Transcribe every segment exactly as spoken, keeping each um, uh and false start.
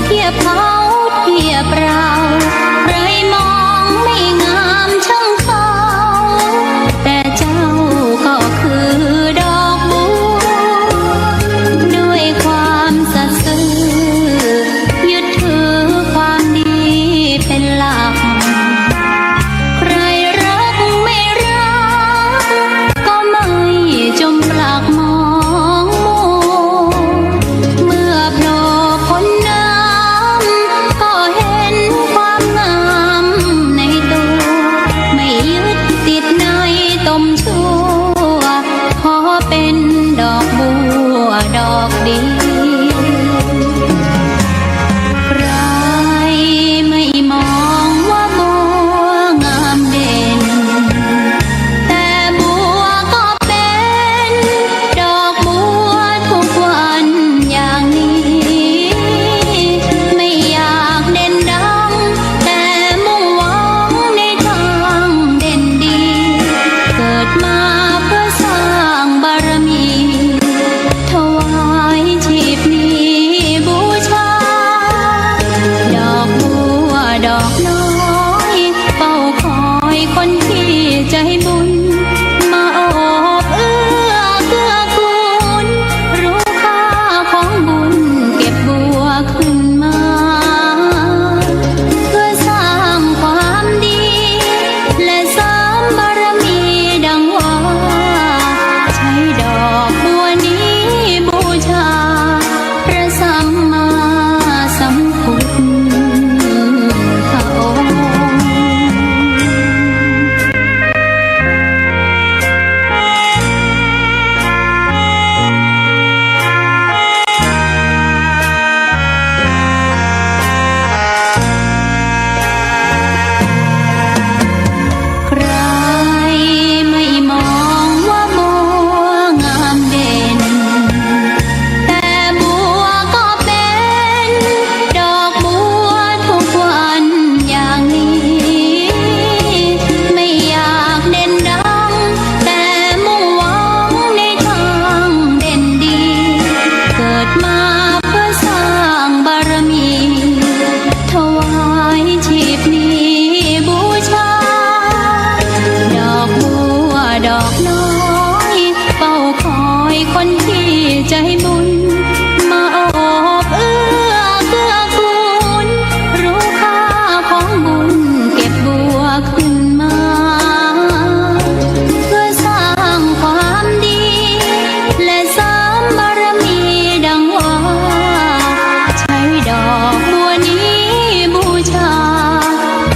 เทียบเขาเทียบเรา ใครมองไม่งามช่างเขา แต่เจ้าก็คือดอกบัว ด้วยความสัตย์ซื่อ ยึดถือความดีเป็นหลัก ใครรักไม่รัก ก็ไม่จมปลักมองมัว เมื่อโผล่พ้นน้ำ ก็เห็นความงามในตัว ไม่ยึดติดในตมชั่ว ขอเป็นดอกบัวดอกเดียว ใครไม่มองว่าบัวงามเด่น แต่บัวก็เป็นดอกบัวทุกวันอย่างนี้ ไม่อยากเด่นดัง แต่มุ่งหวังในทางเด่นดี เกิดมาเพื่อสร้างบารมี ถวายชีพนี้บูชา ดอกบัวดอกน้อย เฝ้าคอยคนที่ใจบุญ มาโอบเอื้อเกื้อกูล รู้ค่าของบุญ เก็บบัวขึ้นมา เพื่อสร้างความดี และเสริมบารมีดังว่า ใช้ดอกบัวนี้บูชา พระสัมมาสัมพุทธองค์ ใครไม่มองว่าบัวงามเด่น แต่บัวก็เป็นดอกบัวทุกวันอย่างนี้ ไม่อยากเด่นดัง แต่มุ่งหวังในทางเด่นดี เกิดมาเพื่อสร้างบารมี ถวายชีพนี้บูชา ดอกบัวดอกน้อย เฝ้าคอยคนที่ใจบุญ มาโอบเอื้อเกื้อกูล รู้ค่าของบุญ เก็บบัวขึ้นมา เพื่อสร้างความดี และเสริมบารมีดังว่า ใช้ดอกบัวนี้บูชา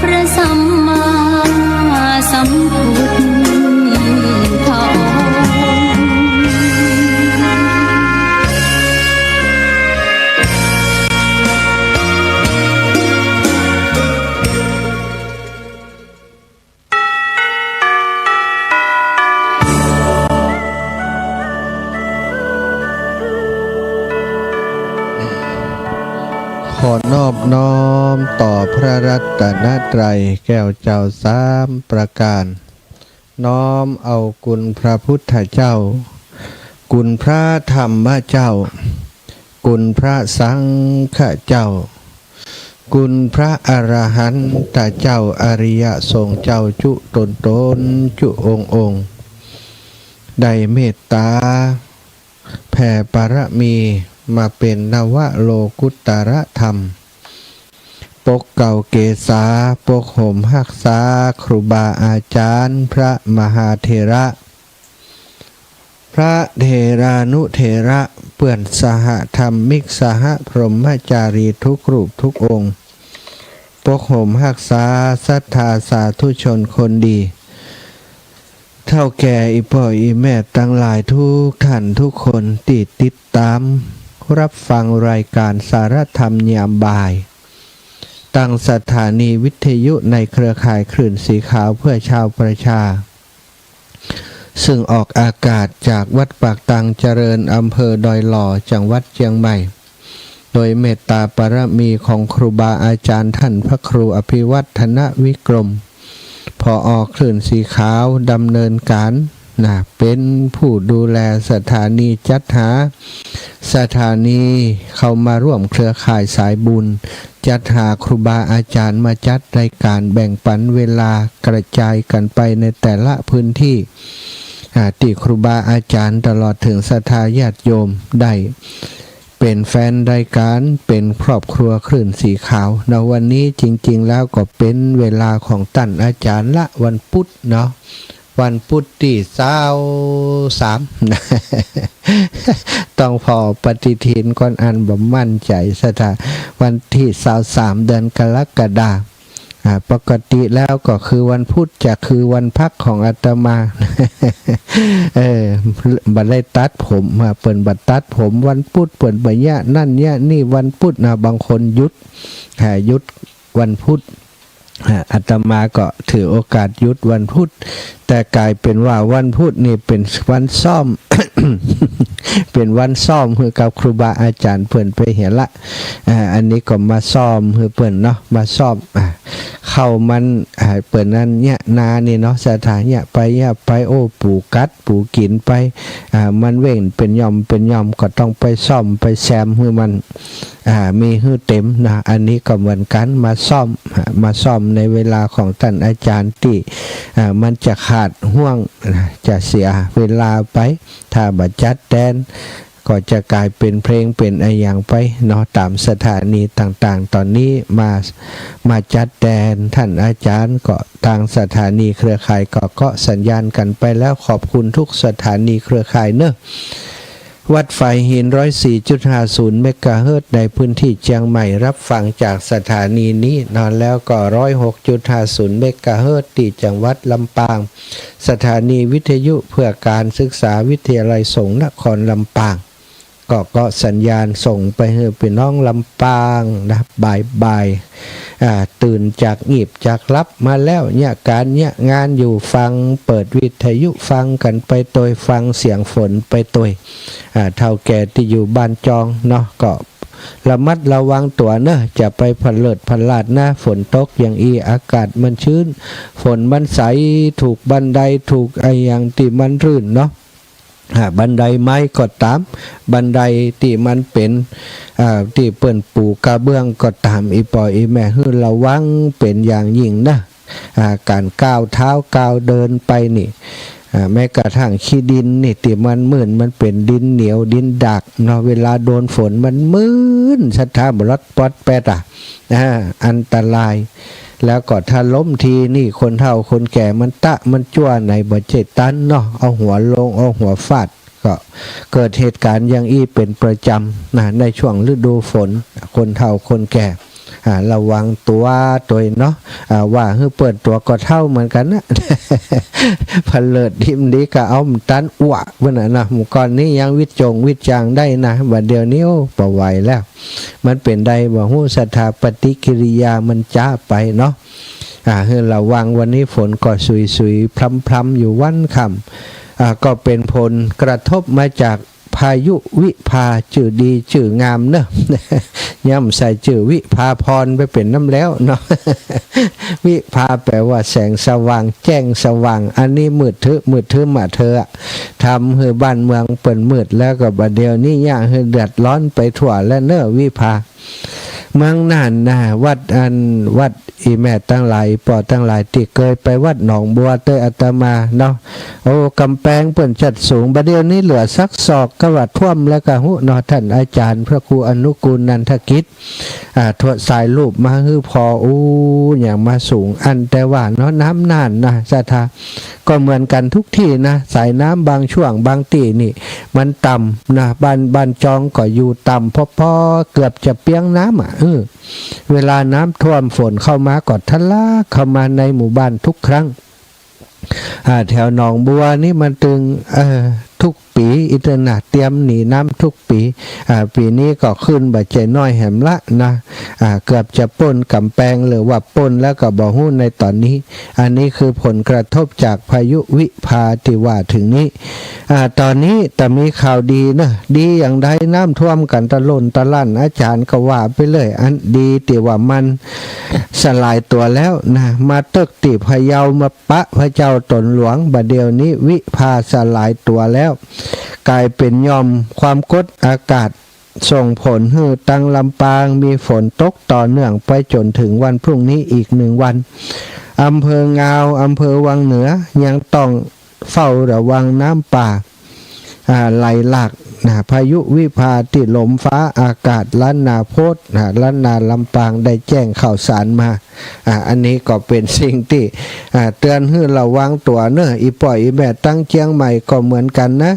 พระสัมมาสัมพุทธองค์ ขอนอบน้อมต่อพระรัตนตรัยแก้วเจ้าสามประการ น้อมเอาคุณพระพุทธเจ้า คุณพระธรรมเจ้า คุณพระสังฆเจ้า คุณพระอรหันตเจ้า อริยสงฆ์เจ้าจุ๊ตนๆ จุ๊องค์ๆ ได้เมตตา แผ่บารมีมาเป๋นนวโลกุตตรธรรม ปกเกล้าเกษา ปกห่มฮักษา ครูบาอาจารย์ พระมหาเถระ พระเถรานุเถระ เปื้อนสหธรรมิก สหพรหมจารีทุกรูปทุกองค์ ปกห่มฮักษาศรัทธาสาธุชนคนดี เฒ่าแก่อี่ป้ออี่แม่ตังหลายทุกท่านทุกคนตี้ติดต๋ามรับฟังรายก๋านสารธรรมยามบ่าย ตางสถานีวิทยุในเครือข่ายคลื่นสีขาวเพื่อชาวประชา ซึ่งออกอากาศจากวัดปากตางเจริญ อำเภอดอยหล่อ จังหวัดเจียงใหม่ โดยเมตตาบารมีของครูบาอาจารย์ท่านพระครูอภิวัฒนวิกรม ผอ.คลื่นสีขาวดำเนินก๋าน นะ เป๋นผู้ดูแลสถานี จัดหาสถานีเข้ามาร่วมเครือข่ายสายบุญ จัดหาครูบาอาจ๋ารย์มาจัดรายก๋าน แบ่งปั๋นเวลากระจายกั๋นไปในแต่ละพื้นตี้ อ่า ตี้ครูบาอาจ๋ารย์ตลอดเถิงศรัทธาญาติโยมได้เป๋นแฟนรายก๋าน เป๋นครอบครัวคลื่นสีขาวนะ วันนี้จริงๆ แล้วก็เป๋นเวลาของต้านอาจ๋ารย์ละ วันปุ๊ดเนาะ วันปุ๊ดตี้ซาวสาม ต้องผ่อปฏิทินก่อน อันบ่มั่นใจ๋ศรัทธา วันตี้ซาวสาม เดือนกรกฎา อ่า ปกติแล้วก็คือวันพุธ จะคือวันพักของอาตมา เออ บ่ได้ตัดผม อ่า เปิ้นบ่ตัดผมวันพุธ เปิ้นบ่เยียะนั่นเยียะนี่วันพุธนะ บางคนหยุด อ่า หยุดวันพุธ อ่า อาตมาก็ถือโอกาสหยุดวันพุธ แต่ก๋ายเป๋นว่าวันพุธนี่เป๋นวันซ้อม เป๋นวันซ้อมหื้อกับครูบาอาจ๋ารย์เปิ้นไปเหียละ อ่า อันนี้ก็มาซ้อมหื้อเปิ้นเนาะ มาซ้อม อ่า ข้าวมัน อ่า เปิ้นนั้นเยียะนานี่เนาะ ศรัทธา เยียะไปเยียะไป โอ้ ปูกัดปูกิ๋นไป อ่า มันเว้นเป๋นหย่อมเป๋นหย่อม ก็ต้องไปซ้อมไปแซมหื้อมัน อ่า มีหื้อเต๋มนะ อันนี้ก็เหมือนกั๋น มาซ้อม อ่า มาซ้อมในเวลาของต้านอาจ๋ารย์ตี้ อ่า มันจะขาดห้วงนะ จะเสียเวลาไป ถ้าบ่จัดแตน ก็จะก๋ายเป๋นเพลงเป๋นอะหยังไปเนาะ ต๋ามสถานีต่างๆ ต๋อนนี้มา มาจัดแตนต้านอาจ๋ารย์ ก็ตางสถานีเครือข่ายก็เกาะสัญญาณกั๋นไปแล้ว ขอบคุณทุกสถานีเครือข่ายเนาะ วัดฝายหิน ร้อยสี่จุดห้าศูนย์ เมกะเฮิรตซ์ ในพื้นตี้เจียงใหม่ รับฟังจากสถานีนี้เนาะ แล้วก็ ร้อยหกจุดห้าศูนย์ เมกะเฮิรตซ์ ตี้จังหวัดลำปาง สถานีวิทยุเพื่อการศึกษาวิทยาลัยสงฆ์นครลำปาง ก็เกาะสัญญาณส่งไปหื้อปี้น้องลำปางนะ บ่ายๆ อ่า ตื่นจากงีบจากหลับมาแล้ว เยียะก๋านเยียะงานอยู่ ฟัง เปิดวิทยุฟังกั๋นไปตวย ฟังเสียงฝนไปตวย อ่า เฒ่าแก่ตี้อยู่บ้านจองเนาะ ก็ระมัดระวังตั๋วเนาะ จะไปผะเลิดผะลาดนะ ฝนตกอย่างอี้ อากาศมันชื้น ฝนมันใส ถูกบันได ถูกอะหยังตี้มันรื่นเนาะ อ่า บันไดไม้ก็ต๋าม บันไดตี้มันเป๋น อ่า ตี้เปิ้นปูกระเบื้องก็ต๋าม อี่ป้ออี่แม่หื้อระวังเป๋นอย่างยิ่งนะ อ่า ก๋านก้าวเท้าก้าวเดินไปนี่ อ่า แม้กระทั่งขี้ดินนี่ตี้มันมื่น มันเป๋นดินเหนียวดินดากเนาะ เวลาโดนฝนมันมื่น ศรัทธา บ่รอดปอดแปดอะ อ่า อันตราย แล้วก็ถ้าล้มทีนี่ คนเฒ่าคนแก่มันตะมันจั่วไหนบ่ใจ้ตันเนาะ เอาหัวลงเอาหัวฟาด ก็เกิดเหตุก๋ารณ์อย่างอี้เป๋นประจ๋ำนะ ในช่วงฤดูฝน คนเฒ่าคนแก่ อ่า ระวังตั๋วตวยเนาะ อ่า ว่าหื้อเปิ้นตั๋วก็เฒ่าเหมือนกั๋นนะ ผะเลิดดีบ่ดีก็เอาบ่ตันอ้วกเปิ้นน่ะนะ เมื่อก่อนนี้ยังวิจงวิจารณ์ได้นะ บัดเดี๋ยวนี้ โอ้ บ่ไหวแล้ว มันเป๋นใดบ่ฮู้ ศรัทธา ปฏิกิริยามันจ๊าไปเนาะ อ่า หื้อระวัง วันนี้ฝนก็สุยๆ พรำๆ อยู่วันค่ำ อ่า ก็เป๋นผลกระทบมาจากพายุวิภา จื้อดีจื้องามเนาะ ย่ำใส่จื้อวิภาพรไปเป๋นน้ำแล้วเนาะ วิภาแปลว่าแสงสว่าง แจ้งสว่าง อันนี้มืดทึบ มืดทึบมาเถอะ ทำหื้อบ้านเมืองเปิ้นมืด แล้วก็บัดเดี๋ยวนี้เยียะหื้อเดือดร้อนไปทั่วแล้วเนาะ วิภา เมืองน่านนะ วัดอัน วัด อี่แม่ตังหลาย ป้อตังหลายตี้เกยไปวัดหนองบัวตวยอาตมาเนาะ โอ้ ก๋ำแปงเปิ้นจัดสูง บัดเดี๋ยวนี้เหลือสักศอก ก็ว่าท่วมแล้วก็ฮู้เนาะ ต้านอาจ๋ารย์พระครูอนุกูลนันทกิจ อ่า ทวดสายรูปมาหื้อผ่อ อู้ อย่างมาสูง อันแต่ว่าเนาะ น้ำน่านนะ ศรัทธา ก็เหมือนกั๋นทุกตี้นะ สายน้ำบางช่วงบางตี้นี่ มันต่ำนะ บ้าน บ้านจองก็อยู่ต่ำ พอๆ เกือบจะเปียงน้ำอะ เออ เวลาน้ำท่วมฝนเข้ามาก็ทะลักเข้ามาในหมู่บ้านทุกครั้ง อ่า แถวหนองบัวนี่มันตึง เออ ทุกปี๋ อิเตอร์นา เตรียมหนีน้ำทุกปี๋ อ่า ปี๋นี้ก็ขึ้นบ่ใจ้น้อยแหมละนะ อ่า เกือบจะป๊นก๋ำแปง หรือว่าป๊นแล้วก็บ่ฮู้ในต๋อนนี้ อันนี้คือผลกระทบจากพายุวิภาตี้ว่าเถิงนี้ อ่า ต๋อนนี้ตะมีข่าวดีเนาะ ดีอย่างใด น้ำท่วมกั๋นตะล่นตะลั่น อาจ๋ารย์ก็ว่าไปเลย อันดีตี้ว่ามันสลายตั๋วแล้วนะ มาเติ๊กตี้พะเยา มาปะพระเจ้าต๋นหลวง บ่าเดี่ยวนี้วิภาสลายตั๋วแล้ว ก๋ายเป๋นหย่อมความกดอากาศ ส่งผลหื้อตังลำปางมีฝนตกต่อเนื่องไปจ๋นเถิงวันพรุ่งนี้อีกหนึ่งวัน อำเภองาว อำเภอวังเหนือ ยังต้องเฝ้าระวังน้ำป่า อ่า ไหลหลากนะ พายุวิภาตี้ลมฟ้าอากาศล้านนาโพธิ์นะ ล้านนาลำปางได้แจ้งข่าวสารมา อ่า อันนี้ก็เป๋นสิ่งตี้ อ่า เตือนหื้อระวังตั๋วเนาะ อี่ป้ออี่แม่ตังเจียงใหม่ก็เหมือนกั๋นนะ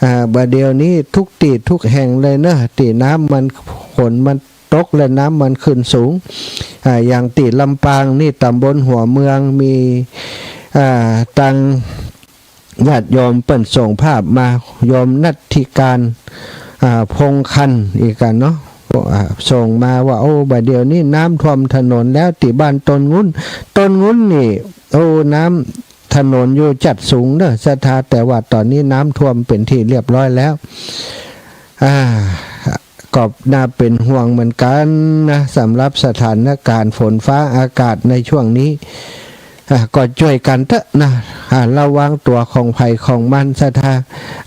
อ่า บ่าเดี่ยวนี้ทุกตี้ทุกแห่งเลยเนาะ ตี้น้ำมัน ฝนมันตกและน้ำมันขึ้นสูง อ่า อย่างตี้ลำปางนี่ ต๋ำบลหัวเมือง มี อ่า ตังญาติโยมเปิ้นส่งภาพมา โยมนัทธิการ อ่า พงษ์คัน อีกกั๋นเนาะ อ่า ส่งมาว่า โอ้ บ่าเดี่ยวนี้น้ำท่วมถนนแล้ว ตี้บ้านต้นงุ้น ต้นงุ้นนี่ โอ้ น้ำ ถนนอยู่จัดสูงเนาะศรัทธา แต่ว่าต๋อนนี้น้ำท่วมเป๋นตี้เรียบร้อยแล้ว อ่า ก็น่าเป๋นห่วงเหมือนกั๋นนะ สำหรับสถานการณ์ฝนฟ้าอากาศในช่วงนี้ อ่า ก็จ้วยกั๋นเต๊อะนะ อ่า ระวังตั๋วของใผของมันศรัทธา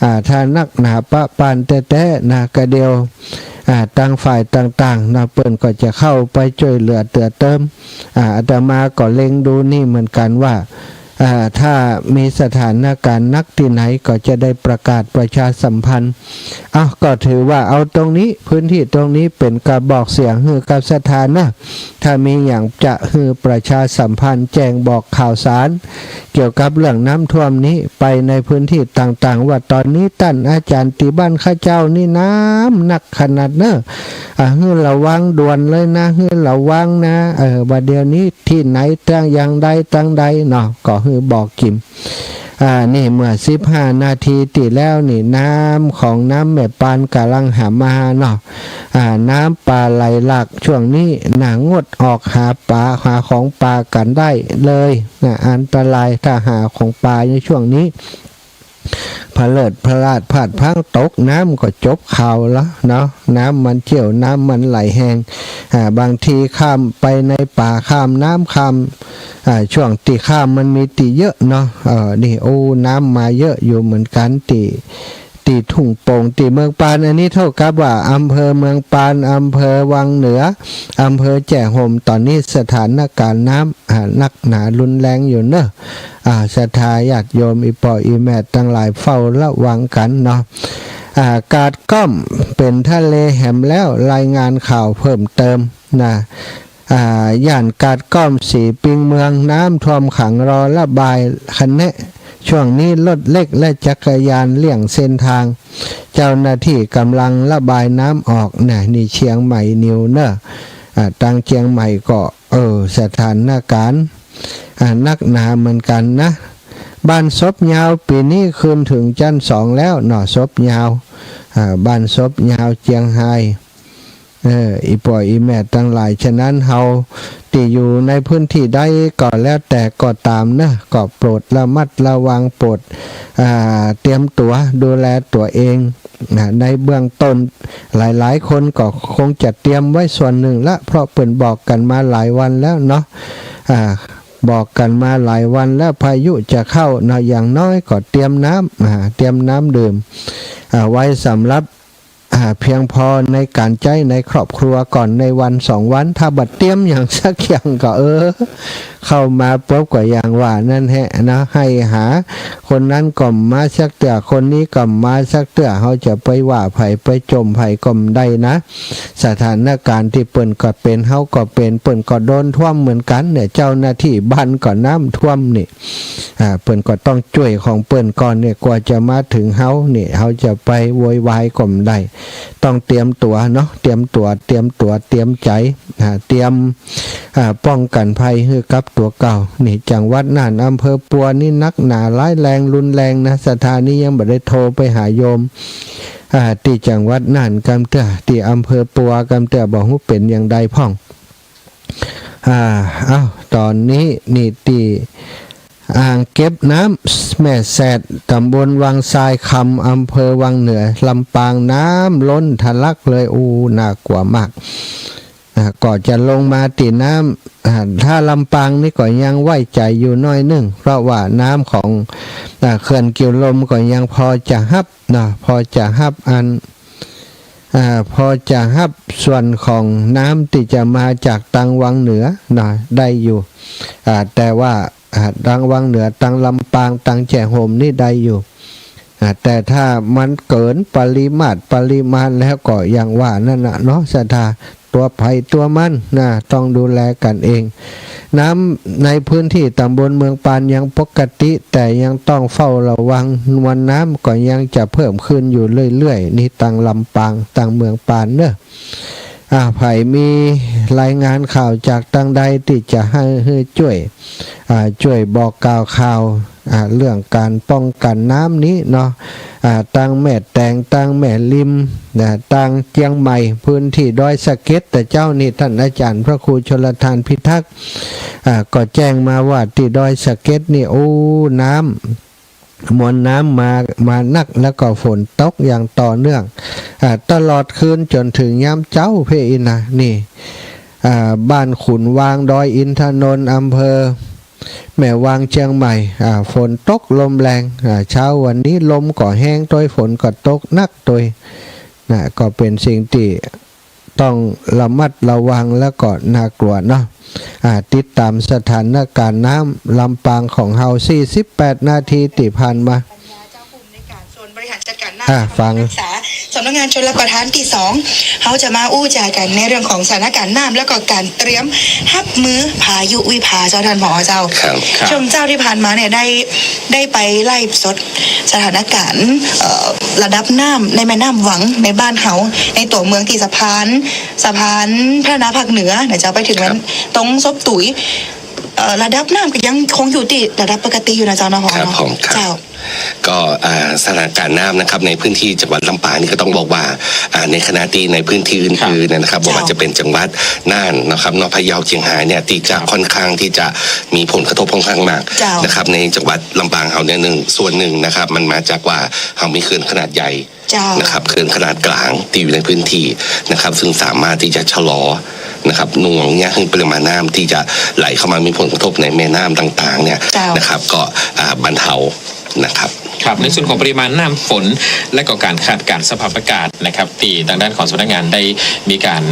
อ่า ถ้านักหนาปะปานแต๊ๆ นะ กะเดี่ยว อ่า ตางฝ่ายต่างๆ นะ เปิ้นก็จะเข้าไปจ้วยเหลือเตื้อเติม อ่า อาตมาก็เล็งดูนี่เหมือนกั๋นว่า อ่า ถ้ามีสถานการณ์หนักตี้ไหนก็จะได้ประกาศประชาสัมพันธ์ เอ้า ก็ถือว่าเอาตรงนี้ พื้นตี้ตรงนี้เป๋นกระบอกเสียงหื้อกับศรัทธานะ ถ้ามีหยังจะหื้อประชาสัมพันธ์แจ้งบอกข่าวสาร เกี่ยวกับเรื่องน้ำท่วมนี้ไปในพื้นตี้ต่างๆ ว่าต๋อนนี้ต้านอาจ๋ารย์ตี้บ้านข้าเจ้านี่น้ำหนักขนาดเนาะ อ่า หื้อระวังด่วนเลยนะ หื้อระวังนะ เออ บ่าเดี่ยวนี้ตี้ไหนตังอย่างใดตังใดเนาะ ก็หื้อบอกกิ๋ม อ่า นี่เมื่อสิบห้านาทีตี้แล้วนี่ น้ำของน้ำแม่ปานก่ำลังหามาเนาะ อ่า น้ำป่าไหลหลากช่วงนี้นะ งดออกหาป๋าหาของป่ากั๋นได้เลยนะ อันตรายถ้าหาของป่าในช่วงนี้ ผะเลิดผะลาดพลาดพลั้งตกน้ำก็จบข่าวละเนาะ น้ำมันเจี้ยว น้ำมันไหลแฮง อ่า บางทีข้ามไปในป่า ข้ามน้ำ ข้าม อ่า ช่วงตี้ข้ามมันมีตี้เยอะเนาะ เออ นี่ โอ้ น้ำมาเยอะอยู่เหมือนกั๋นตี้ ตี้ทุ่งโป่ง ตี้เมืองปาน อันนี้เท่ากับว่าอำเภอเมืองปาน อำเภอวังเหนือ อำเภอแจ้ห่ม ต๋อนนี้สถานการณ์น้ำ อ่า หนักหนารุนแรงอยู่เนาะ อ่า ศรัทธาญาติโยมอี่ป้ออี่แม่ตังหลายเฝ้าระวังกั๋นเนาะ อ่า กาดก้อมเป๋นทะเลแหมแล้ว รายงานข่าวเพิ่มเติมนะ อ่า ย่านกาดก้อมสีปิงเมือง น้ำท่วมขังรอระบายคะแนะ ช่วงนี้รถเล็กและจักรยานเลี่ยงเส้นทาง เจ้าหน้าตี้ก่ำลังระบายน้ำออกนะ นี่เจียงใหม่นิวเนาะ อ่า ตางเจียงใหม่ก็ เออ สถานการณ์ อ่า หนักหนาเหมือนกั๋นนะ บ้านศพยาวปี๋นี้ขึ้นเถิงจั๊นสองแล้วเนาะ ศพยาว อ่า บ้านศพยาวเจียงฮาย เออ อี่ป้ออี่แม่ตังหลาย ฉะนั้นเฮาตี้อยู่ในพื้นตี้ใดก็แล้วแต่ก็ต๋ามเนาะ ก็โปรดระมัดระวัง โปรด อ่า เตรียมตั๋วดูแลตั๋วเอง นะ ในเบื้องต้นหลายๆ คนก็คงจะเตรียมไว้ส่วนนึ่งละ เพราะเปิ้นบอกกั๋นมาหลายวันแล้วเนาะ อ่า บอกกั๋นมาหลายวันแล้ว พายุจะเข้าเนาะ อย่างน้อยก็เตรียมน้ำ อ่า เตรียมน้ำดื่ม อ่า ไว้สำหรับ อ่า เพียงพอในก๋านใจ๊ในครอบครัวก่อนในวันสองวัน ถ้าบ่เตรียมหยังสักอย่างก็ เออ เข้ามาปุ๊บก็อย่างว่านั่นแหละนะ ไห้หาคนนั้นก็บ่มาสักเตื้อ คนนี้ก็บ่มาสักเตื้อ เฮาจะไปว่าใผไปจ่มใผก็บ่ได้นะ สถานการณ์ตี้เปิ้นก็เป๋น เฮาก็เป๋น เปิ้นก็โดนท่วมเหมือนกั๋นเนี่ย เจ้าหน้าตี้บ้านก็น้ำท่วมนี่ อ่า เปิ้นก็ต้องจ้วยของเปิ้นก่อนเนี่ย กว่าจะมาเถิงเฮานี่ เฮาจะไปโวยวายก็บ่ได้ ต้องเตรียมตั๋วเนาะ เตรียมตั๋ว เตรียมตั๋ว เตรียมใจ๋ อ่า เตรียม อ่า ป้องกั๋นภัยหื้อกับตั๋วเก่า นี่ จังหวัดน่าน อำเภอปัวนี่หนักหนาร้ายแรงรุนแรงนะ ศรัทธานี่ยังบ่ได้โทรไปหาโยม อ่า ตี้จังหวัดน่านกำเตื้อ ตี้อำเภอปัวกำเตื้อ บ่ฮู้เป๋นอย่างใดพ่อง อ่า เอ้า ต๋อนนี้นี่ตี้อ่างเก็บน้ำแม่แสด ต๋ำบลวังทรายคำ อำเภอวังเหนือ ลำปาง น้ำล้นทะลักเลย อู้ น่ากลัวมาก อ่า ก็จะลงมาตี้น้ำ อ่า ถ้าลำปางนี่ก็ยังไว้ใจ๋อยู่หน้อยนึ่ง เพราะว่าน้ำของ อ่า เขื่อนกิ่วลมก็ยังพอจะฮับเนาะ พอจะฮับอัน อ่า พอจะฮับส่วนของน้ำตี้จะมาจากตางวังเหนือเนาะ ได้อยู่ อ่า แต่ว่า อ่า ตางวังเหนือ ตางลำปาง ตางแจ้โฮมนี่ได้อยู่ อ่า แต่ถ้ามันเกินปริมาตร ปริมาณแล้วก็อย่างว่านั่นน่ะเนาะ ศรัทธา ตั๋วใผตั๋วมันนะ ต้องดูแลกั๋นเอง น้ำในพื้นที่ต๋ำบลเมืองปานยังปกติ แต่ยังต้องเฝ้าระวัง มวลน้ำก็ยังจะเพิ่มขึ้นอยู่เรื่อยๆ นี่ตางลำปาง ตางเมืองปานเนาะ อ่า ใผมีรายงานข่าวจากตางใดตี้จะหื้อ หื้อจ้วย อ่า จ้วยบอกกล่าวข่าว อ่า เรื่องก๋านป้องกั๋นน้ำนี้เนาะ อ่า ตางแม่แตง ตางแม่ริม นะ ตางเจียงใหม่ พื้นที่ดอยสะเก็ด แต่เจ๊านี่ต้านอาจ๋ารย์พระครูชลทานพิทักษ์ อ่า ก็แจ้งมาว่าตี้ดอยสะเก็ดนี่ โอ้ น้ำ มวลน้ำมา มานัก แล้วก็ฝนตกอย่างต่อเนื่อง อ่า ตลอดคืนจ๋นเถิงยามเจ๊าเพ่ออี้นะ นี่ อ่า บ้านขุนวาง ดอยอินทนนท์ อำเภอแม่วาง เจียงใหม่ อ่า ฝนตกลมแรง อ่า เช้าวันนี้ลมก็แฮงตวย ฝนก็ตกนักตวย นะ ก็เป๋นสิ่งตี้ต้องระมัดระวังแล้วก็น่ากลัวเนาะ อ่า ติดต๋ามสถานก๋ารณ์น้ำลำปางของเฮา สี่สิบแปดนาทีตี้ผ่านมา ปัญญา เจ้าผู้อำนวยก๋านส่วนบริหารจัดก๋ารน้ำ อ่า ฟัง รักษาสำนักงานชลประทานตี้สอง เฮาจะมาอู้จ๋ากั๋นในเรื่องของสถานก๋ารณ์น้ำ แล้วก็ก๋านเตรียมฮับมือพายุวิภาเจ้า ต้าน ผอ เจ้า ครับ ครับ ช่วงเจ๊าตี้ผ่านมาเนี่ยได้ ได้ไปไลฟ์สดสถานก๋ารณ์ เอ่อ ระดับน้ำในแม่น้ำวังในบ้านเฮา ในตั๋วเมืองตี้สะพาน สะพานพัฒนาภาคเหนือนะเจ้า ไปเถิง ครับ วันตรงศพตุ๋ย เอ่อ ระดับน้ำก็ยังคงอยู่ตี้ระดับปกติอยู่นะเจ้าเนาะ ครับผม ครับ เจ้า ก็ อ่า สถานก๋ารณ์น้ำนะครับ ในพื้นที่จังหวัดลำปางนี่ก็ต้องบอกว่า อ่า ในขณะตี้ในพื้นที่อื่นๆ ครับ เนี่ยนะครับ เจ้า บ่ว่าจะเป๋นจังหวัดน่านนะครับ เนาะ พะเยา เจียงฮายเนี่ย ตี้จะ ครับ ค่อนข้างตี้จะมีผลกระทบค่อนข้างมาก เจ้า นะครับ ในจังหวัดลำปางเฮาเนี่ย นึ่ง ส่วนนึ่งนะครับ มันมาจากว่าเฮามีเขื่อนขนาดใหญ่ เจ้า นะครับ เขื่อนขนาดก๋างตี้อยู่ในพื้นที่นะครับ ซึ่งสามารถตี้จะชะลอนะครับ หน่วงเนี่ย หื้อปริมาณน้ำตี้จะไหลเข้ามามีผลกระทบในแม่น้ำต่างๆ เนี่ย เจ้า นะครับ ก็ อ่า บรรเทานะครับ ครับ ในส่วนของปริมาณน้ำฝน และก็ก๋านคาดก๋ารณ์สภาพอากาศนะครับ ตี้ตางด้านของสำนักงานได้มีก๋าน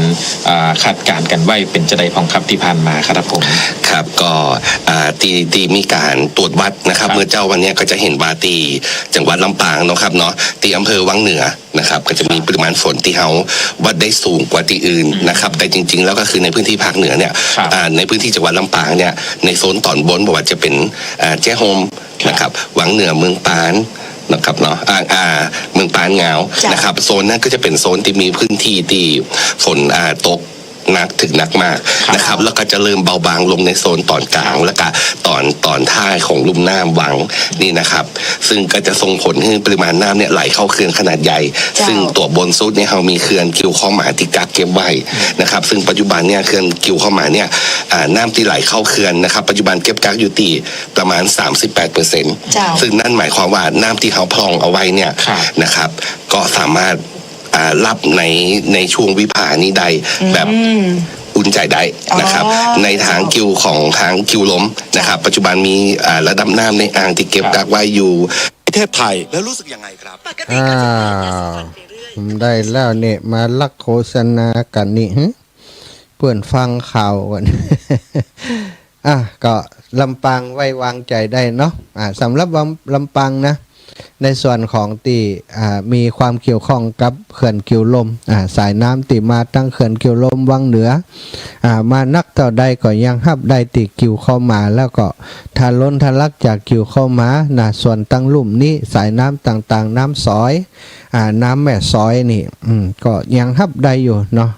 อ่า คาดก๋ารณ์กั๋นไว้เป๋นจาใดพ่องครับ ตี้ผ่านมาครับผม ครับ ก็ อ่า ตี้ ตี้มีก๋านตรวจวัดนะครับ ครับ เมื่อเจ๊าวันเนี้ยก็จะหันว่าตี้จังหวัดลำปางเนาะครับเนาะ ตี้อำเภอวังเหนือ นะครับ ก็จะมี ครับ ปริมาณฝนตี้เฮาวัดได้สูงกว่าตี้อื่น อืม นะครับ แต่จริงๆ แล้วก็คือในพื้นที่ภาคเหนือเนี่ย ครับ อ่า ในพื้นที่จังหวัดลำปางเนี่ย ในโซนต๋อนบน บ่ว่าจะเป๋น อ่า แจ้โฮม ครับ นะครับ วังเหนือ เมืองปานนะครับเนาะ อ่า อ่า เมืองปาน งาว เจ้า นะครับ โซนนั้นก็จะเป๋นโซนตี้มีพื้นที่ตี้ฝน อ่า ตกหนักเถิงหนักมาก ครับ นะครับ แล้วก็จะเริ่มเบาบางลงในโซนต๋อนก๋าง แล้วก็ต๋อน ต๋อนท้ายของลุ่มน้ำวังนี่นะครับ ซึ่งก็จะส่งผลหื้อปริมาณน้ำเนี่ยไหลเข้าเขื่อนขนาดใหญ่ เจ้า ซึ่งตั๋วบนสุดเนี่ยเฮามีเขื่อนกิ่วข้าวหมาตี้กักเก็บไว้นะครับ ซึ่งปัจจุบันเนี่ยเขื่อนกิ่วข้าวหมาเนี่ย อ่า น้ำตี้ไหลเข้าเขื่อนนะครับ ปัจจุบันเก็บกักอยู่ตี้ประมาณ สามสิบแปดเปอร์เซ็นต์ เจ้า ซึ่งนั่นหมายความว่าน้ำตี้เฮาพร่องเอาไว้เนี่ย ครับ นะครับ ก็สามารถ อ่า ฮับใน ในช่วงวิภานี้ได้ อืม แบบอุ่นใจ๋ได้นะครับ อ๋อ ในตางกิ่วของตางกิ่วลมนะครับ เจ้า ปัจจุบันมี อ่า ระดับน้ำในอ่างตี้เก็บ ครับ กักไว้อยู่ ประเทศไทย แล้วรู้สึกยังไงครับ อ้าว ได้แล้วเนี่ย มาลักโฆษณากั๋นนี่ หึ เปื้อนฟังข่าวก่อน อ่ะ ก็ลำปางไว้วางใจ๋ได้เนาะ อ่ะ สำหรับลำ ลำปางนะ ในส่วนของตี้ อ่า มีความเกี่ยวข้องกับเขื่อนกิ่วลม อ่า สายน้ำตี้มาตังเขื่อนกิ่วลมวังเหนือ อ่า มานักเต้าใดก็ยังฮับได้ตี้กิ่วเข้ามา แล้วก็ทะล้นทะลักจากกิ่วเข้ามานะ ส่วนตังลุ่มนี้สายน้ำต่างๆ น้ำสอย อ่า น้ำแม่สอยนี่ อืม ก็ยังฮับได้อยู่เนาะ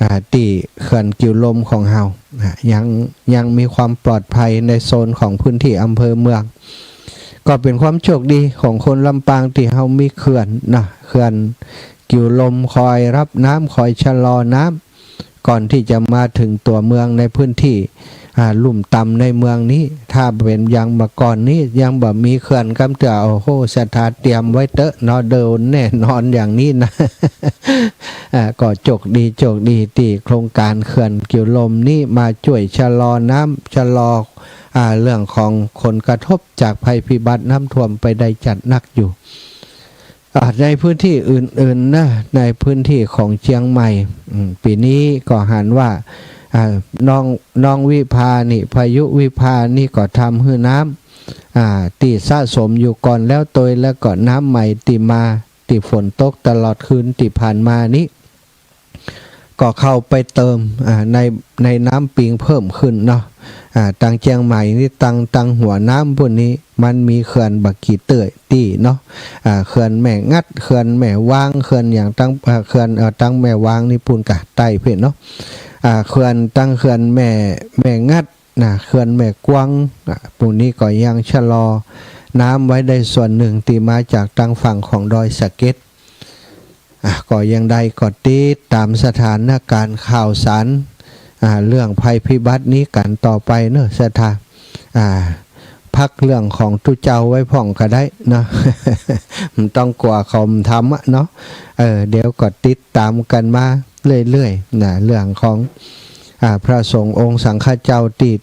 อ่า ตี้เขื่อนกิ่วลมของเฮา อ่า ยัง ยังมีความปลอดภัยในโซนของพื้นที่อำเภอเมือง ก็เป๋นความโชคดีของคนลำปางตี้เฮามีเขื่อนนะ เขื่อนกิ่วลมคอยฮับน้ำ คอยชะลอน้ำ ก่อนตี้จะมาเถิงตั๋วเมืองในพื้นที่ อ่า ลุ่มต่ำในเมืองนี้ ถ้าเป๋นอย่างเมื่อก่อนนี้ยังบ่มีเขื่อนกำเตื้อ โอ้โห ศรัทธาเตรียมไว้เต๊อะเนาะ โดนแน่นอนอย่างนี้นะ อ่า ก็โชคดี โชคดีตี้โครงก๋านเขื่อนกิ่วลมนี้มาจ้วยชะลอน้ำ ชะลอ อ่า เรื่องของผลกระทบจากภัยพิบัติน้ำท่วมไปได้จัดหนักอยู่ อ่า ในพื้นที่อื่นๆ นะ ในพื้นที่ของเจียงใหม่ อืม ปี๋นี้ก็หันว่า อ่า น้อง น้องวิภานี่ พายุวิภานี่ก็ทำหื้อน้ำ อ่า ตี้สะสมอยู่ก่อนแล้วตวย แล้วก็น้ำใหม่ตี้มา ตี้ฝนตกตลอดคืนตี้ผ่านมานี้ ก็เข้าไปเติม อ่า ใน ในน้ำปิงเพิ่มขึ้นเนาะ อ่า ตังเจียงใหม่นี่ ตัง ตังหัวน้ำปู้นนี้ มันมีเขื่อนบ่กี่เตื้อตี้เนาะ อ่า เขื่อนแม่งัด เขื่อนแม่วาง เขื่อนอย่างตัง อ่า เขื่อน เอ่อ ตังแม่วางนี่ปู้นกาใต้พู้นเนาะ อ่า เขื่อนตังเขื่อนแม่ แม่งัดนะ เขื่อนแม่กวาง อ่า ปู้นนี้ก็ยังชะลอน้ำไว้ได้ส่วนนึ่งตี้มาจากตังฝั่งของดอยสะเก็ด อ่ะ ก็อย่างใดก็ติดต๋ามสถานก๋ารณ์ข่าวสาร อ่า เรื่องภัยพิบัตินี้กั๋นต่อไปเนาะ ศรัทธา อ่า พักเรื่องของตุ๊เจ้าไว้พ่องก็ได้เนาะ บ่ต้องกั๋วเขาบ่ทำอะเนาะ เออ เดี๋ยวก็ติดต๋ามกั๋นมาเรื่อยๆ นะ เรื่องของ อ่า พระสงฆ์องค์สังฆเจ้าตี้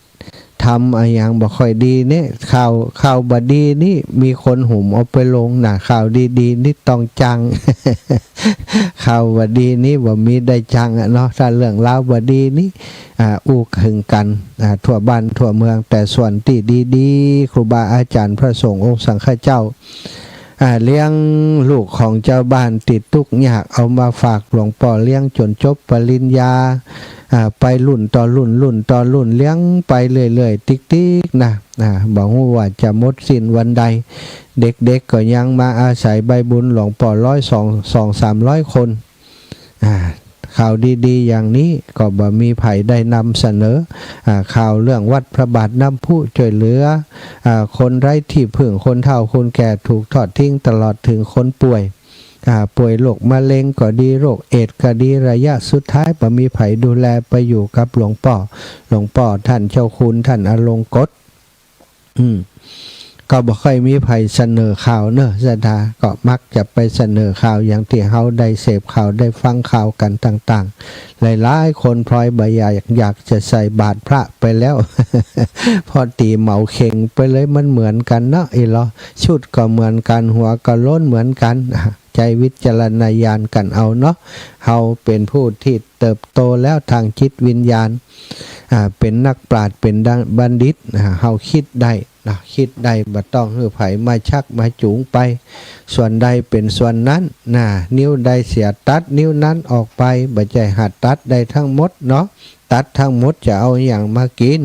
ทำอะหยังบ่ค่อยดีเนี่ย ข่าว ข่าวบ่ดีนี่มีคนหุมเอาไปลงนะ ข่าวดีๆ นี่ต้องจ้าง ข่าวบ่ดีนี่บ่มีได้จ้างอะเนาะ ถ้าเรื่องราวบ่ดีนี่ อ่า อู้เถิงกั๋น อ่า ทั่วบ้านทั่วเมือง แต่ส่วนตี้ดีๆ ครูบาอาจ๋ารย์พระสงฆ์องค์สังฆเจ้า อ่า เลี้ยงลูกของจาวบ้านตี้ตุ๊กยาก เอามาฝากหลวงป้อเลี้ยงจ๋นจบปริญญา อ่า ไปรุ่นต่อรุ่น รุ่นต่อรุ่น เลี้ยงไปเรื่อยๆ ติ๊กๆ นะ อ่า บ่ฮู้ว่าจะหมดสิ้นวันใด เด็กๆ ก็ยังมาอาศัยใบบุญหลวงป้อร้อย สอง สองสามร้อยคน อ่า ข่าวดีๆ อย่างนี้ก็บ่มีใผได้นำเสนอ อ่า ข่าวเรื่องวัดพระบาทน้ำพุจ้วยเหลือ อ่า คนไร้ตี้พึ่ง คนเฒ่าคนแก่ถูกทอดทิ้ง ตลอดเถิงคนป่วย อ่า ป่วยโรคมะเร็งก็ดี โรคเอดส์ก็ดี ระยะสุดท้ายบ่มีใผดูแล ไปอยู่กับหลวงป้อ หลวงป้อต้านเจ้าคุณ ต้านอลงกฎ อืม ก็บ่ค่อยมีใผเสนอข่าวเนาะ ศรัทธา ก็มักจะไปเสนอข่าวอย่างตี้เฮาได้เสพข่าวได้ฟังข่าวกั๋นต่างๆ หลายๆ คนพลอยบ่อยาก อยากจะใส่บาตรพระไปแล้ว เพราะตี้เหมาเข่งไปเลย มันเหมือนกั๋นเนาะ อีหลอ ชุดก็เหมือนกั๋น หัวก็โล้นเหมือนกั๋น อ่ะ ใจ๊วิจารณญาณกั๋นเอาเนาะ เฮาเป๋นผู้ตี้เติบโตแล้วตางจิตวิญญาณ อ่า เป๋นนักปราชญ์ เป๋นดังบัณฑิต อ่า เฮากึ๊ดได้นะ กึ๊ดได้ บ่ต้องหื้อใผมาชักมาจูงไป ส่วนใดเป๋นส่วนนั้นนะ นิ้วใดเสียตัดนิ้วนั้นออกไป บ่ใจ้หาตัดได้ตังหมดเนาะ ตัดตังหมดจะเอาหยังมากิ๋น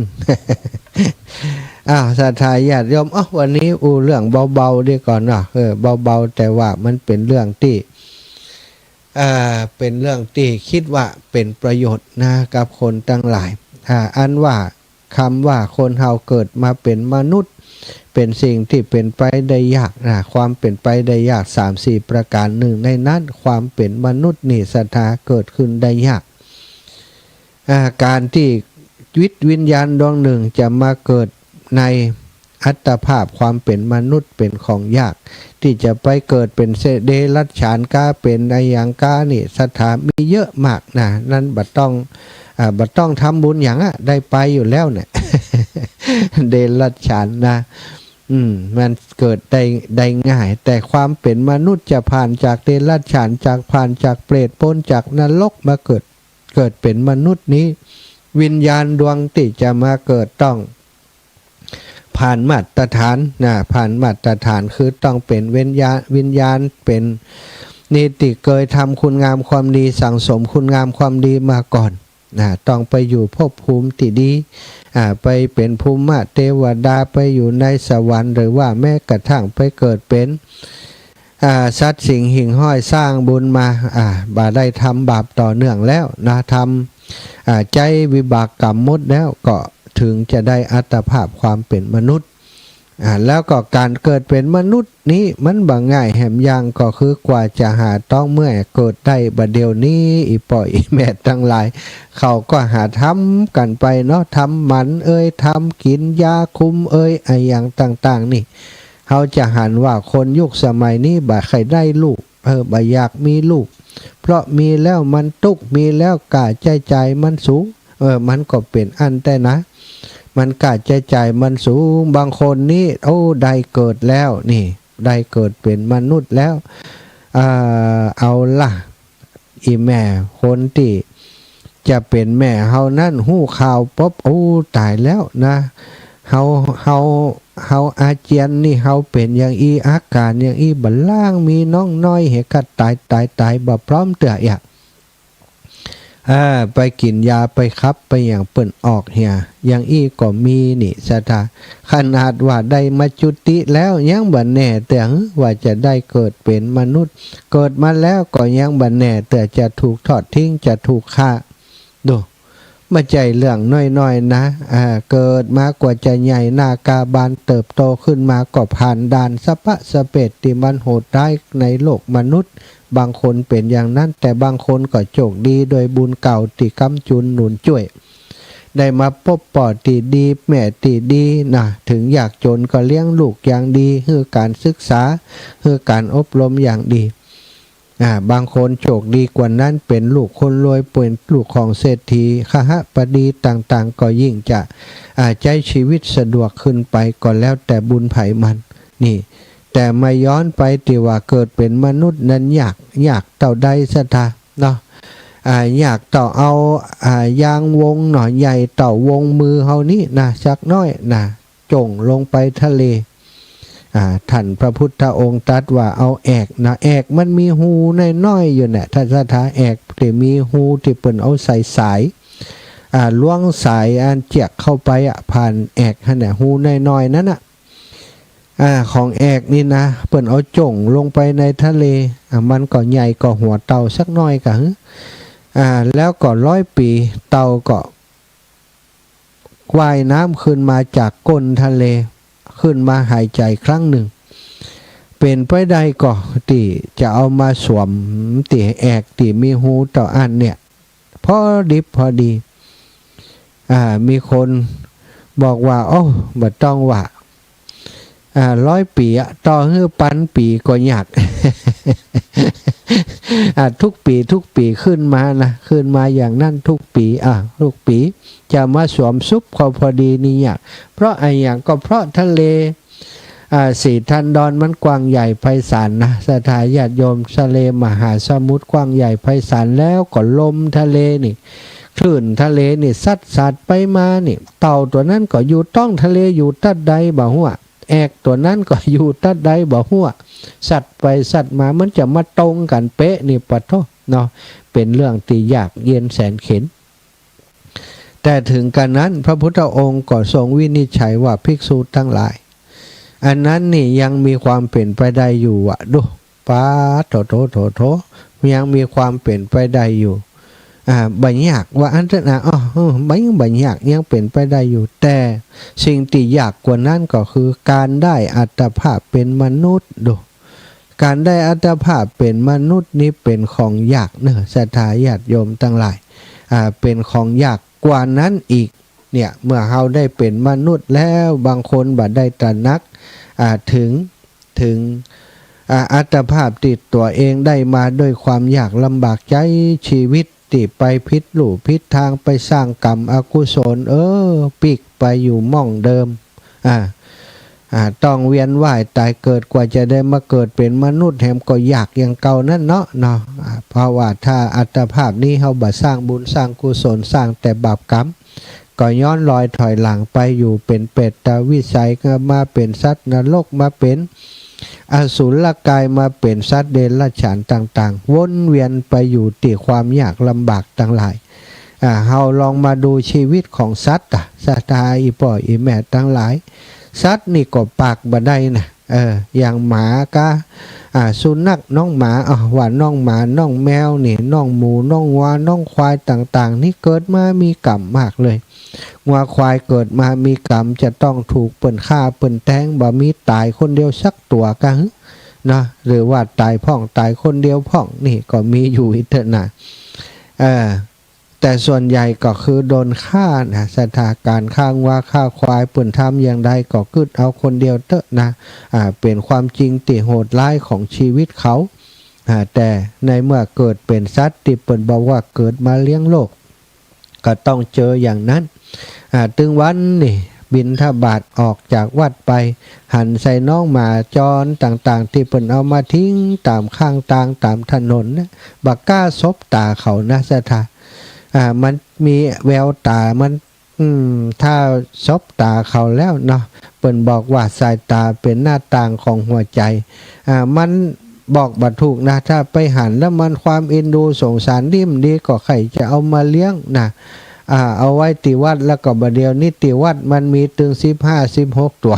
อ้าว ศรัทธาญาติโยม เอ้า วันนี้อู้เรื่องเบาๆ ดีกว่าเนาะ เออ เบาๆ แต่ว่ามันเป๋นเรื่องตี้ อ่า เป๋นเรื่องตี้กึ๊ดว่าเป๋นประโยชน์นะ กับคนตังหลาย อ่า อันว่า กำว่าคนเฮาเกิดมาเป๋นมนุษย์ เป๋นสิ่งตี้เป๋นไปได้ยากนะ ความเป๋นไปได้ยากสามสี่ประก๋าน นึ่งในนั้นความเป๋นมนุษย์นี่ ศรัทธา เกิดขึ้นได้ยาก อ่า ก๋านตี้จิตวิญญาณดวงนึ่งจะมาเกิดในอัตภาพความเป๋นมนุษย์เป๋นของยาก ตี้จะไปเกิดเป๋นเดรัจฉานก้า เป๋นอะหยังก้านี่ ศรัทธา มีเยอะมากนะ นั้นบ่ต้อง อ่า บ่ต้องทำบุญหยังอะ ได้ไปอยู่แล้วเนี่ย เดรัจฉานนะ อืม มันเกิดได้ ได้ง่าย แต่ความเป๋นมนุษย์จะผ่านจากเดรัจฉาน จาก ผ่านจากเปรต ป๊นจากนรกมาเกิด เกิดเป๋นมนุษย์นี้ วิญญาณดวงตี้จะมาเกิดต้อง ผ่านมาตรฐานนะ ผ่านมาตรฐานคือต้องเป๋นวิญญาณ วิญญาณเป๋น นี่ตี้เกยทำคุณงามความดี สั่งสมคุณงามความดีมาก่อนนะ ต้องไปอยู่ภพภูมิตี้ดี อ่า ไปเป๋นภูมิเตวดา ไปอยู่ในสวรรค์ หรือว่าแม้กระทั่งไปเกิดเป๋น อ่า สัตว์สิ่งหิ่งห้อย สร้างบุญมา อ่า บ่ได้ทำบาปต่อเนื่องแล้วนะ ทำ อ่า ใจ๊วิบากกรรมหมดแล้ว ก็ถึงจะได้อัตภาพความเป๋นมนุษย์ อ่า แล้วก็ก๋านเกิดเป๋นมนุษย์นี้มันบ่ง่ายแหมยัง ก็คือกว่าจะหาต๊องเมื่อยเกิดได้บ่าเดี่ยวนี้ อี่ป้ออี่แม่ตังหลาย เขาก็หาทำกั๋นไปเนาะ ทำหมันเอย ทำกิ๋นยาคุมเอย อะหยังต่างๆ นี่ เฮาจะหันว่าคนยุคสมัยนี้บ่ใค่ได้ลูก เออ บ่อยากมีลูก เพราะมีแล้วมันตุ๊กข์ มีแล้วก้าใจ๊จ่ายมันสูง เออ มันก็เป๋นอั้นแต๊นะ มันก้าใจ๊จ่ายมันสูง บางคนนี้ โอ้ ได้เกิดแล้วนี่ ได้เกิดเป๋นมนุษย์แล้ว อ่า เอาละ อี่แม่คนตี้จะเป๋นแม่เฮานั้น ฮู้ข่าวปุ๊บ โอ้ ต๋ายแล้วนะ เฮา เฮา เฮาอาเจียนนี่ เฮาเป๋นอย่างอี้ อาก๋านอย่างอี้ บ่าล้าง มีน้องน้อย เหียกัดต๋าย ต๋าย ต๋าย บ่พร้อมเตื้อเยียะ อ่า ไปกิ๋นยา ไปขับ ไปหยังเปิ้นออกเหีย อย่างอี้ก็มีนี่ ศรัทธา ขนาดว่าได้มาจุติแล้ว ยังบ่แน่เตื้อ ว่าจะได้เกิดเป๋นมนุษย์ เกิดมาแล้วก็ยังบ่แน่เตื้อ จะถูกทอดทิ้ง จะถูกฆ่า ดู บ่ใจ้เรื่องน้อยๆ นะ อ่า เกิดมากว่าจะใหญ่หน้ากาบานเติบโตขึ้นมาก็ผ่านด่านสะปะสะเปดตี้มันโหดร้ายในโลกมนุษย์ บางคนเป๋นอย่างนั้น แต่บางคนก็โชคดีโดยบุญเก่าตี้ค้ำจุนหนุนจ้วย ได้มาปบป้อตี้ดี แม่ตี้ดีนะ ถึงยากจนก็เลี้ยงลูกอย่างดี หื้อก๋านศึกษา หื้อก๋านอบรมอย่างดี อ่า บางคนโชคดีกว่านั้น เป๋นลูกคนรวย เป๋นลูกของเศรษฐี คหบดีต่างๆ ก็ยิ่งจะ อ่า ใจ๊ชีวิตสะดวกขึ้นไป ก็แล้วแต่บุญใผมัน นี่ แต่มาย้อนไปตี้ว่าเกิดเป๋นมนุษย์นั้นยาก ยากเต้าใดศรัทธาเนาะ อ่า ยากเต้าเอา อ่า ยางวงหน่อย ใหญ่เต้าวงมือเฮานี้นะ สักน้อยนะ จ่งลงไปทะเล อ่า ท่านพระพุทธองค์ตรัสว่าเอาแอกนะ แอกมันมีฮูน้อยๆ อยู่แหละ ถ้าศรัทธา แอกตี้มีฮูตี้เปิ้นเอาใส่สาย อ่า ล้วงสายอันเจียกเข้าไปอะ ผ่านแอกหั้นน่ะ ฮูน้อยๆ นั้นน่ะ อ่า ของแอกนี่นะ เปิ้นเอาจ่งลงไปในทะเล อ่า มันก็ใหญ่กว่าหัวเต่าสักน้อยกะ อ่า แล้วก็ร้อยปี๋ เต่าก็ ว่ายน้ำขึ้นมาจากก้นทะเล ขึ้นมาหายใจ๋ครั้งนึ่ง เป๋นไปได้ก่อตี้จะเอามาสวมตี้แอกตี้มีฮูเต้าอั้นเนี่ย พอดิบพอดี อ่า มีคนบอกว่า โอ้ บ่ต้องว่า อ่า ร้อยปี๋อะ ต่อหื้อปันปี๋ก็ยาก อ่า ทุกปี๋ ทุกปี๋ขึ้นมานะ ขึ้นมาอย่างนั้นทุกปี๋ อ่า ทุกปี๋จะมาสวมสุบเข้าพอดีนี่ยาก เพราะอะหยัง ก็เพราะทะเล อ่า สี่ทันดอนมันกว้างใหญ่ไพศาลนะ ศรัทธาญาติโยม ทะเลมหาสมุทรกว้างใหญ่ไพศาล แล้วก็ลมทะเลนี่ คลื่นทะเลนี่ซัดสาดไปมานี่ เต่าตั๋วนั้นก็อยู่ต๊องทะเล อยู่ตั๊ดใดบ่ฮู้ แอกตั๋วนั้นก็อยู่ตั๊ดใดบ่ฮู้ ซัดไปซัดมา มันจะมาตรงกั๋นเป๊ะนี่ ปะโธ่เนาะ เป๋นเรื่องตี้ยากเย็นแสนเข็ญ แต่ถึงกระนั้นพระพุทธองค์ก็ทรงวินิจฉัยว่า ภิกษุตังหลาย อันนั้นนี่ยังมีความเป๋นไปได้อยู่อะ ดู ปาดโถ โถ โถ โถ ยังมีความเป๋นไปได้อยู่ อ่า บ่ยาก ว่าอั้นเถาะนะ อ้อ เออ บ่ บ่ยาก ยังเป๋นไปได้อยู่ แต่สิ่งตี้ยากกว่านั้นก็คือก๋านได้อัตภาพเป๋นมนุษย์ ดู ก๋านได้อัตภาพเป๋นมนุษย์นี้เป๋นของยากเน่อ ศรัทธาญาติโยมตังหลาย อ่า เป๋นของยากกว่านั้นอีก เนี่ย เมื่อเฮาได้เป๋นมนุษย์แล้ว บางคนบ่ได้ตระหนัก อ่า เถิง เถิง อ่า อัตภาพตี้ตั๋วเองได้มาด้วยความยากลำบากใจ๊ ชีวิตตี้ไปผิดลู่ผิดตาง ไปสร้างกรรมอกุศล เออ ปิ๊กไปอยู่หม้องเดิม อ่า อ่า ต้องเวียนว่ายต๋ายเกิด กว่าจะได้มาเกิดเป๋นมนุษย์แหมก็ยากอย่างเก่านั้นเนาะ เนาะ อ่า เพราะว่าถ้าอัตภาพนี้เฮาบ่สร้างบุญสร้างกุศล สร้างแต่บาปกรรม ก็ย้อนรอยถอยหลังไปอยู่เป๋นเปรตวิสัย ก็มาเป๋นสัตว์นรก มาเป๋นอสุรกาย มาเป๋นสัตว์เดรัจฉานต่างๆ วนเวียนไปอยู่ตี้ความยากลำบากตังหลาย อ่า เฮาลองมาดูชีวิตของสัตว์อะ ศรัทธาอี่ป้ออี่แม่ตังหลาย สัตว์นี่ก็ปากบ่ได้นะ เออ อย่างหมากะ อ่า สุนัข น้องหมา เอาว่าน้องหมา น้องแมวนี่ น้องหมู น้องวัว น้องควายต่างๆ นี่เกิดมามีกรรมมากเลย งัวควายเกิดมามีกรรม จะต้องถูกเปิ้นฆ่าเปิ้นแตง บ่มีต๋ายคนเดียวสักตั๋วกะหึ เนาะ หรือว่าต๋ายพ่อง ต๋ายคนเดียวพ่อง นี่ก็มีอยู่อี้เต๊อะนะ เออ แต่ส่วนใหญ่ก็คือโดนฆ่านะ ศรัทธา ก๋านฆ่างัวฆ่าควาย เปิ้นทำอย่างใดก็กึ๊ดเอาคนเดียวเต๊อะนะ อ่า เป๋นความจริงตี้โหดร้ายของชีวิตเขา อ่า แต่ในเมื่อเกิดเป๋นสัตว์ตี้เปิ้นบอกว่าเกิดมาเลี้ยงโลก ก็ต้องเจออย่างนั้น อ่า ตึงวันนี่บิณฑบาตออกจากวัดไป หันใส่น้องหมาจรต่างๆ ตี้เปิ้นเอามาทิ้งต๋ามข้างตางต๋ามถนนนะ บ่กล้าสบต๋าเขานะ ศรัทธา อ่า มันมีแววต๋ามัน อืม ถ้าสบต๋าเขาแล้วเนาะ เปิ้นบอกว่าสายต๋าเป๋นหน้าต่างของหัวใจ๋ อ่า มันบอกบ่ถูกนะ ถ้าไปหันแล้วมันความเอ็นดูสงสารดีบ่ดี ก็ใค่จะเอามาเลี้ยงนะ อ่า เอาไว้ตี้วัด แล้วก็บ่าเดี่ยวนี้ตี้วัดมันมีตึงสิบห้า สิบหกตั๋ว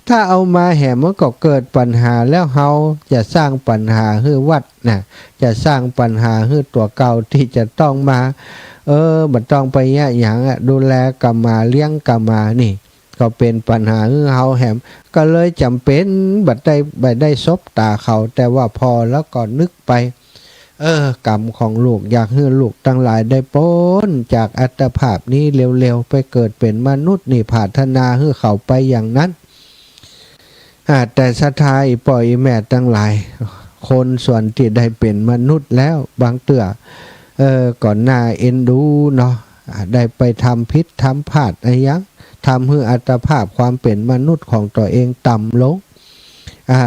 ถ้าเอามาแหมมันก็เกิดปัญหา แล้วเฮาจะสร้างปัญหาหื้อวัดนะ จะสร้างปัญหาหื้อตั๋วเก่าตี้จะต้องมา เออ บ่ต้องไปเยียะหยังอะ ดูแลกาหมา เลี้ยงกาหมา นี่ก็เป๋นปัญหาหื้อเฮาแหม ก็เลยจ๋ำเป๋นบ่ได้ บ่ได้สบต๋าเขา แต่ว่าผ่อแล้วก็นึกไป เออ กรรมของลูก อยากหื้อลูกตังหลายได้ป๊นจากอัตภาพนี้เร็วๆ ไปเกิดเป๋นมนุษย์นี่ ผาถนาหื้อเขาไปอย่างนั้น อ่า แต่ศรัทธาอี่ป้ออี่แม่ตังหลาย คนส่วนตี้ได้เป๋นมนุษย์แล้ว บางเตื้อ เออ ก็น่าเอ็นดูเนาะ อ่า ได้ไปทำผิดทำพลาดอะหยัง ทำหื้ออัตภาพความเป๋นมนุษย์ของตั๋วเองต่ำลง อ่า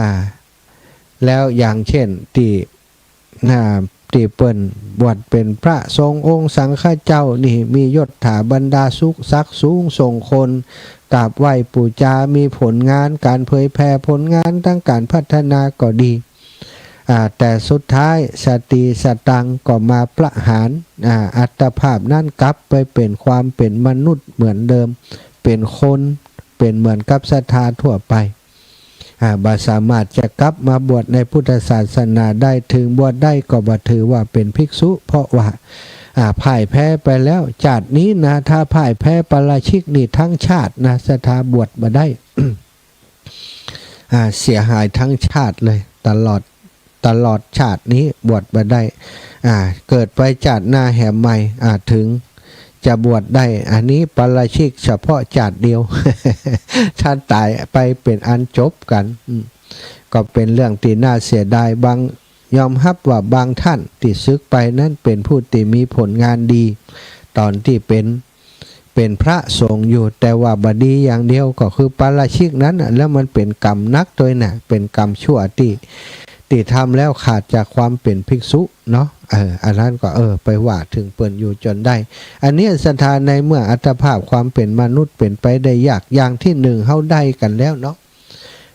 แล้วอย่างเช่นตี้ อ่า ตี้เปิ้นบวชเป๋นพระสงฆ์องค์สังฆเจ้านี่ มียศถาบรรดาสุข ศักดิ์สูงส่งคนกราบไหว้ปู๋จา มีผลงานก๋านเผยแผ่ ผลงานตางก๋านพัฒนาก็ดี อ่า แต่สุดท้ายสติสตังค์ก็มาประหาร อ่า อัตภาพนั้นกลับไปเป๋นความเป๋นมนุษย์เหมือนเดิม เป๋นคน เป๋นเหมือนกับศรัทธาทั่วไป อ่า บ่สามารถจะกลับมาบวชในพุทธศาสนาได้ เถิงบวชได้ก็บ่ถือว่าเป๋นภิกษุ เพราะว่า อ่า พ่ายแพ้ไปแล้ว จาตินี้นะ ถ้าพ่ายแพ้ปาราชิกนี่ทั้งชาตินะ ศรัทธา บวชบ่ได้ อ่า เสียหายทั้งชาติเลย ตลอด ตลอดชาตินี้บวชบ่ได้ อ่า เกิดไปจาติหน้าแหมใหม่ อ่า เถิงจะบวชได้ อันนี้ปาราชิกเฉพาะจาติเดียว ถ้าต๋ายไปเป๋นอันจบกั๋น อืม ก็เป๋นเรื่องตี้น่าเสียดาย บาง ยอมฮับว่าบางท่านตี้สึกไปนั้นเป๋นผู้ตี้มีผลงานดี ต๋อนตี้เป๋น เป๋นพระสงฆ์อยู่ แต่ว่าบ่ดีอย่างเดียวก็คือปาราชิกนั้นน่ะ แล้วมันเป๋นกรรมหนักตวยนะ เป๋นกรรมชั่วตี้ ตี้ทำแล้วขาดจากความเป๋นภิกษุเนาะ เออ อันนั้นก็ เออ ไปว่าเถิงเปิ้นอยู่จ๋นได้ อันนี้ศรัทธา ในเมื่ออัตภาพความเป๋นมนุษย์เป๋นไปได้ยาก อย่างตี้นึ่งเฮาได้กั๋นแล้วเนาะ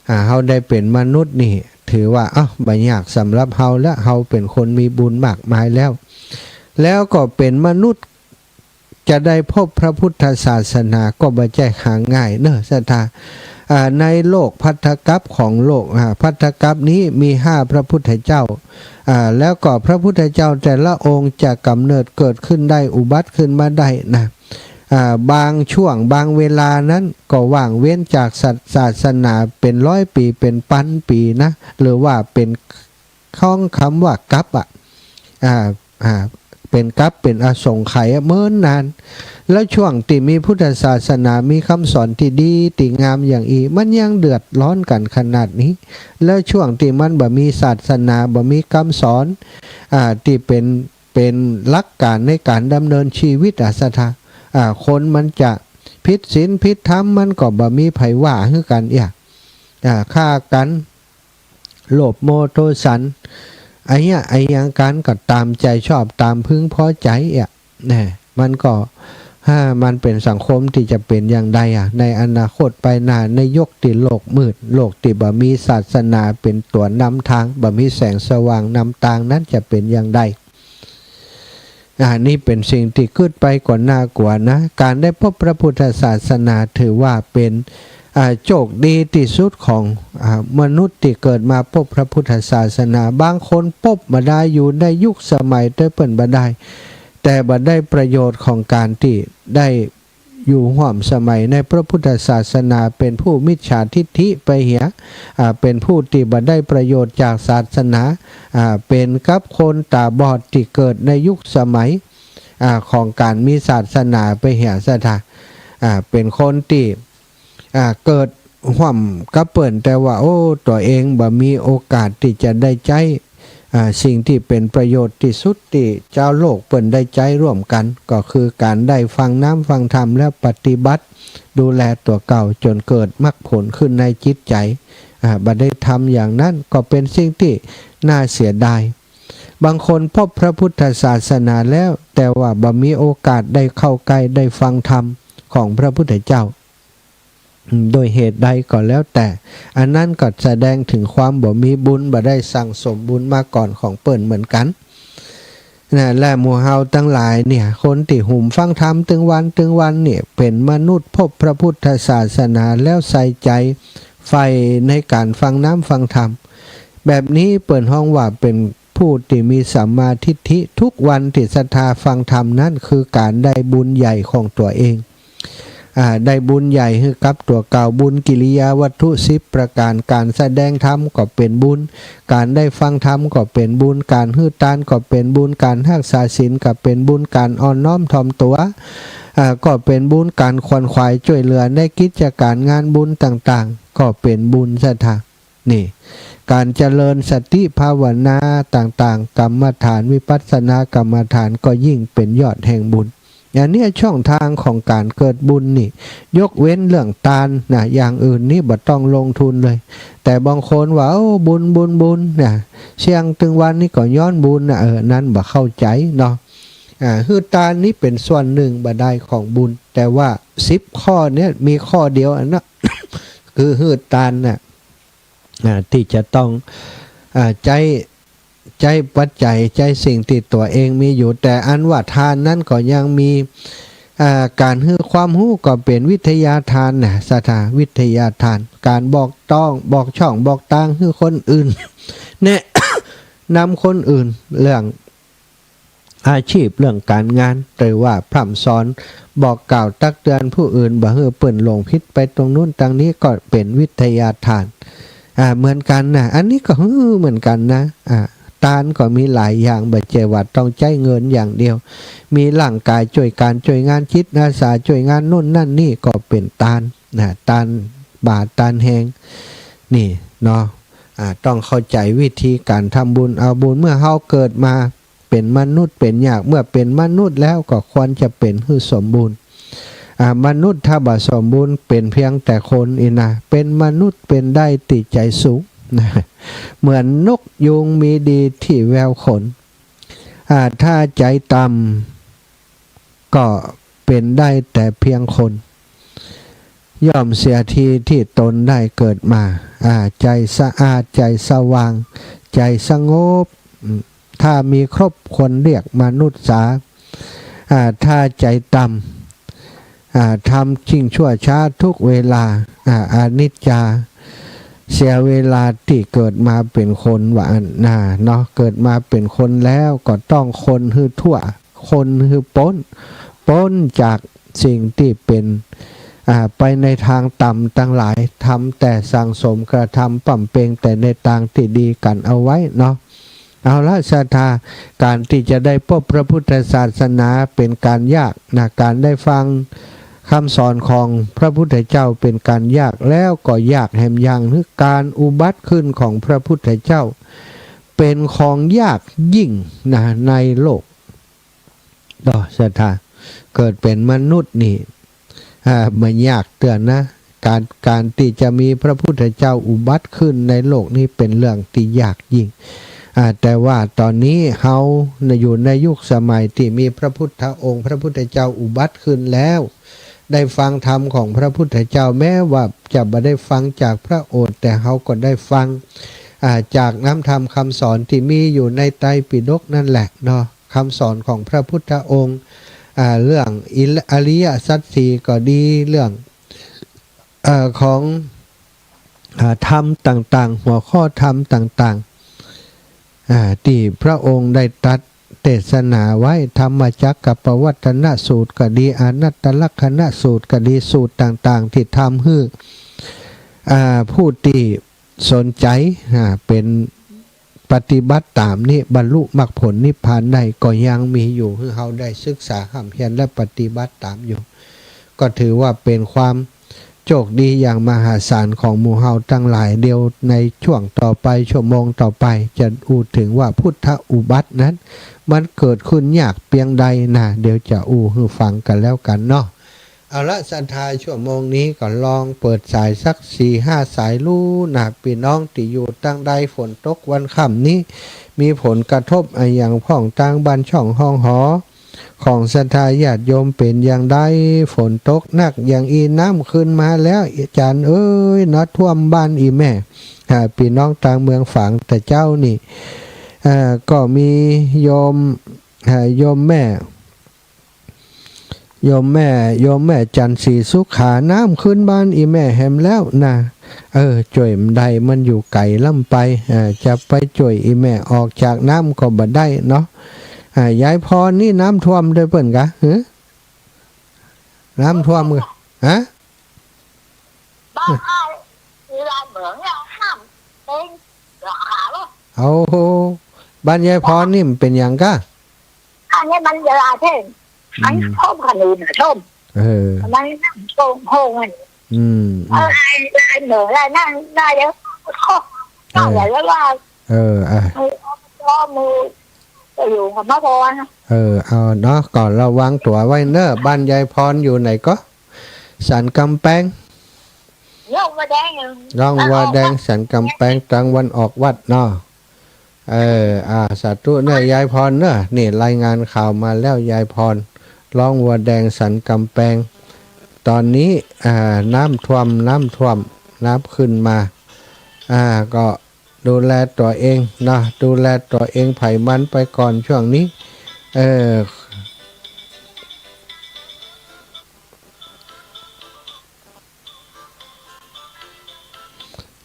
อ่า เฮาได้เป๋นมนุษย์นี่ ถือว่า เอ้า บ่ยากสำหรับเฮาแล้ว เฮาเป๋นคนมีบุญมากมายแล้ว แล้วก็เป๋นมนุษย์ จะได้พบพระพุทธศาสนาก็บ่ใจ้หาง่ายเนอะ ศรัทธา อ่า ในโลกภัททกัปของโลก อ่า ภัททกัปนี้มีห้าพระพุทธเจ้า อ่า แล้วก็พระพุทธเจ้าแต่ละองค์จะกำเนิดเกิดขึ้นได้ อุบัติขึ้นมาได้นะ อ่า บางช่วงบางเวลานั้นก็ว่างเว้นจากศาส- ศาสนาเป๋นร้อยปี๋ เป๋นปันปี๋นะ หรือว่าเป๋น ของคำว่ากัปอะ อ่า อ่า เป๋นกัป เป๋นอสงไขยอะ เมินนาน แล้วช่วงตี้มีพุทธศาสนา มีกำสอนตี้ดีตี้งามอย่างอี้ มันยังเดือดร้อนกั๋นขนาดนี้ แล้วช่วงตี้มันบ่มีศาสนา บ่มีกำสอน อ่า ตี้เป๋น เป๋นหลักก๋านในก๋านดำเนินชีวิตอะ ศรัทธา อ่า คนมันจะผิดศีลผิดธรรม มันก็บ่มีใผว่าหื้อกั๋นเอี้ย อ่า ฆ่ากั๋น โลภโมโทสัน อะเยียะอะหยังกั๋นก็ต๋ามใจ๋ชอบ ต๋ามพึงพอใจ๋อะ แน่ มันก็ ถ้ามันเป๋นสังคมตี้จะเป๋นอย่างใดอะ ในอนาคตไปหน้า ในยุคตี้โลกมืด โลกตี้บ่มีศาสนาเป๋นตั๋วนำตาง บ่มีแสงสว่างนำตางนั้นจะเป๋นอย่างใด อ่า นี่เป๋นสิ่งตี้กึ๊ดไปก็น่ากลัวนะ ก๋านได้พบพระพุทธศาสนาถือว่าเป๋น อ่า โชคดีตี้สุดของ อ่า มนุษย์ตี้เกิดมาพบพระพุทธศาสนา บางคนพบบ่ได้ อยู่ในยุคสมัยตวยเปิ้นบ่ได้ แต่บ่ได้ประโยชน์ของก๋านตี้ได้อยู่ฮ่วมสมัยในพระพุทธศาสนา เป๋นผู้มิจฉาทิฏฐิไปเหีย อ่า เป๋นผู้ตี้บ่ได้ประโยชน์จากศาสนา อ่า เป๋นกับคนต๋าบอดตี้เกิดในยุคสมัย อ่า ของก๋านมีศาสนาไปเหีย ศรัทธา อ่า เป๋นคนตี้ อ่า เกิดฮ่วมกับเปิ้น แต่ว่า โอ้ ตั๋วเองบ่มีโอกาสตี้จะได้ใจ๊ อ่า สิ่งตี้เป๋นประโยชน์ตี้สุดตี้จาวโลกเปิ้นได้ใจ๊ร่วมกั๋น ก็คือก๋านได้ฟังน้ำฟังธรรมแล้วปฏิบัติดูแลตั๋วเก่าจ๋นเกิดมรรคผลขึ้นในจิตใจ๋ อ่า บ่ได้ทำอย่างนั้น ก็เป๋นสิ่งตี้น่าเสียดาย บางคนพบพระพุทธศาสนาแล้ว แต่ว่าบ่มีโอกาสได้เข้าใกล้ได้ฟังธรรมของพระพุทธเจ้า อืม โดยเหตุใดก็แล้วแต่ อันนั้นก็แสดงเถิงความบ่มีบุญ บ่ได้สั่งสมบุญมาก่อนของเปิ้นเหมือนกั๋น นะ และหมู่เฮาตังหลายเนี่ย คนตี้หุมฟังธรรมตึงวันตึงวันเนี่ย เป๋นมนุษย์พบพระพุทธศาสนาแล้วใส่ใจ๋ใฝ่ในก๋านฟังน้ำฟังธรรม แบบนี้เปิ้นฮ้องว่าเป๋นผู้ตี้มีสัมมาทิฏฐิ ทุกวันตี้ศรัทธาฟังธรรมนั้นคือก๋านได้บุญใหญ่ของตั๋วเอง อ่า ได้บุญใหญ่หื้อกับตั๋วเก่า บุญกิริยาวัตถุสิบประก๋าน ก๋านแสดงธรรมก็เป๋นบุญ ก๋านได้ฟังธรรมก็เป๋นบุญ ก๋านหื้อตานก็เป๋นบุญ ก๋านฮักษาศีลก็เป๋นบุญ ก๋านอ่อนน้อมถ่อมตั๋ว อ่า ก็เป๋นบุญ ก๋านขวนขวายจ้วยเหลือในกิจก๋านงานบุญต่างๆ ก็เป๋นบุญ ศรัทธา นี่ ก๋านเจริญสติภาวนาต่างๆ กรรมฐาน วิปัสสนากรรมฐานก็ยิ่งเป๋นยอดแห่งบุญ อันเนี้ยช่องตางของก๋านเกิดบุญนี่ ยกเว้นเรื่องตานนะ อย่างอื่นนี่บ่ต้องลงทุนเลย แต่บางคนว่า โอ้ บุญ บุญ บุญนะ เสี้ยงตึงวันนี่ก็ย้อนบุญนะ เออ นั้นบ่เข้าใจ๋เนาะ อ่า หื้อตานนี่เป๋นส่วนนึ่งบ่ดายของบุญ แต่ว่าสิบข้อเนี่ยมีข้อเดียวอันนะ คือหื้อตานน่ะ อ่า ตี้จะต้อง อ่า ใจ๊ ใจ๊ปัจจัย ใจ๊สิ่งตี้ตั๋วเองมีอยู่ แต่อันว่าตานนั้นก็ยังมี อ่า ก๋านหื้อความฮู้ก็เป๋นวิทยาตานนะ ศรัทธา วิทยาตาน ก๋านบอกต้อง บอกช่อง บอกตางหื้อคนอื่น แนะนำคนอื่นเรื่อง อาชีพ เรื่องก๋านงาน หรือว่าพร่ำสอน บอกกล่าวตักเตือนผู้อื่น บ่หื้อเปิ้นหลงผิดไปตรงนู้นตรงนี้ ก็เป๋นวิทยาตาน อ่า เหมือนกั๋นนะ อันนี้ก็หื้อเหมือนกั๋นนะ อ่า ตานก็มีหลายอย่าง บ่ใจ้ว่าต้องใจ๊เงินอย่างเดียว มีร่างก๋ายจ้วยก๋านจ้วยงาน จิตอาสาจ้วยงานโน่นนั่นนี่ ก็เป๋นตานนะ ตานบ่าตานแฮง นี่เนาะ อ่า ต้องเข้าใจ๋วิธีก๋านทำบุญ เอาบุญ เมื่อเฮาเกิดมา เป๋นมนุษย์เป๋นยาก เมื่อเป๋นมนุษย์แล้วก็ควรจะเป๋นหื้อสมบูรณ์ อ่า มนุษย์ถ้าบ่สมบูรณ์ เป๋นเพียงแต่คนอี้นะ เป๋นมนุษย์เป๋นได้ตี้ใจ๋สูงนะ เหมือนนกยูงมีดีตี้แววขน อ่า ถ้าใจ๋ต่ำ ก็เป๋นได้แต่เพียงคน ย่อมเสียทีตี้ตนได้เกิดมา อ่า ใจ๋สะอาด ใจ๋สว่าง ใจ๋สงบ อืม ถ้ามีครบควรเรียกมนุษย์สา อ่า ถ้าใจ๋ต่ำ อ่า ทำสิ่งชั่วช้าทุกเวลา อ่า อนิจจา เสียเวลาตี้เกิดมาเป๋นคนว่าอั้นนะเนาะ เกิดมาเป๋นคนแล้วก็ต้องคนหื้อทั่ว คนหื้อป๊น ป๊นจากสิ่งตี้เป๋น อ่า ไปในตางต่ำตังหลาย ทำแต่สั่งสมกระทำปำเป็งแต่ในตางตี้ดีกั๋นเอาไว้เนาะ เอาละศรัทธา ก๋านตี้จะได้พบพระพุทธศาสนาเป๋นก๋านยากนะ ก๋านได้ฟังกำสอนของพระพุทธเจ้าเป๋นก๋านยาก แล้วก็ยากแหมอย่างนึ่ง ก๋านอุบัติขึ้นของพระพุทธเจ้าเป๋นของยากยิ่งนะ ในโลก เนาะศรัทธา เกิดเป๋นมนุษย์นี่ อ่า มันยากเตื้อนะ ก๋าน ก๋านตี้จะมีพระพุทธเจ้าอุบัติขึ้นในโลกนี้เป๋นเรื่องตี้ยากยิ่ง อ่า แต่ว่าต๋อนนี้เฮาอยู่ในยุคสมัยตี้มีพระพุทธองค์ พระพุทธเจ้าอุบัติขึ้นแล้ว ได้ฟังธรรมของพระพุทธเจ้า แม้ว่าจะบ่ได้ฟังจากพระโอษฐ์ แต่เฮาก็ได้ฟัง อ่า จากน้ำธรรมคำสอนตี้มีอยู่ในไตรปิฎกนั่นแหละเนาะ คำสอนของพระพุทธองค์ อ่า เรื่องอิริ- อริยสัจสี่ก็ดี เรื่อง เอ่อ ของ อ่า ธรรมต่างๆ หัวข้อธรรมต่างๆ อ่า ตี้พระองค์ได้ตรัสเทศนาไว้ ธรรมจักกัปปวัตตนสูตรก็ดี อนัตตลักขณสูตรก็ดี สูตรต่างๆ ตี้ทำหื้อ อ่า ผู้ตี้สนใจ๋ อ่า เป๋น ปฏิบัติต๋ามนี้บรรลุมรรคผลนิพพานได้ ก็ยังมีอยู่หื้อเฮาได้ศึกษาฮ่ำเฮียนและปฏิบัติต๋ามอยู่ ก็ถือว่าเป๋นความโชคดีอย่างมหาศาลของหมู่เฮาตังหลาย เดี๋ยวในช่วงต่อไป ชั่วโมงต่อไป จะอู้เถิงว่าพุทธอุบัตินั้น มันเกิดขึ้นยากเปียงใดนะ เดี๋ยวจะอู้หื้อฟังกั๋นแล้วกั๋นเนาะ เอาละ ศรัทธา ชั่วโมงนี้ก็ลองเปิดสายสักสี่ห้าสายลูนะ ปี้น้องตี้อยู่ตางใด ฝนตกวันค่ำนี้ มีผลกระทบอะหยังพ่องตางบ้านช่องห้องหอของศรัทธาญาติโยมเป๋นอย่างใด ฝนตกหนักอย่างอี้ น้ำขึ้นมาแล้ว อาจ๋ารย์เอ๋ย น้ำท่วมบ้านอี่แม่ อ่า ปี้น้องตางเมืองฝางตะเจ้านี่ อ่า ก็มีโยม อ่า โยมแม่ โยมแม่ โยมแม่จันทร์ศรีสุขา น้ำขึ้นบ้านอี่แม่แหมแล้วนะ เออ จ้วยบ่ได้ มันอยู่ไก๋ล้ำไป อ่า จะไปจ้วยอี่แม่ออกจากน้ำก็บ่ได้เนาะ อ่า ยายพรนี่น้ำท่วมตวยเปิ้นกา หือ น้ำท่วมกา ฮะ บ้านอ้าย มีลานเหมืองเนี่ย น้ำเต็มหลังคาเลย โอ้โห บ้านยายพรนี่มันเป๋นหยังกา อันนี้มันเวลาเท่ง อืม มันท่วมขนุนน่ะท่วม เออ มันท่วมโฮงๆ อ่ะ อืม อืม เออ ไอ้ ไอ้เหนือไอ้นั่นได้แล้ว เออ นั่นแหละแล้วว่า เออ อ่ะ มือ มือ ก็อยู่กับมะพร้าวนะ เออ เอาเนาะ ก็ระวังตั๋วไว้เน้อ บ้านยายพรอยู่ไหนก็ สันกำแปง ร่องวัวแดง ร่องวัวแดง สันกำแปง ตางวันออกวัดเนาะ เออ อ่า สาธุเน้อ ยายพรเน้อ นี่รายงานข่าวมาแล้ว ยายพร ร่องวัวแดง สันกำแปง ต๋อนนี้ อ่า น้ำท่วม น้ำท่วม น้ำขึ้นมา อ่า ก็ดูแลตั๋วเองเนาะ ดูแลตั๋วเอง ใผมันไปก่อนช่วงนี้ เออ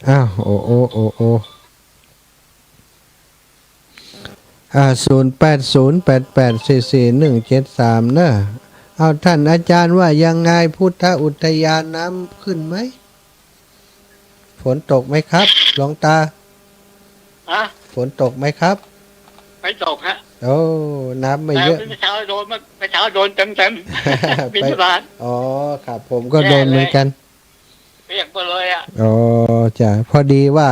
อ้าว โอ้ โอ้ โอ้ โอ้ อ่า ศูนย์แปดศูนย์แปดแปดสี่สี่หนึ่งเจ็ดสาม เนอะ เอา ท่านอาจารย์ว่ายังไง พุทธอุทยานน้ำขึ้นไหม ฝนตกไหมครับ หลวงตา ฮะ ฝนตกไหมครับ ไม่ตกฮะ โอ้ น้ำไม่เยอะ แต่เมื่อเช้าโดน เมื่อเช้าโดนเต็มๆ ไป บิณฑบาต อ๋อ ครับ ผมก็โดนเหมือนกัน แย่เลย เปียกหมดเลยอะ อ๋อ จ้ะ พอดีว่า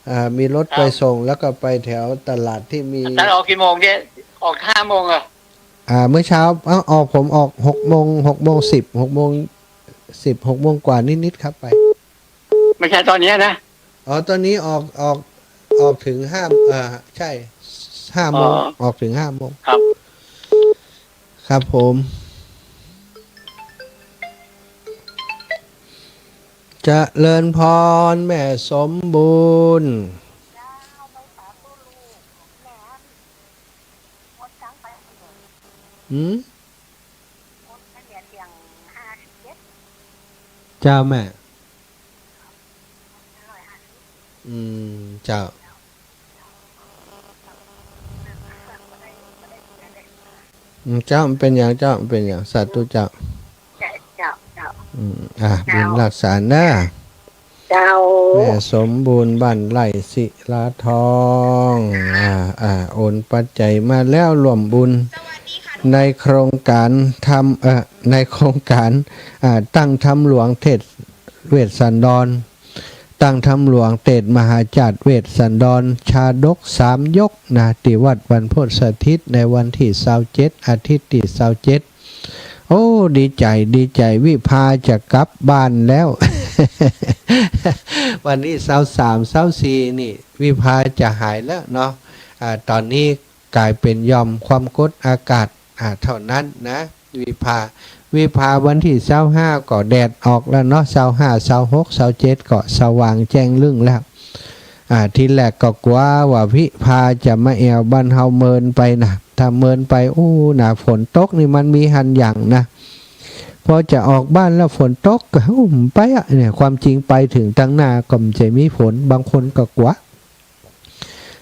อ่า มีรถ ครับ ไปส่ง แล้วก็ไปแถวตลาดตี้มี อาจารย์ออกกี่โมงเนี่ย ออกห้าโมงเหรอ อ่า เมื่อเช้า เอ้า ออก ผมออกหกโมง หกโมงสิบ หกโมงสิบ หกโมงกว่านิดๆ ครับ ไป ไม่ใช่ตอนเนี้ยนะ อ๋อ ตอนนี้ออก ออก ออกถึงห้า เอ่อ ใช่ ห้าโมง อ๋อ ออกถึงห้าโมง ครับ ครับผม เจริญพร แม่สมบูรณ์ หืม เจ้าแม่ อืม เจ้า อืม เจ้า มันเป๋นหยัง เจ้า มันเป๋นหยัง สาธุเจ้า เจ้า เจ้า เจ้า อืม อ่ะ เจ้า บุญรักษาเน้อ เจ้า แม่สมบูรณ์ บ้านไร่ศิลาทอง อ่า อ่า โอนปัจจัยมาแล้ว ร่วมบุญในโครงก๋านธรรม เอ่อ ในโครงก๋าน อ่า ตั้งธรรมหลวงเทศเวสสันดร ตั้งธรรมหลวงเทศมหาจาตุเวสสันดร ชาดกสามยกนะ ตี้วัดบรรพตสถิต ในวันตี้ซาวเจ็ด อาทิตย์ตี้ซาวเจ็ด โอ้ ดีใจ๋ ดีใจ๋ วิภาจะกลับบ้านแล้ว วันตี้ซาวสาม ซาวสี่ นี่ วิภาจะหายแล้วเนาะ อ่า ต๋อนนี้ก๋ายเป๋นหย่อมความกดอากาศ อ่า เต้านั้นนะ วิภา วิภาวันตี้ซาวห้าก็แดดออกแล้วเนาะ ซาวห้า ซาวหก ซาวเจ็ด ก็สว่างแจ้งลึ่งแล้ว อ่า ทีแรกก็กั๋วว่าวิภาจะมาแอ่วบ้านเฮาเมินไปนะ ถ้าเมินไป อู้ หน้าฝนตกนี่มันมีหันหยังนะ พอจะออกบ้านแล้วฝนตกก็ อู้ บ่ไปอะ เนี่ย ความจริงไปเถิงตังหน้าก็บ่ใจ้มีฝน บางคนก็กั๋ว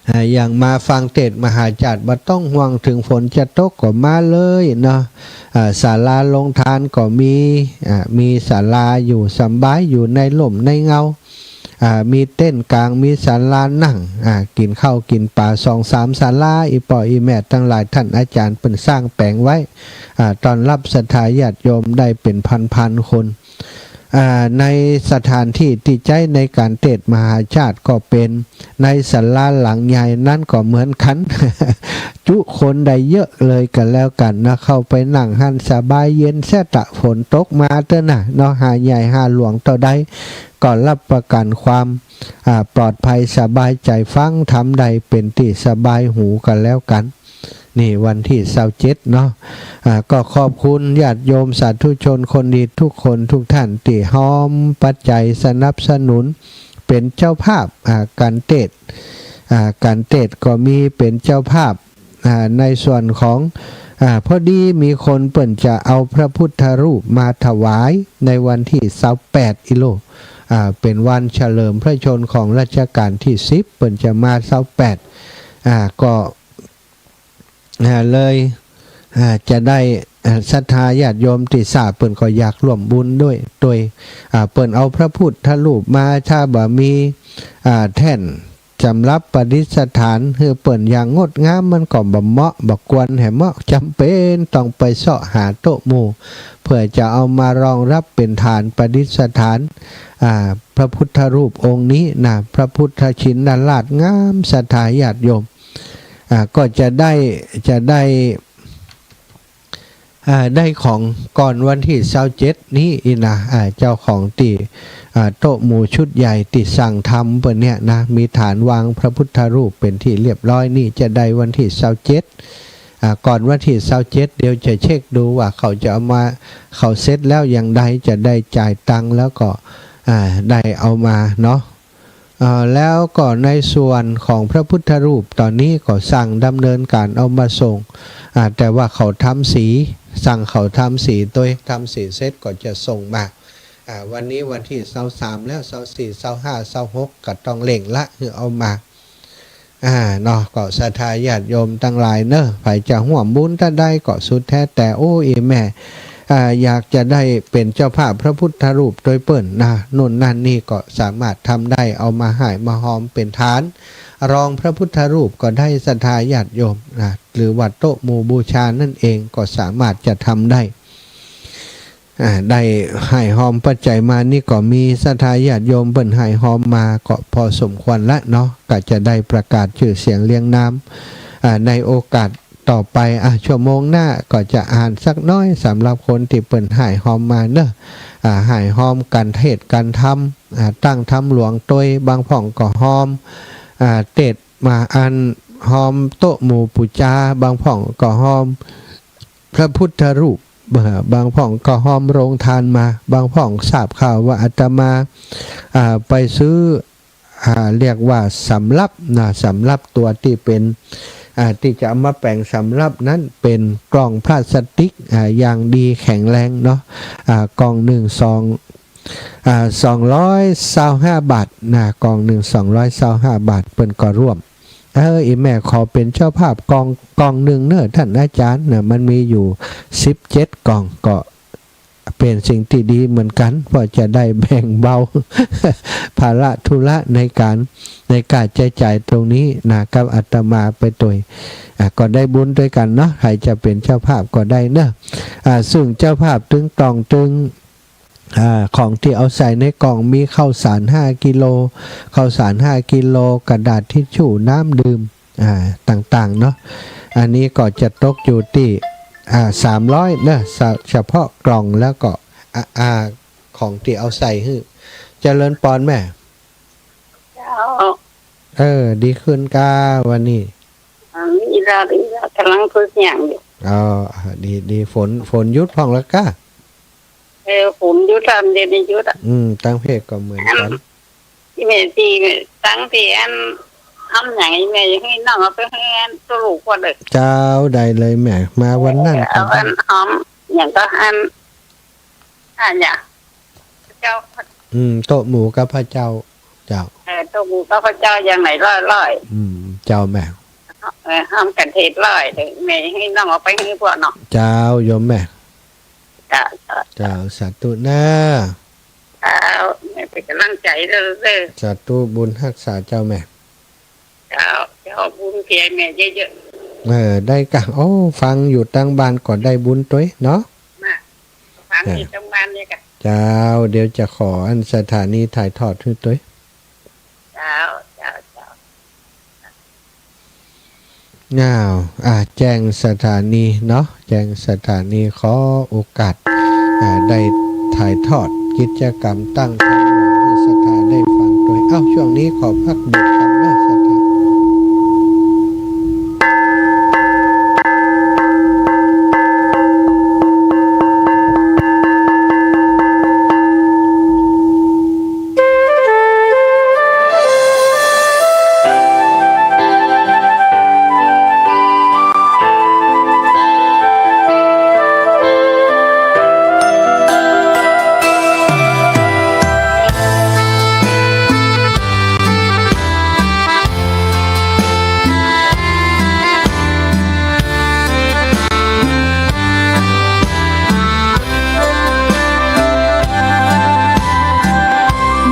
อ่า อย่างมาฟังเตสน์มหาชาติ บ่ต้องห่วงเถิงฝนจะตกก็มาเลยเนาะ อ่า ศาลาโฮงตานก็มี อ่า มีศาลาอยู่สบาย อยู่ในฮ่มในเงา อ่า มีเต็นท์ก๋าง มีศาลานั่ง อ่า กิ๋นข้าวกิ๋นป๋า สองสามศาลา อี่ป้ออี่แม่ตังหลาย ต้านอาจ๋ารย์เปิ้นสร้างแป๋งไว้ อ่า ต้อนฮับศรัทธาญาติโยมได้เป๋นพันๆ คน อ่า ในสถานตี้ตี้ใจ๊ในก๋านเตสน์มหาชาติก็เป๋นในศาลาหลังใหญ่นั้นก็เหมือนกั๋น จุคนได้เยอะเลยกั๋นแล้วกั๋นนะ เข้าไปนั่งหั้นสบายเย็นแซ่ตะ ฝนตกมาเต๊อะนะเนาะ หาใหญ่หาหลวงเต้าใดก็ฮับประกั๋นความ อ่า ปลอดภัยสบายใจ๋ ฟังธรรมได้เป๋นตี้สบายหูกั๋นแล้วกั๋น นี่วันตี้ซาวเจ็ดเนาะ อ่า ก็ขอบคุณญาติโยมสาธุชนคนดีกู้คนกู้ต้านตี้ฮอมปัจจัยสนับสนุนเป๋นเจ้าภาพ อ่า ก๋านเตสน์ อ่า ก๋านเตสน์ก็มีเป๋นเจ้าภาพ อ่า ในส่วนของ อ่า พอดีมีคนเปิ้นจะเอาพระพุทธรูปมาถวายในวันตี้ซาวแปดอี้โล อ่า เป๋นวันเฉลิมพระชนม์ของรัชกาลตี้สิบ เปิ้นจะมาซาวแปด อ่า ก็ อ่า เลย อ่า จะได้ อ่า ศรัทธาญาติโยมตี้ซาบเปิ้นก็อยากฮ่วมบุญตวย ตวย อ่า เปิ้นเอาพระพุทธรูปมา ถ้าบ่มี อ่า แท่นสำหรับประดิษฐานหื้อเปิ้นอย่างงดงาม มันก็บ่เหมาะ บ่ควรหื้อเหมาะ จ๋ำเป๋นต้องไปเซาะหาโต๊ะหมู่ เปื้อจะเอามารองฮับเป๋นฐานประดิษฐาน อ่า พระพุทธรูปองค์นี้นะ พระพุทธชินราชงาม ศรัทธาญาติโยม อ่า ก็จะได้ จะได้ อ่า ได้ของก่อนวันตี้ซาวเจ็ดนี้อี้นะ อ่า เจ้าของตี้ อ่า โต๊ะหมู่ชุดใหญ่ตี้สั่งทำเปิ้นเนี่ยนะ มีฐานวางพระพุทธรูปเป๋นตี้เรียบร้อยนี่ จะได้วันตี้ซาวเจ็ด อ่า ก่อนวันตี้ซาวเจ็ด เดี๋ยวจะเช็คดูว่าเขาจะเอามา เขาเสร็จแล้วอย่างใด จะได้จ่ายตังค์แล้วก็ อ่า ได้เอามาเนาะ อ่า แล้วก็ในส่วนของพระพุทธรูปต๋อนนี้ก็สั่งดำเนินก๋านเอามาส่ง อ่า แต่ว่าเขาทำสี สั่งเขาทำสีตวย ทำสีเสร็จก็จะส่งมา อ่า วันนี้วันตี้ซาวสามแล้ว ซาวสี่ ซาวห้า ซาวหก ก็ต้องเร่งละหื้อเอามา อ่า เนาะ ก็ศรัทธาญาติโยมตังหลายเนาะ ใผจะฮ่วมบุญตวยได้ก็สุดแท้แต่ โอ้ อี่แม่ อ่า อยากจะได้เป๋นเจ้าภาพพระพุทธรูปตวยเปิ้นนะ โน่นนั่นนี่ก็สามารถทำได้ เอามาฮ่ายมาฮอมเป๋นฐานรองพระพุทธรูปก็ได้ ศรัทธาญาติโยมนะ หรือว่าโต๊ะหมู่บูชานั่นเองก็สามารถจะทำได้ อ่า ได้ฮ่ายฮอมปัจจัยมานี่ก็มีศรัทธาญาติโยมเปิ้นฮ่ายฮอมมาก็พอสมควรละเนาะ ก็จะได้ประกาศจื้อเสียงเรียงนาม อ่า ในโอกาสต่อไป อ่า ชั่วโมงหน้าก็จะอ่านสักน้อยสำหรับคนตี้เปิ้นฮ่ายฮอมมาเนาะ อ่า ฮ่ายฮอมก๋านเตสน์ก๋านธรรม อ่า ตั้งธรรมหลวงตวย บางพ่องก็ฮอม อ่า เตสน์มาอัน ฮอมโต๊ะหมู่ปู๋จา บางพ่องก็ฮอมพระพุทธรูป เอ่อ บางพ่องก็ฮอมโฮงตานมา บางพ่องซาบข่าวว่าอาตมา อ่า ไปซื้อ อ่า เรียกว่าสำรับนะ สำรับตั๋วตี้เป๋น อ่า ตี้จะเอามาแป๋งสำรับนั้นเป๋นกล่องพลาสติก อ่า อย่างดีแข็งแรงเนาะ อ่า กล่องนึ่งสอง อ่า สองร้อยซาวห้าบาทนะ กล่องนึ่งสองร้อยซาวห้าบาท เปิ้นก็ฮ่วม เออ อี่แม่ขอเป๋นเจ้าภาพกล่อง กล่องนึ่งเนาะต้านอาจ๋ารย์นะ มันมีอยู่สิบเจ็ดกล่อง ก็เป๋นสิ่งตี้ดีเหมือนกั๋น เพราะจะได้แบ่งเบาภาระธุระในก๋าน ในก๋านใจ๊จ่ายตรงนี้นะ กับอาตมาไปตวย อ่า ก็ได้บุญตวยกั๋นเนาะ ใผจะเป๋นเจ้าภาพก็ได้เนาะ อ่า ซึ่งเจ้าภาพตึงกล่องตึง อ่า ของตี้เอาใส่ในกล่องมีข้าวสารห้ากิโล ข้าวสารห้ากิโล กระดาษทิชชู่ น้ำดื่ม อ่า ต่างๆ เนาะ อันนี้ก็จะตกอยู่ตี้ อ่า สามร้อยเนาะ เฉ- เฉพาะกล่องแล้วก็ อ่า อ่า ของตี้เอาใส่หื้อ เจริญปอนแม่ เจ้า เออ ดีขึ้นก้าวันนี้ อันนี้อีหล่า อีหล่ากำลังฝึกย่างอยู่ อ๋อ อ่า ดี ดี ฝน ฝนหยุดพ่องแล้วก้า เออ ฝนหยุดแล้ว เดี๋ยวนี้หยุดอะ อืม ตังเพกก็เหมือนกั๋น อัน ตี้แม่ ตี้แม่ ตังตี้อัน หอมหยัง แม่อยากหื้อน้องเอาไปหื้ออัน ตุ๊ลูกก่อนเน่อ เจ้า ได้เลยแม่ มาวันนั้น เออ เอาอันหอม หยังก็อัน อันหยัง เจ้า อืม โต๊ะหมู่กับพระเจ้า เจ้า เออ โต๊ะหมู่กับพระเจ้าอย่างไหนร้อยๆ อืม เจ้าแม่ เออ หอมกันเทศร้อยเน่อ แม่หื้อน้องเอาไปหื้อพวกเนาะ เจ้า โยมแม่ เจ้า เจ้า เจ้า สาธุนะ เจ้า แม่เป๋นก๋ำลังใจ๋เน่อ เน่อ สาธุ บุญฮักษาเจ้าแม่ เจ้า เจ้า บุญเปียแม่เยอะๆ เออ ได้ก้า โอ้ ฟังอยู่ตังบ้านก็ได้บุญตวยเนาะ มา ฟังอยู่ตังบ้านเนี่ยก้า เจ้า เดี๋ยวจะขออันสถานีถ่ายทอดหื้อตวย เจ้า เจ้า เจ้า อ้าว อ่า แจ้งสถานีเนาะ แจ้งสถานี ขอโอกาส อ่า ได้ถ่ายทอดกิจกรรมตั้งธรรมให้ศรัทธาได้ฟังตวย อ้าว ช่วงนี้ขอพักเบรกกำนะศรัทธา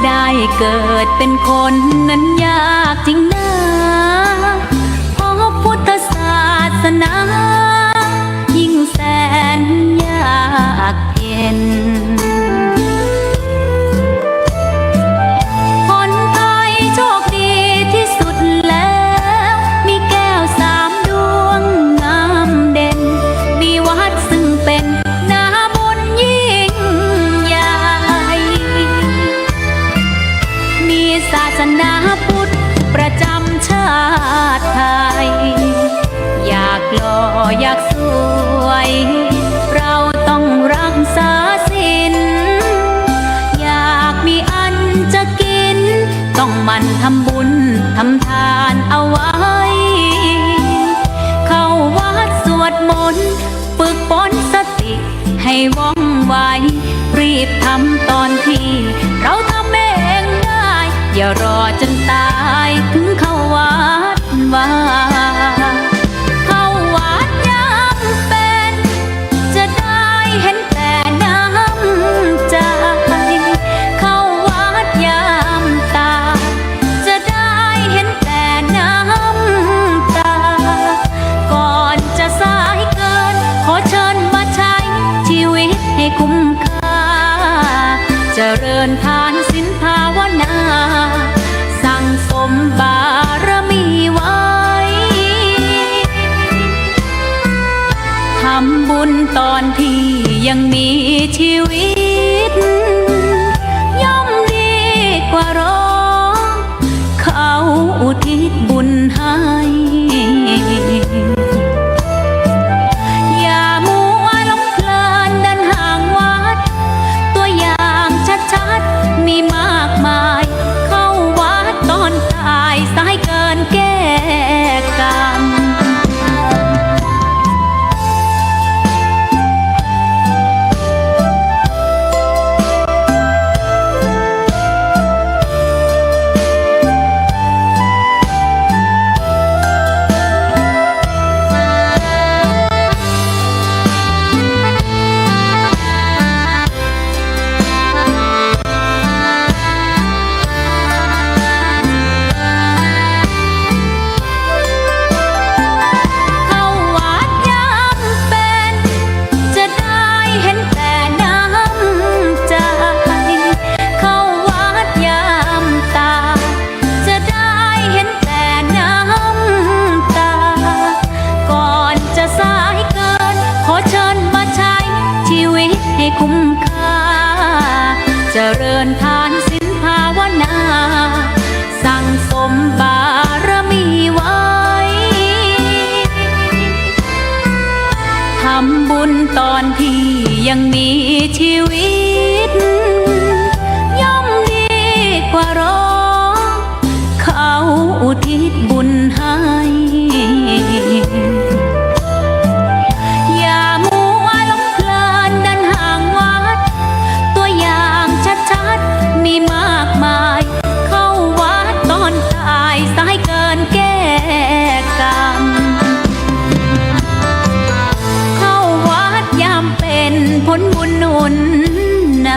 ได้เกิดเป็นคนนั้นยากจริงนา เพราะพุทธศาสนา ยิ่งแสนยากเย็น คนไทยโชคดีที่สุดแล้ว มีแก้วสามดวงงามเด่น มีวัดซึ่งเป็นนาบุญยิ่งใหญ่ มีศาสนาพุทธประจำชาติไทย อยากหล่ออยากสวย เราต้องรักษาศีล อยากมีอันจะกิน ต้องหมั่นทำบุญทำทานเอาไว้ เข้าวัดสวดมนต์ ฝึกฝนสติให้ว่องไว รีบทำตอนที่เราทำเองได้ อย่ารอจนตายถึงเข้าวัดวา เข้าวัดยามเพ็ญ จะได้เห็นแต่น้ำใจ เข้าวัดยามตาย จะได้เห็นแต่น้ำตา ก่อนจะสายเกิน ขอเชิญมาใช้ชีวิตให้คุ้มค่า เจริญทานศีลภาวนา สั่งสมบารมีไว้ ทำบุญตอนที่ยังมีชีวิต ย่อมดีกว่ารอ เขาอุทิศบุญให้ อย่ามัวหลงเพลินเดินห่างวัด ตัวอย่างชัดๆ มีมากมาย เข้าวัดตอนตาย สายเกินแก้กรรม เข้าวัดยามเพ็ญ จะได้เห็นแต่น้ำใจ เข้าวัดยามตาย จะได้เห็นแต่น้ำตา ก่อนจะสายเกิน ขอเชิญมาใช้ชีวิตให้คุ้มค่า เจริญทานศีลภาวนา สั่งสมบารมีไว้ ำบุญต๋อนตี้ยังมีจีวิต ย่อมดีกว่ารอ เขาอุทิศบุญหื้อ อย่ามัวหลงเพลินเดินห่างวัด ตั๋วอย่างชัดๆ มีมากมาย เข้าวัดต๋อนต๋ายสายเกินแก้กรรม เข้าวัดยามเป๋นผลบุญหนุนน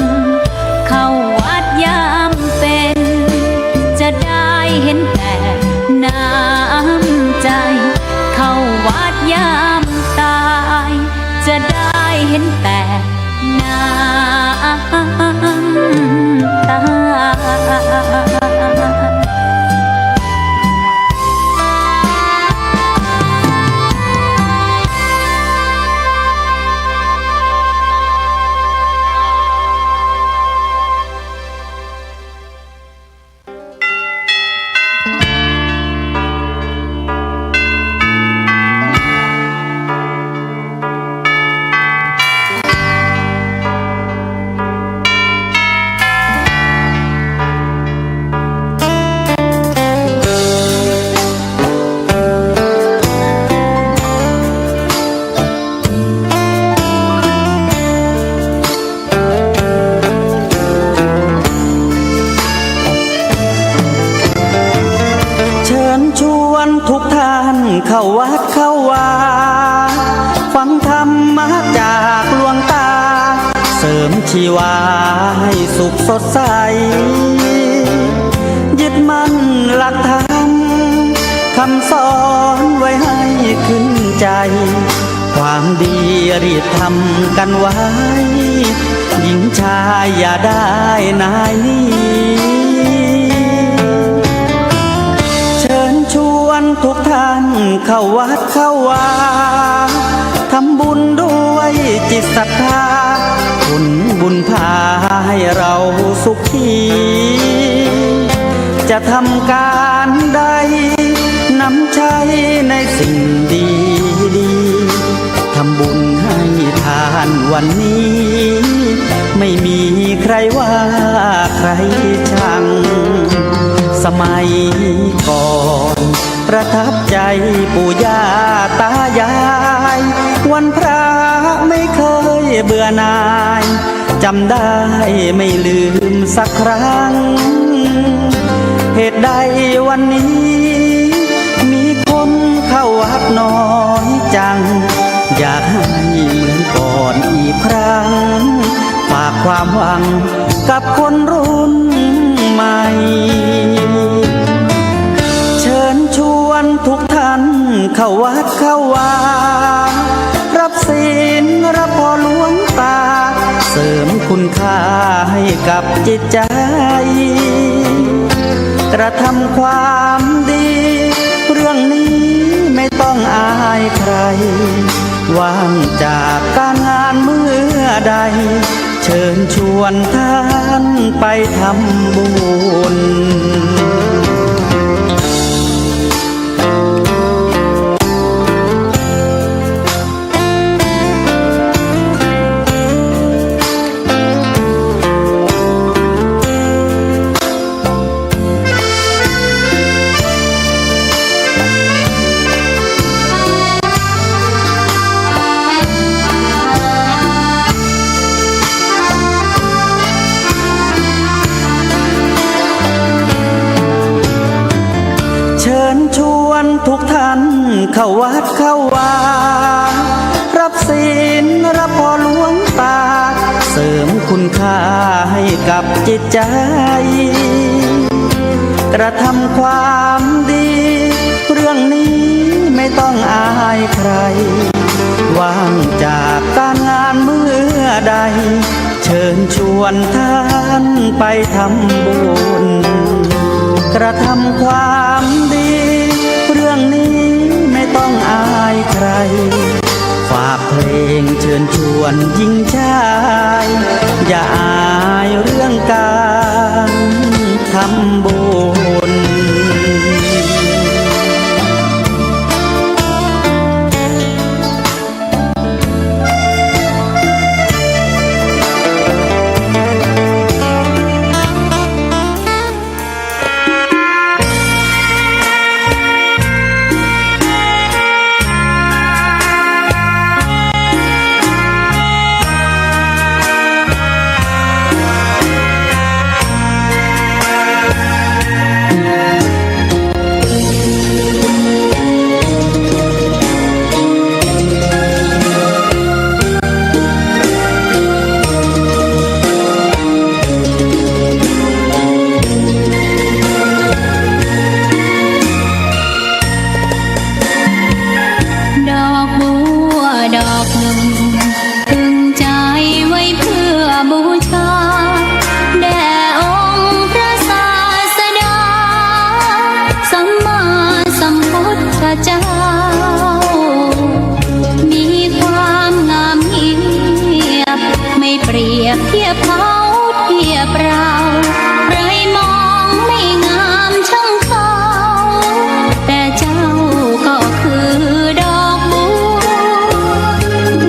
ำ เข้าวัดยามเป๋น จะได้หันแต่น้ำใจ๋ เข้าวัดยามต๋าย จะได้หันแต่น้ำต๋า เชิญชวนทุกท่านเข้าวัดเข้าวา ฟังธรรมะจากหลวงต๋า เสริมชีวาให้สุขสดใส ยึดมั่นหลักธรรม คำสอนไว้ให้ขึ้นใจ๋ ความดีรีบทำกันไว้ หญิงชายอย่าได้นายหนี เชิญชวนทุกท่านเข้าวัดเข้าวา ทำบุญด้วยจิตศรัทธา ผลบุญพาให้เราสุขี จะทำก๋านใด นำใช้ในสิ่งดีๆ ทำบุญให้ทานวันนี้ ไม่มีใครว่าใครชัง สมัยก่อนประทับใจ๋ปู่ย่าต๋ายาย วันพระไม่เคยเบื่อหน่าย จ๋ำได้ไม่ลืมสักครั้ง เหตุใดวันนี้มีคนเข้าวัดน้อยจัง อยากให้เหมือนก่อนอีกครั้ง ฝากความหวังกับคนรุ่นใหม่ เชิญชวนทุกท่านเข้าวัดเข้าวา รับศีลรับพรหลวงต๋า เสริมคุณค่าให้กับจิตใจ๋ กระทำความดี เรื่องนี้ไม่ต้องอายใคร ว่างจากก๋านงานเมื่อใด เชิญชวนท่านไปทำบุญ เชิญชวนทุกท่านเข้าวัดเข้าวา รับศีลรับพรหลวงต๋า เสริมคุณค่าให้กับจิตใจ๋ กระทำความดี เรื่องนี้ไม่ต้องอายใคร ว่างจากก๋านงานเมื่อใด เชิญชวนท่านไปทำบุญ กระทำความดี เรื่องนี้ไม่ต้องอายใคร ฝากเพลงเชิญชวนหญิงชาย อย่าอายเรื่องก๋านทำบุญ ตึงใจ๋ไว้เพื่อบูชา แด่องค์พระศาสดา สัมมาสัมพุทธเจ้า มีความงามเงียบ ไม่เปรียบเทียบเขาเทียบเรา ใครมองไม่งามช่างเขา แต่เจ้าก็คือดอกบัว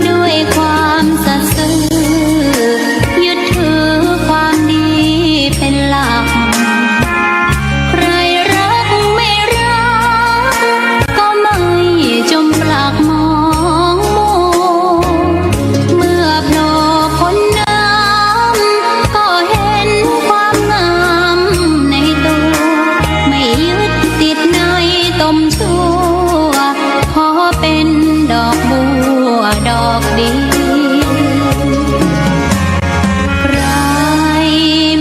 ด้วยความสัตย์ซื่อ ยึดถือความดีเป็นหลัก ใครรักไม่รัก ก็ไม่จมปลักมองมัว เมื่อโผล่พ้นน้ำ ก็เห็นความงามในตัว ไม่ยึดติดในตมชั่ว ขอเป็นดอกบัวดอกเดียว ใคร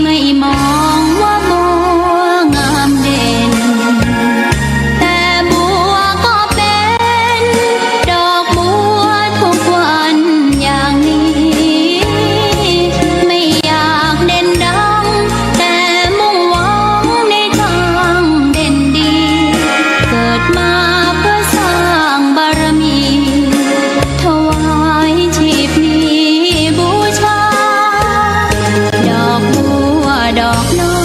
ไม่มองว่าบัวงามเด่น แต่บัวก็เป็นดอกบัวทุกวันอย่างนี้ ไม่อยากเด่นดัง แต่มุ่งหวังในทางเด่นดี เกิดมาเพื่อสร้างบารมี ถวายชีพนี้บูชา ดอกบัวดอกน้อ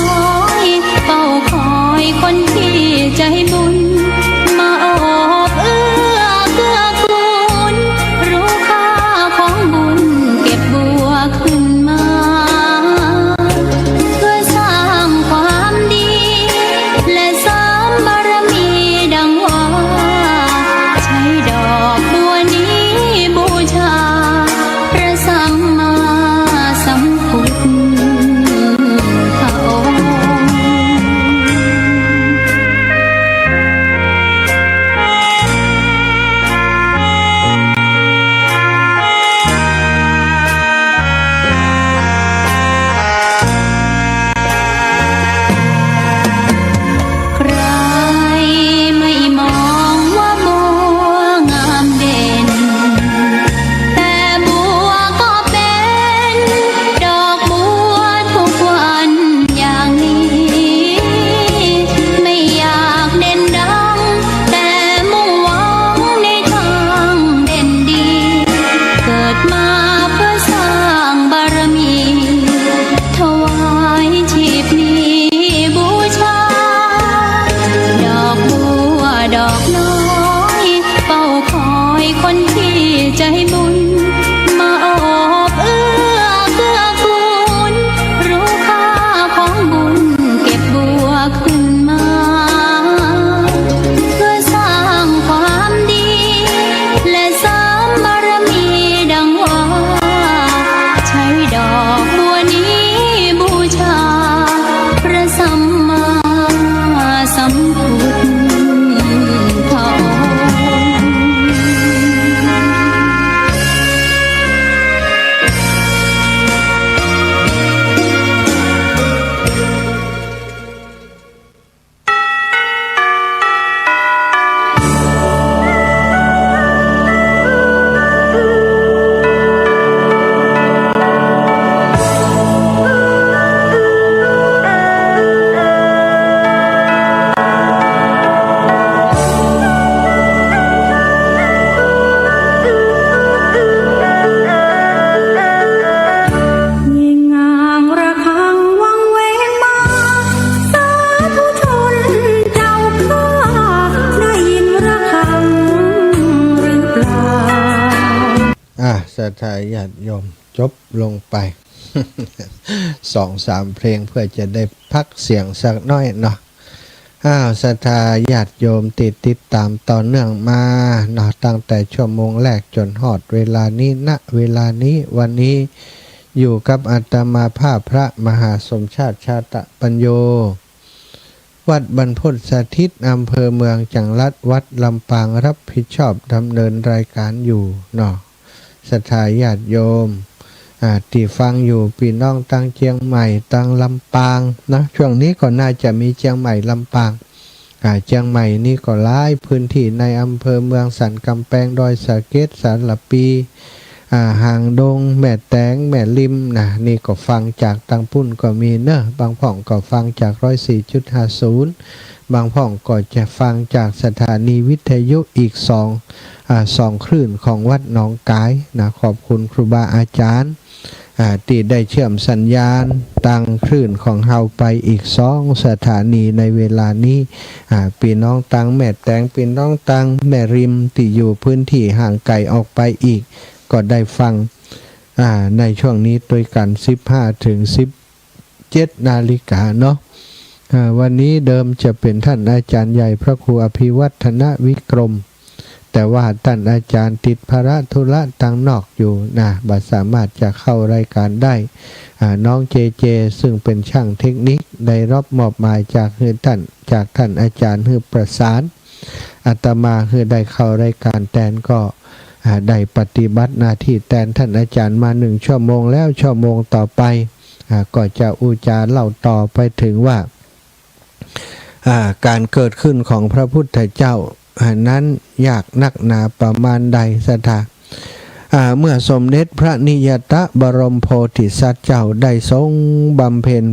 ย เฝ้าคอยคนที่ใจบุญ มาโอบเอื้อเกื้อกูล รู้ค่าของบุญเก็บบัวขึ้นมา เพื่อสร้างความดี และเสริมบารมีดังว่า ใช้ดอกบัวนี้บูชา พระสัมมาสัมพุทธองค์ ใครไม่มองว่าบัวงามเด่น แต่บัวก็เป็นดอกบัวทุกวันอย่างนี้ ไม่อยากเด่นดัง แต่มุ่งหวังในทางเด่นดี เกิดมาเพื่อสร้างบารมี ถวายชีพนี้บูชา ดอกบัวดอกน้อย เฝ้าคอยคนที่ใจบุญ มาโอบเอื้อเกื้อกูล รู้ค่าของบุญเก็บบัวขึ้นมา เพื่อสร้างความดี และเสริมบารมีดังว่า ใช้ดอกบัวนี้บูชา พระสัมมาสัมพุทธองค์ มีงางระฆังวังเวงมา สาธุชนเจ้าข้า ได้ยินระฆังหรือเปล่า อ่ะ ศรัทธาญาติโยม จบลงไป สองสามเพลง เพื่อจะได้พักเสียงสักหน้อยเนาะ อ้าว ศรัทธาญาติโยมตี้ติดต๋ามต่อเนื่องมาเนาะ ตั้งแต่ชั่วโมงแรกจ๋นฮอดเวลานี้ ณ เวลานี้ วันนี้อยู่กับอาตมาภาพพระมหาสมชาติ ชาตะปัญโญ วัดบรรพตสถิต อำเภอเมือง จังหวัดลำปาง รับผิดชอบดำเนินรายการอยู่เนาะ ศรัทธาญาติโยม อ่า ตี้ฟังอยู่ ปี้น้องตังเจียงใหม่ ตังลำปางนะ ช่วงนี้ก็น่าจะมีเจียงใหม่ ลำปาง อ่า เจียงใหม่นี่ก็หลายพื้นตี้ในอำเภอเมือง สันก๋ำแปง ดอยสะเก็ด สารภี อ่า หางดง แม่แตง แม่ริมนะ นี่ก็ฟังจากตางปุ้นก็มีเนาะ บางพ่องก็ฟังจาก ร้อยสี่จุดห้าศูนย์ บางพ่องก็จะฟังจากสถานีวิทยุอีกสอง อ่า สองคลื่นของวัดหนองก๋ายนะ ขอบคุณครูบาอาจ๋ารย์ อ่า ตี้ได้เชื่อมสัญญาณตางคลื่นของเฮาไปอีกสองสถานีในเวลานี้ อ่า ปี้น้องตางแม่แตง ปี้น้องตางแม่ริมตี้อยู่พื้นตี้ห่างไก๋ออกไปอีก ก็ได้ฟัง อ่า ในช่วงนี้ตวยกั๋น สิบห้าถึงสิบเจ็ดนาฬิกาเนาะ อ่า วันนี้เดิมจะเป๋นต้านอาจ๋ารย์ใหญ่พระครูอภิวัฒนวิกรม แต่ว่าต้านอาจ๋ารย์ติดภาระธุระตางนอกอยู่นะ บ่สามารถจะเข้ารายก๋านได้ อ่า น้องเจเจ ซึ่งเป๋นจ้างเทคนิค ได้รับมอบหมายจากหื้อต้าน จากต้านอาจ๋ารย์หื้อประสานอาตมาหื้อได้เข้ารายก๋านแตน ก็ อ่า ได้ปฏิบัติหน้าตี้แตนต้านอาจ๋ารย์มาหนึ่งชั่วโมงแล้ว ชั่วโมงต่อไป อ่า ก็จะอู้จ๋าเล่าต่อไปเถิงว่า อ่า ก๋านเกิดขึ้นของพระพุทธเจ้า อ่า นั้นยากนักหนาประมาณใดศรัทธา อ่า เมื่อสมเด็จพระนิยตะบรมโพธิสัตว์เจ้าได้ทรงบำเพ็ญ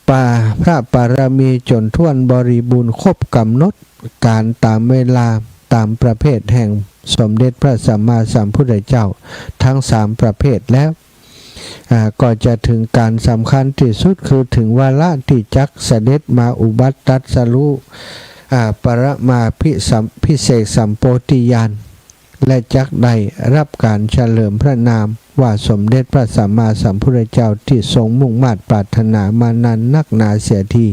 ปา พระปารมีจ๋นถ้วนบริบูรณ์ครบก๋ำหนดก๋าลต๋ามเวลา ต๋ามประเภทแห่งสมเด็จพระสัมมาสัมพุทธเจ้าทั้งสามประเภทแล้ว อ่า ก็จะเถิงก๋าลสำคัญตี้สุด คือเถิงวาระตี้จักเสด็จมาอุบัติตรัสรู้ อ่า ปรมาภิสัม ภิเศกสัมโพธิญาณ และจักได้รับก๋านเฉลิมพระนามว่าสมเด็จพระสัมมาสัมพุทธเจ้าตี้ทรงมุ่งมาดปรารถนามานานนักหนาเสียที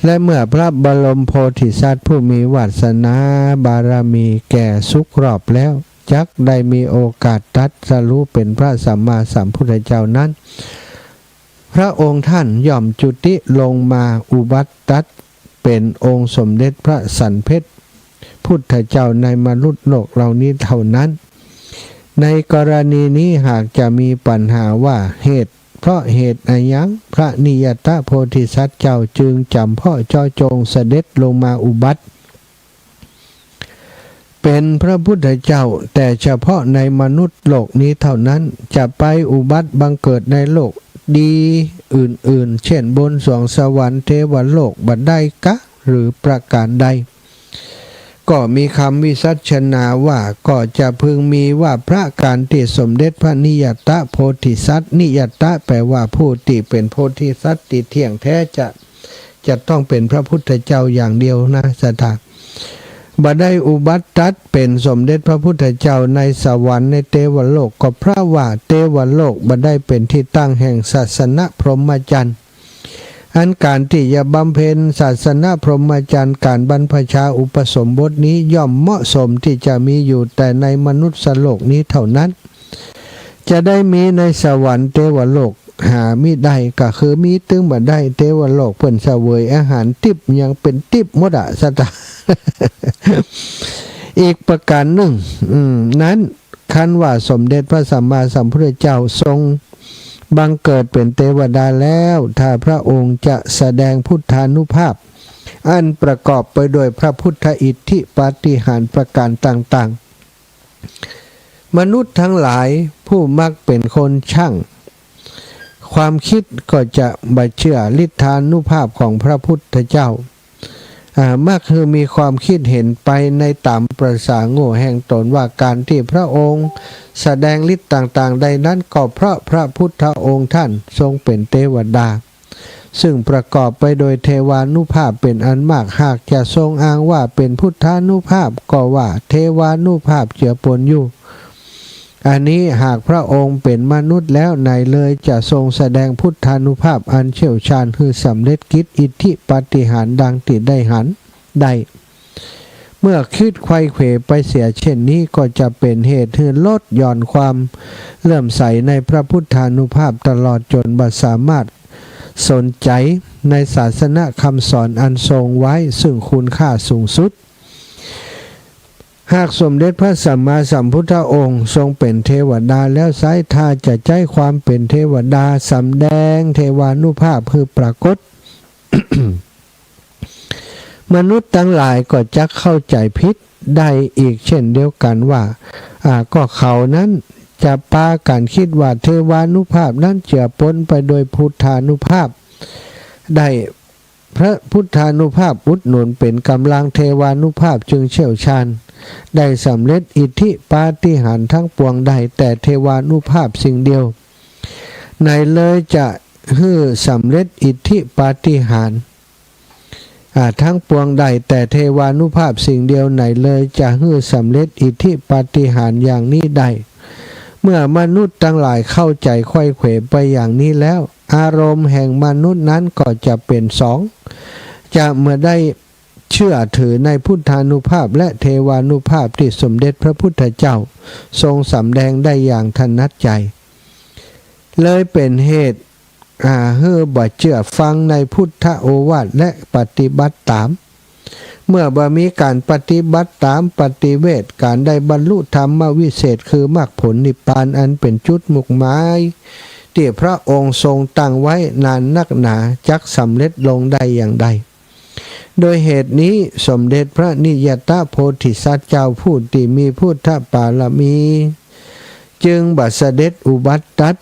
และเมื่อพระบรมโพธิสัตว์ผู้มีวาสนาบารมีแก่สุครอบแล้ว จักได้มีโอกาสตรัสรู้เป๋นพระสัมมาสัมพุทธเจ้านั้น พระองค์ท่านย่อมจุติลงมาอุบัติตรัสเป๋นองค์สมเด็จพระสันเพชรพุทธเจ้าในมนุษย์โลกเหล่านี้เท่านั้น ในกรณีนี้หากจะมีปัญหาว่าเหตุ เพราะเหตุอะหยังพระนิยตะโพธิสัตว์เจ้าจึงจ๋ำเพาะเจาะจงเสด็จลงมาอุบัติเป๋นพระพุทธเจ้า แต่เฉพาะในมนุษย์โลกนี้เท่านั้น จะไปอุบัติบังเกิดในโลกดีอื่นๆ เช่นบนสวงสวรรค์เทวโลกบ่ได้กา หรือประก๋านใด ก็มีกำวิสัชนาว่า ก็จะพึงมีว่าพระก๋านตี้สมเด็จพระนิยตะโพธิสัตว์ นิยตะแป๋ว่าผู้ตี้เป๋นโพธิสัตว์ตี้เที่ยงแต๊จะ จะต้องเป๋นพระพุทธเจ้าอย่างเดียวนะศรัทธา บ่ได้อุบัติตรัสเป๋นสมเด็จพระพุทธเจ้าในสวรรค์ในเทวโลก ก็เพราะว่าเทวโลกบ่ได้เป๋นตี้ตั้งแห่งศาสนพรหมจรรย์ อันก๋านตี้จะบำเพ็ญศาสนพรหมจรรย์ ก๋านบรรพชาอุปสมบทนี้ย่อมเหมาะสมตี้จะมีอยู่แต่ในมนุษย์โลกนี้เท่านั้น จะได้มีในสวรรค์เทวโลกหามิได้ ก็คือมีตึงบ่ได้ เทวโลกเปิ้นเสวยอาหารติ๊บยังเป๋นติ๊บหมดอะศรัทธา อีกประก๋านนึ่ง อืม นั้น คันว่าสมเด็จพระสัมมาสัมพุทธเจ้าทรงบังเกิดเป๋นเทวดาแล้ว ถ้าพระองค์จะแสดงพุทธานุภาพ อันประกอบไปด้วยพระพุทธอิทธิปาฏิหาริย์ประก๋านต่างๆ มนุษย์ทั้งหลายผู้มักเป๋นคนช่างความคิดก็จะบ่เจื้อฤทธานุภาพของพระพุทธเจ้า อ่า มักคือมีความคิดเห็นไปในต๋ามประสาโง่แห่งต๋นว่าก๋านตี้พระองค์แสดงฤทธิ์ต่างๆ ได้นั้นก็เพราะพระพุทธองค์ท่านทรงเป๋นเทวดา ซึ่งประกอบไปโดยเทวานุภาพเป๋นอันมาก หากจะทรงอ้างว่าเป๋นพุทธานุภาพก็ว่าเทวานุภาพเจือปนอยู่ อันนี้หากพระองค์เป๋นมนุษย์แล้วไหนเลยจะทรงแสดงพุทธานุภาพอันเชี่ยวชาญหื้อสำเร็จกิจอิทธิปาฏิหาริย์ดังตี้ได้หันได้ เมื่อคิดไขว่เขวไปเสียเช่นนี้ก็จะเป๋นเหตุหื้อลดหย่อนความเลื่อมใสในพระพุทธานุภาพตลอดจ๋นบ่สามารถสนใจ๋ในศาสนคำสอนอันทรงไว้ซึ่งคุณค่าสูงสุด หากสมเด็จพระสัมมาสัมพุทธองค์ทรงเป๋นเทวดาแล้วไซร้ ถ้าจะใจ๊ความเป๋นเทวดาสำแดงเทวานุภาพหื้อปรากฏ มนุษย์ตังหลายก็จักเข้าใจ๋ผิดได้อีกเช่นเดียวกั๋นว่า อ่า ก็เขานั้นจะปากั๋นกึ๊ดว่าเทวานุภาพนั้นเจือปนไปโดยพุทธานุภาพ ได้พระพุทธานุภาพอุดหนุนเป๋นก๋ำลัง เทวานุภาพจึงเชี่ยวชาญ ได้สำเร็จอิทธิปาฏิหาริย์ทั้งปวงได้แต่เทวานุภาพสิ่งเดียว ไหนเลยจะหื้อสำเร็จอิทธิปาฏิหาริย์ อ่า ทั้งปวงได้แต่เทวานุภาพสิ่งเดียว ไหนเลยจะหื้อสำเร็จอิทธิปาฏิหาริย์อย่างนี้ได้ เมื่อมนุษย์ตังหลายเข้าใจ๋ไขว้เขวไปอย่างนี้แล้ว อารมณ์แห่งมนุษย์นั้นก็จะเป๋นสอง จะบ่ได้เชื่อถือในพุทธานุภาพและเทวานุภาพตี้สมเด็จพระพุทธเจ้าทรงสำแดงได้อย่างถนัดใจ๋ เลยเป๋นเหตุ อ่า หื้อบ่เจื้อฟังในพุทธโอวาทและปฏิบัติต๋าม เมื่อบ่มีก๋านปฏิบัติต๋าม ปฏิเวทก๋านได้บรรลุธรรมวิเศษคือมรรคผลนิพพานอันเป๋นจุดมุ่งหมายตี้พระองค์ทรงตั้งไว้นานนักหนา จักสำเร็จลงได้อย่างใด โดยเหตุนี้สมเด็จพระนิยตโพธิสัตว์เจ้าผู้ตี้มีพุทธปารมี จึงบ่เสด็จอุบัติตรัส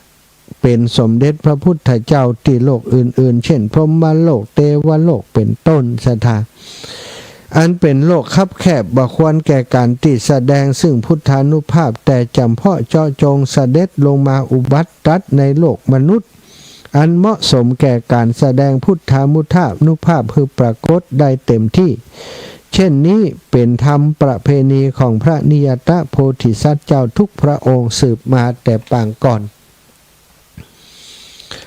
เป๋นสมเด็จพระพุทธเจ้าตี้โลกอื่นๆ เช่น พรหมโลก เตวโลก เป๋นต้น ศรัทธา อันเป๋นโลกคับแคบ บ่ควรแก่ก๋านตี้แสดงซึ่งพุทธานุภาพ แต่จ๋ำเพาะเจาะจงเสด็จลงมาอุบัติตรัสในโลกมนุษย์ อันเหมาะสมแก่ก๋านแสดงพุทธานุภาพหื้อปรากฏได้เต็มตี้ เช่นนี้เป๋นธรรมประเพณีของพระนิยตโพธิสัตว์เจ้าทุกพระองค์สืบมาแต่ปางก่อน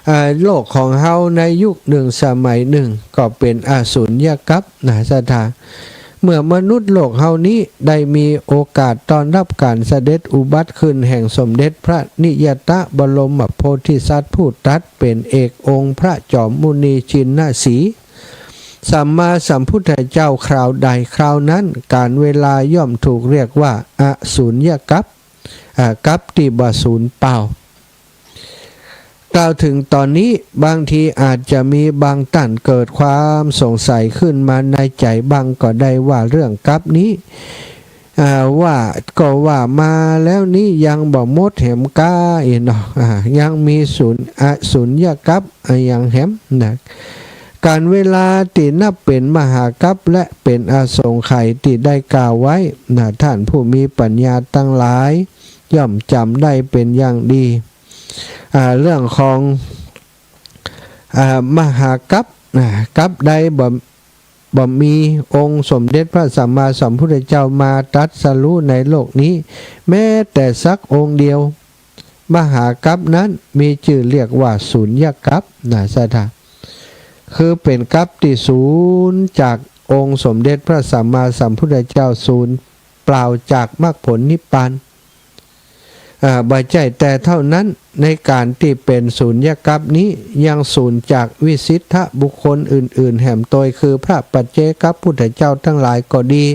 อ่า โลกของเฮาในยุคหนึ่งสมัยหนึ่งก็เป๋นอสุญญกัปนะ ศรัทธา เมื่อมนุษย์โลกเฮานี้ได้มีโอกาสต้อนรับก๋านเสด็จอุบัติขึ้นแห่งสมเด็จพระนิยตบรมโพธิสัตว์ผู้ตรัสเป๋นเอกองค์พระจอมมุนีชินสีห์สัมมาสัมพุทธเจ้าคราวใดคราวนั้น ก๋าลเวลาย่อมถูกเรียกว่าอสุญญกัป อ่า กัปตี้บ่สูญเปล่า กล่าวเถิงต๋อนนี้ บางทีอาจจะมีบางต้านเกิดความสงสัยขึ้นมาในใจ๋บ้างก็ได้ว่าเรื่องกัปนี้ อ่า ว่าก็ว่ามาแล้วนี้ยังบ่หมดแหมก้าอีกเนาะ อ่า ยังมีสุญ อสุญญกัปอะหยังแหมนะ ก๋าลเวลาตี้นับเป๋นมหากัปและเป๋นอสงไขยตี้ได้กล่าวไว้นะ ต้านผู้มีปัญญาตังหลาย ย่อมจ๋ำได้เป๋นอย่างดี อ่า เรื่องของ อ่า มหากัป อ่า กัปใดบ่ บ่มีองค์สมเด็จพระสัมมาสัมพุทธเจ้ามาตรัสรู้ในโลกนี้ แม้แต่สักองค์เดียว มหากัปนั้นมีจื้อเรียกว่าสุญญกัปนะ ศรัทธา คือเป๋นกัปตี้สูญจากองค์สมเด็จพระสัมมาสัมพุทธเจ้า สูญเปล่าจากมรรคผลนิพพาน อ่า บ่ใจ้แต่เต้านั้น ในก๋าลตี้เป๋นสุญญกัปนี้ยังสูญจากวิสิทธิบุคคลอื่นๆ แหมตวย คือพระปัจเจกพุทธเจ้าตังหลายก็ดี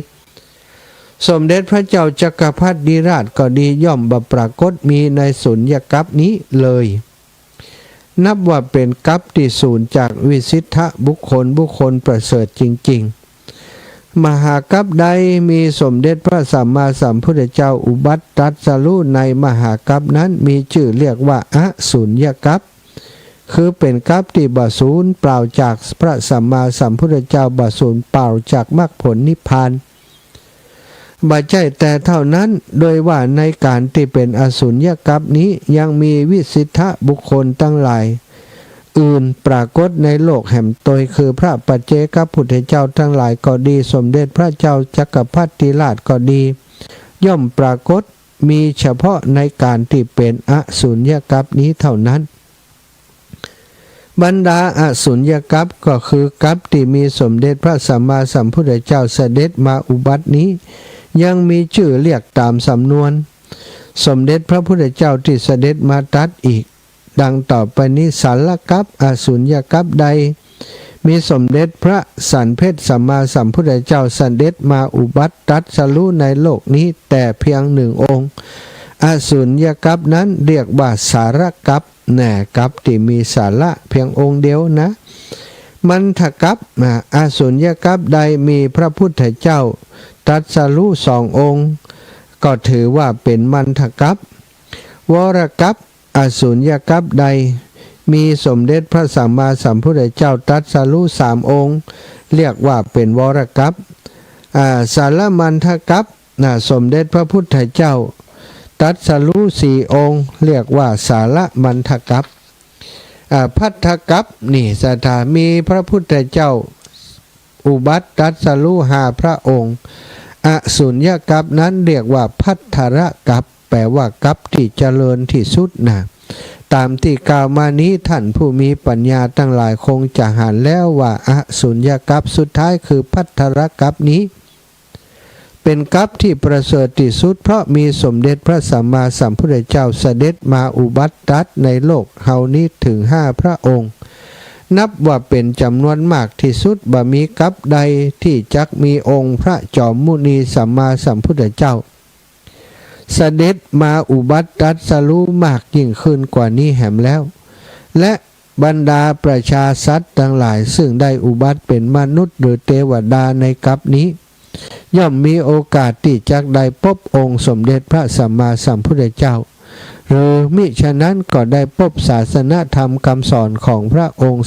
สมเด็จพระเจ้าจักรพรรดิราชก็ดี ย่อมบ่ปรากฏมีในสุญญกัปนี้เลย นับว่าเป๋นกัปตี้สูญจากวิสิทธิบุคคล บุคคลประเสริฐจริงๆ มหากัปใดมีสมเด็จพระสัมมาสัมพุทธเจ้าอุบัติตรัสรู้ในมหากัปนั้น มีจื้อเรียกว่าอสุญญกัป คือเป๋นกัปตี้บ่สูญเปล่าจากพระสัมมาสัมพุทธเจ้า บ่สูญเปล่าจากมรรคผลนิพพาน บ่ใจ้แต่เต้านั้น โดยว่าในก๋าลตี้เป๋นอสุญญกัปนี้ยังมีวิสิทธิบุคคลตังหลายอื่นปรากฏในโลกแหมตวย คือพระปัจเจกพุทธเจ้าตังหลายก็ดี สมเด็จพระเจ้าจักรพรรดิราชก็ดี ย่อมปรากฏมีเฉพาะในก๋าลตี้เป๋นอสุญญกัปนี้เต้านั้น บรรดาอสุญญกัปก็คือกัปตี้มีสมเด็จพระสัมมาสัมพุทธเจ้าเสด็จมาอุบัตินี้ ยังมีจื้อเรียกต๋ามสำนวนสมเด็จพระพุทธเจ้าตี้เสด็จมาตรัสอีก ดังต่อไปนี้ สาลกัป อสุญญกัปใด มีสมเด็จพระสันเพชรสัมมาสัมพุทธเจ้าเสด็จมาอุบัติตรัสรู้ในโลกนี้แต่เพียงหนึ่งองค์ อสุญญกัปนั้นเรียกว่าสาลกัป แน่ กัปตี้มีสาลเพียงองค์เดียวนะ มัณฑกัปปะ อ่า อสุญญกัปปะใดมีพระพุทธเจ้าตรัสรู้สององค์ ก็ถือว่าเป๋นมัณฑกัปปะ วรกัปปะ อสุญญกัปปะใดมีสมเด็จพระสัมมาสัมพุทธเจ้าตรัสรู้สามองค์ เรียกว่าเป๋นวรกัปปะ อ่า สารมัณฑกัปปะ น่ะ สมเด็จพระพุทธเจ้าตรัสรู้สี่องค์ เรียกว่าสารมัณฑกัปปะ อ่า ภัททกัปปะ นี่ศรัทธา มีพระพุทธเจ้าอุบัติตรัสรู้ห้าพระองค์ อสุญญกัปปะนั้นเรียกว่าภัททรกัปปะ แปลว่ากัปปะตี้เจริญตี้สุดนะ ต๋ามตี้กล่าวมานี้ ท่านผู้มีปัญญาตังหลายคงจะหันแล้วว่า อสุญญกัปปะสุดท้ายคือภัททรกัปปะนี้ เป๋นกัปปะตี้ประเสริฐตี้สุด เพราะมีสมเด็จพระสัมมาสัมพุทธเจ้าเสด็จมาอุบัติตรัสในโลกเฮานี้เถิงห้าพระองค์ นับว่าเป๋นจ๋ำนวนมากตี้สุด บ่มีกัปปะใดตี้จักมีองค์พระจอมมุนีสัมมาสัมพุทธเจ้า เสด็จมาอุบัติตรัสรู้มากยิ่งขึ้นกว่านี้แหมแล้ว และบรรดาประชาสัตว์ตังหลาย ซึ่งได้อุบัติเป๋นมนุษย์หรือเตวดาในกัปปะนี้ ย่อมมีโอกาสตี้จักได้ปบองค์สมเด็จพระสัมมาสัมพุทธเจ้า หรือมิฉะนั้นก็ได้ปบศาสนธรรมกำสอนของพระองค์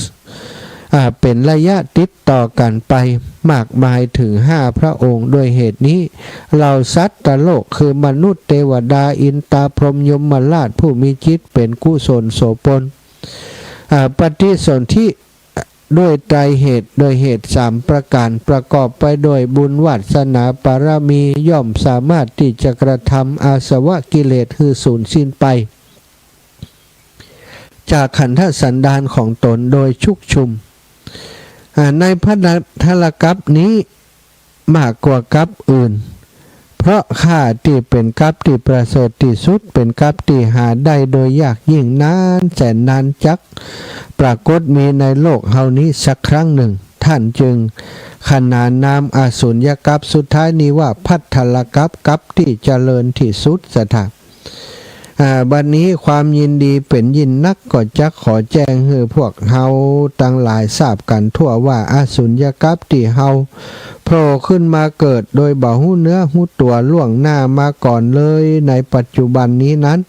อ่า เป๋นระยะติดต่อกั๋นไปมากมายเถิงห้าพระองค์ ด้วยเหตุนี้ เหล่าสัตว์โลกคือมนุษย์ เตวดา อินทร์ พรหม ยมราช ผู้มีจิตเป๋นกุศลโสภณ อ่า ปฏิสนธิด้วยไตรเหตุ ด้วยเหตุสามประก๋าน ประกอบไปด้วยบุญวาสนาบารมี ย่อมสามารถตี้จะกระทำอาสวะกิเลสหื้อสูญสิ้นไป จากขันธสันดานของต๋นโดยชุกชุม อ่า ในภัททรกัปปะนี้มากกว่ากัปปะอื่น เพราะข้าตี้เป๋นกัปปะตี้ประเสริฐตี้สุด เป๋นกัปปะตี้หาได้โดยยากยิ่ง นานแสนนานจักปรากฏมีในโลกเฮานี้สักครั้งหนึ่ง ท่านจึงขนานนามอสุญญกัปปะสุดท้ายนี้ว่าภัททรกัปปะ กัปปะตี้เจริญตี้สุดศรัทธา อ่า บัดนี้ความยินดีเป๋นยิ่งนัก ก็จักขอแจ้งหื้อพวกเฮาตังหลายทราบกั๋นทั่วว่า อสุญญกัปปะตี้เฮาโผล่ขึ้นมาเกิดโดยบ่ฮู้เนื้อฮู้ตั๋วล่วงหน้ามาก่อนเลยในปัจจุบันนี้นั้น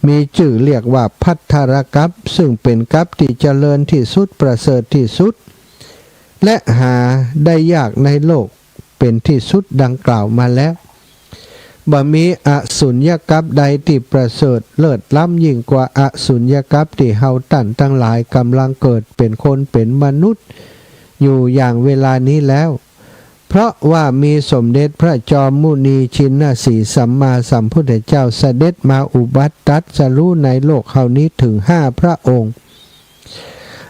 มีจื้อเรียกว่าภัททรกัปปะ ซึ่งเป๋นกัปปะตี้เจริญตี้สุด ประเสริฐตี้สุด และหาได้ยากในโลก เป๋นตี้สุดดังกล่าวมาแล้ว บ่มีอสุญญกัปปะใดตี้ประเสริฐเลิศล้ำยิ่งกว่าอสุญญกัปปะตี้เฮาต้านตังหลายก๋ำลังเกิดเป๋นคนเป๋นมนุษย์อยู่อย่างเวลานี้แล้ว เพราะว่ามีสมเด็จพระจอมมุนีชินสีห์สัมมาสัมพุทธเจ้าเสด็จมาอุบัติตรัสรู้ในโลกเฮานี้เถิงห้าพระองค์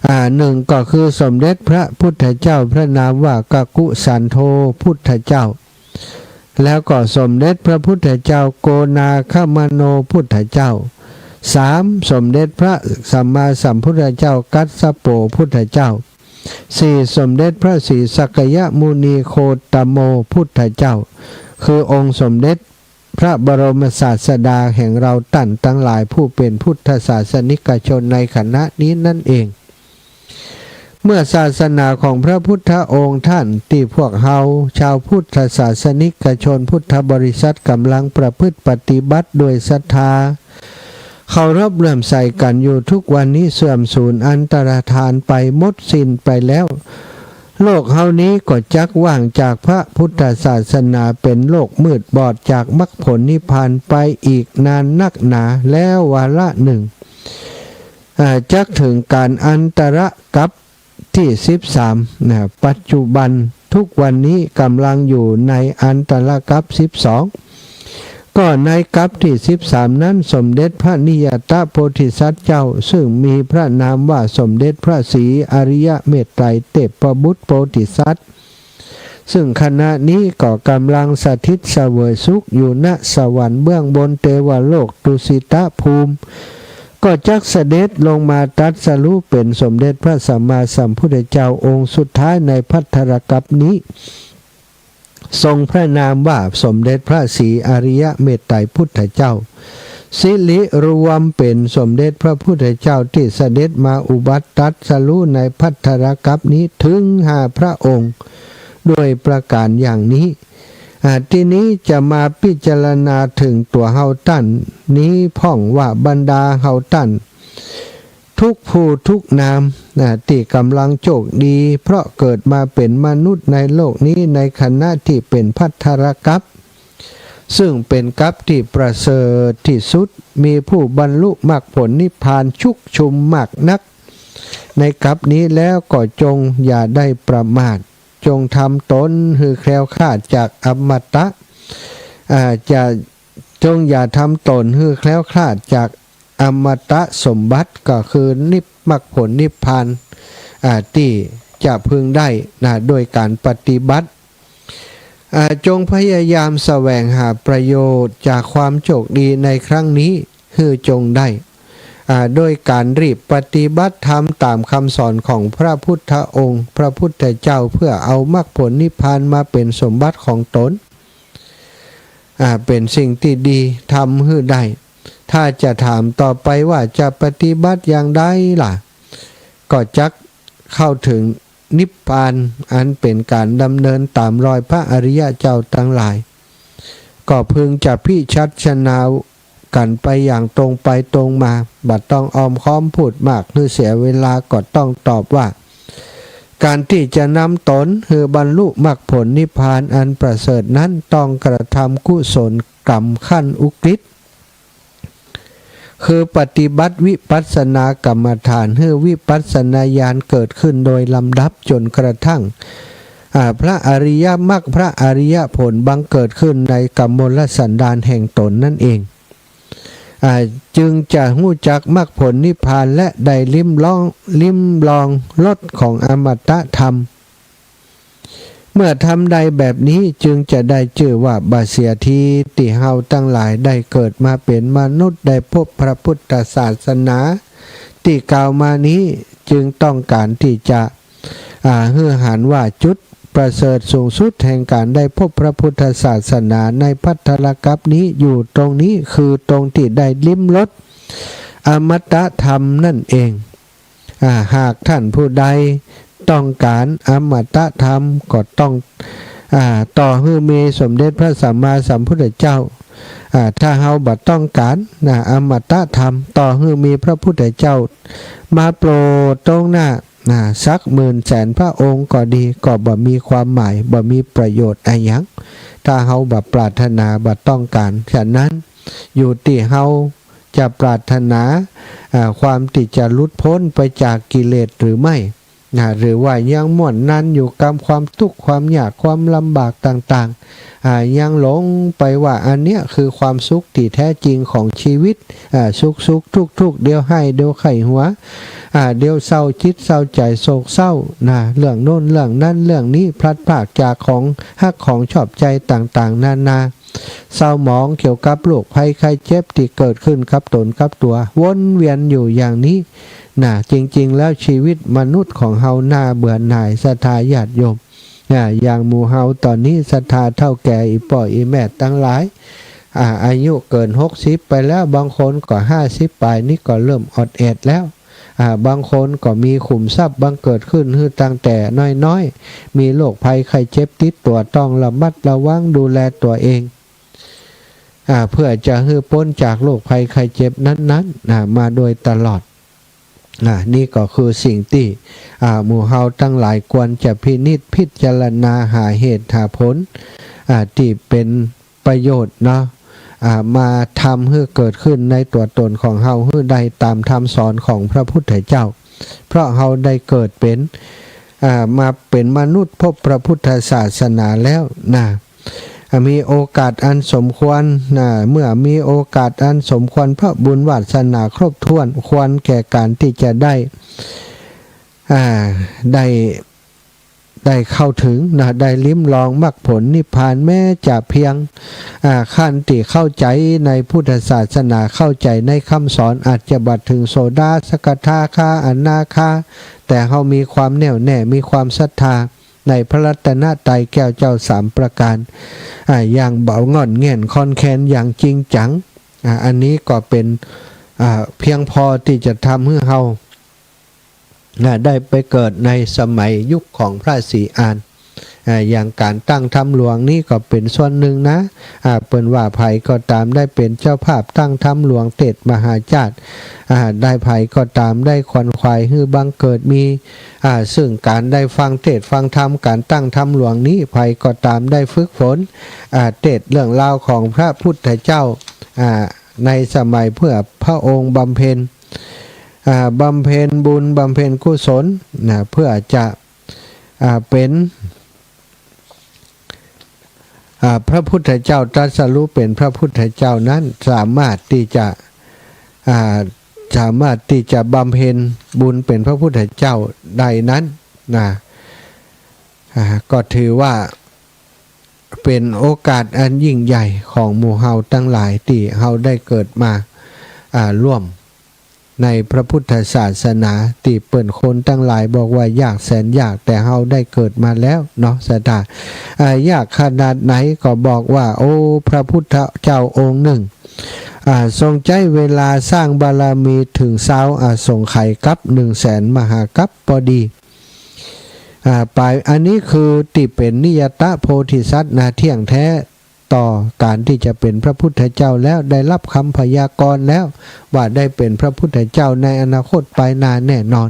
อ่า หนึ่งก็คือสมเด็จพระพุทธเจ้าพระนามว่ากักกุสันโธพุทธเจ้า แล้วก็สมเด็จพระพุทธเจ้าโกนาคมโนพุทธเจ้า สาม สมเด็จพระสัมมาสัมพุทธเจ้ากัสสโปพุทธเจ้า สี่ สมเด็จพระศรีสักยมุนีโคตโมพุทธเจ้า คือองค์สมเด็จ พระบรมศาสดาแห่งเราต้านตังหลายผู้เป๋นพุทธศาสนิกชนในขณะนี้นั่นเอง เมื่อศาสนาของพระพุทธองค์ต้านตี้พวกเฮาชาวพุทธศาสนิกชนพุทธบริษัทก๋ำลังประพฤติปฏิบัติด้วยศรัทธา เคารพเลื่อมใสกั๋นอยู่ทุกวันนี้เสื่อมสูญอันตรธานไปหมดสิ้นไปแล้ว โลกเฮานี้ก็จักว่างจากพระพุทธศาสนาเป๋นโลกมืดบอดจากมรรคผลนิพพานไปอีกนานนักหนาแล้ววาระหนึ่ง อ่า จักเถิงก๋านอันตรกัปปะตี้สิบสาม นะ ปัจจุบันทุกวันนี้ก๋ำลังอยู่ในอันตรกัปปะสิบสอง ก็ในกัปปะตี้สิบสามนั้น สมเด็จพระนิยตโพธิสัตว์เจ้า ซึ่งมีพระนามว่าสมเด็จพระศรีอริยเมตไตรเทพบุตรโพธิสัตว์ ซึ่งขณะนี้ก็ก๋ำลังสถิตเสวยสุขอยู่ ณ สวรรค์เบื้องบนเตวโลกดุสิตภูมิ ก็จักเสด็จลงมาตรัสรู้เป๋นสมเด็จพระสัมมาสัมพุทธเจ้าองค์สุดท้ายในภัททรกัปปะนี้ ทรงพระนามว่าสมเด็จพระศรีอริยเมตไตรพุทธเจ้า สิริรวมเป๋นสมเด็จพระพุทธเจ้าตี้เสด็จมาอุบัติตรัสรู้ในภัททรกัปปะนี้เถิงห้าพระองค์ โดยประก๋านอย่างนี้ อ่า ตี้นี้จะมาพิจารณาเถิงตั๋วเฮาต้านนี้พ่องว่าบรรดาเฮาต้าน ทุกผู้ทุกนาม อ่า ตี้ก่ำลังโจคดี เพราะเกิดมาเป๋นมนุษย์ในโลกนี้ในขณะตี้เป๋นภัททรกัปปะ ซึ่งเป๋นกัปปะตี้ประเสริฐตี้สุด มีผู้บรรลุมรรคผลนิพพานชุกชุมมากนัก ในกัปปะนี้แล้วก็จงอย่าได้ประมาท จงทำตนหื้อแคล้วคลาดจากอมตะ อ่า จะ จงอย่าทำตนหื้อแคล้วคลาดจากอมตะสมบัติ ก็คือนิพ มรรคผลนิพพาน อ่า ตี้จะพึงได้นะ โดยก๋านปฏิบัติ อ่า จงพยายามแสวงหาประโยชน์จากความโจคดีในครั้งนี้หื้อจงได้ อ่า โดยก๋านรีบปฏิบัติธรรมต๋ามกำสอนของพระพุทธองค์ พระพุทธเจ้า เพื่อเอามรรคผลนิพพานมาเป๋นสมบัติของตน อ่า เป๋นสิ่งตี้ดี ทำหื้อได้ ถ้าจะถามต่อไปว่าจะปฏิบัติอย่างใดล่ะ ก็จักเข้าเถิงนิพพาน อันเป๋นก๋านดำเนินต๋ามรอยพระอริยะเจ้าตังหลาย ก็พึงจะพิจัรณากั๋นไปอย่างตรงไปตรงมา บ่ต้องอ้อมค้อมพูดมากหื้อเสียเวลา ก็ต้องตอบว่า ก๋านตี้จะนำตนหื้อบรรลุมรรคผลนิพพานอันประเสริฐนั้น ต้องกระทำกุศลกรรมขั้นอุกฤษ คือปฏิบัติวิปัสสนากรรมฐาน หื้อวิปัสสนาญาณเกิดขึ้นโดยลำดับ จ๋นกระทั่ง อ่า พระอริยมรรค พระอริยผลบังเกิดขึ้นในกมลสันดานแห่งตนนั้นเอง อ่า จึงจะฮู้จักมรรคผลนิพพาน และได้ลิ้มลอง ลิ้มลองรสของอมตะธรรม เมื่อทำได้แบบนี้ จึงจะได้จื้อว่าบ่เสียทีตี้เฮาตังหลายได้เกิดมาเป๋นมนุษย์ ได้พบพระพุทธศาสนาตี้กล่าวมานี้ จึงต้องก๋านตี้จะ อ่า หื้อหันว่าจุดประเสริฐสูงสุดแห่งก๋านได้พบพระพุทธศาสนาในภัททรกัปปะนี้ อยู่ตรงนี้ คือตรงตี้ได้ลิ้มรสอมตะธรรมนั่นเอง อ่า หากต้านผู้ใดต้องก๋านอมตะธรรม ก็ต้อง อ่า ต่อหื้อมีสมเด็จพระสัมมาสัมพุทธเจ้า อ่า ถ้าเฮาบ่ต้องก๋านนะ อมตะธรรม ต่อหื้อมีพระพุทธเจ้ามาโปรดตรงหน้านะ สักหมื่นแสนพระองค์ก็ดี ก็บ่มีความหมาย บ่มีประโยชน์อะหยัง ถ้าเฮาบ่ปรารถนา บ่ต้องก๋าน ฉะนั้นอยู่ตี้เฮา จะปรารถนา อ่า ความตี้จะหลุดป๊นไปจากกิเลสหรือไม่ นะ หรือว่ายังม่วนนันอยู่กับความตุ๊กข์ความยากความลำบากต่างๆ อ่า ยังหลงไปว่าอันเนี้ยคือความสุขตี้แท้จริงของชีวิต อ่า สุขๆ ทุกข์ๆ เดี๋ยวไห้เดี๋ยวไข้หัว อ่า เดี๋ยวเศร้าจิตเศร้าใจ๋โศกเศร้า นะ เรื่องโน้นเรื่องนั้นเรื่องนี้ พลัดพรากจากของฮักของชอบใจ๋ต่างๆ นานา เศร้าหมองเกี่ยวกับโรคภัยไข้เจ็บตี้เกิดขึ้นกับต๋นกับตั๋ว วนเวียนอยู่อย่างนี้นะ จริงๆ แล้วชีวิตมนุษย์ของเฮาน่าเบื่อหน่ายศรัทธาญาติโยมนะ อย่างหมู่เฮาต๋อนนี้ศรัทธาเฒ่าแก่อี่ป้ออี่แม่ตังหลาย อ่า อายุเกินหกสิบไปแล้ว บางคนก็ห้าสิบป๋ายนี่ก็เริ่มออดแอดแล้ว อ่า บางคนก็มีขุมทรัพย์บังเกิดขึ้นหื้อตั้งแต่น้อยๆ มีโรคภัยไข้เจ็บติดตั๋ว ต้องระมัดระวังดูแลตั๋วเอง อ่า เพื่อจะหื้อป๊นจากโรคภัยไข้เจ็บนั้นๆ อ่า มาโดยตลอด อ่า นี่ก็คือสิ่งตี้ อ่า หมู่เฮาตังหลายควรจะพินิจพิจารณาหาเหตุหาผล อ่า ตี้เป๋น ประโยชน์เนาะ อ่า มาทำหื้อเกิดขึ้นในตั๋วต๋นของเฮาหื้อได้ต๋ามธรรมสอนของพระพุทธเจ้า เพราะเฮาได้เกิดเป๋น อ่า มาเป๋นมนุษย์พบพระพุทธศาสนาแล้วนะ อ่า มีโอกาสอันสมควรนะ เมื่อมีโอกาสอันสมควร พระบุญวาสนาครบถ้วน ควรแก่ก๋านตี้จะได้ อ่า ได้ ได้เข้าถึงนะ ได้ลิ้มลองมรรคผลนิพพาน แม้จะเพียง อ่า ขั้นตี้เข้าใจ๋ในพุทธศาสนา เข้าใจ๋ในกำสอน อาจจะบ่เถิงโสดา สกทาคา อนาคา แต่เฮามีความแน่วแน่ มีความศรัทธาในพระรัตนตรัยแก้วเจ้าสามประก๋าน อ่า อย่างบ่ง่อนแง่นคลอนแคลนอย่างจริงจัง อ่า อันนี้ก็เป๋น อ่า เปียงปอตี้จะทำหื้อเฮา อ่า ได้ไปเกิดในสมัยยุคของพระศรีอาน อ่า อย่างก๋านตั้งธรรมหลวงนี้ก็เป๋นส่วนนึ่งนะ อ่า เปิ้นว่าใผก็ต๋ามได้เป๋นเจ้าภาพตั้งธรรมหลวงเตสน์มหาชาติ อ่า ได้ใผก็ต๋ามได้ขวนขวายหื้อบังเกิดมี อ่า ซึ่งก๋านได้ฟังเตสน์ฟังธรรม ก๋านตั้งธรรมหลวงนี้ ใผก็ต๋ามได้ฝึกฝน อ่า เตสน์เรื่องราวของพระพุทธเจ้า อ่า ในสมัยเมื่อพระองค์บำเพ็ญ อ่า บำเพ็ญบุญบำเพ็ญกุศลนะ เพื่อจะ อ่า เป๋น อ่า พระพุทธเจ้าตรัสรู้เป๋นพระพุทธเจ้านั้น สามารถตี้จะ อ่า สามารถตี้จะบำเพ็ญบุญเป๋นพระพุทธเจ้าได้นั้นนะ อ่า ก็ถือว่าเป๋นโอกาสอันยิ่งใหญ่ของหมู่เฮาตังหลายตี้เฮาได้เกิดมา อ่า ร่วม ในพระพุทธศาสนาตี้เปิ้นคนตังหลายบอกว่ายากแสนยาก แต่เฮาได้เกิดมาแล้วเนาะ ศรัทธา อ่า ยากขนาดไหนก็บอกว่า โอ้ พระพุทธเจ้าองค์นึ่ง อ่า ทรงใจ๊เวลาสร้างบารมีเถิงซาวอสงไขยกัป หนึ่งแสนมหากัปปอดี อ่า ป๋าย อันนี้คือตี้เป๋นนิยตะโพธิสัตว์นา เที่ยงแท้ ต่อก๋านตี้จะเป๋นพระพุทธเจ้าแล้ว ได้ฮับกำพยากรณ์แล้ว ว่าได้เป๋นพระพุทธเจ้าในอนาคตป๋ายหน้าแน่นอน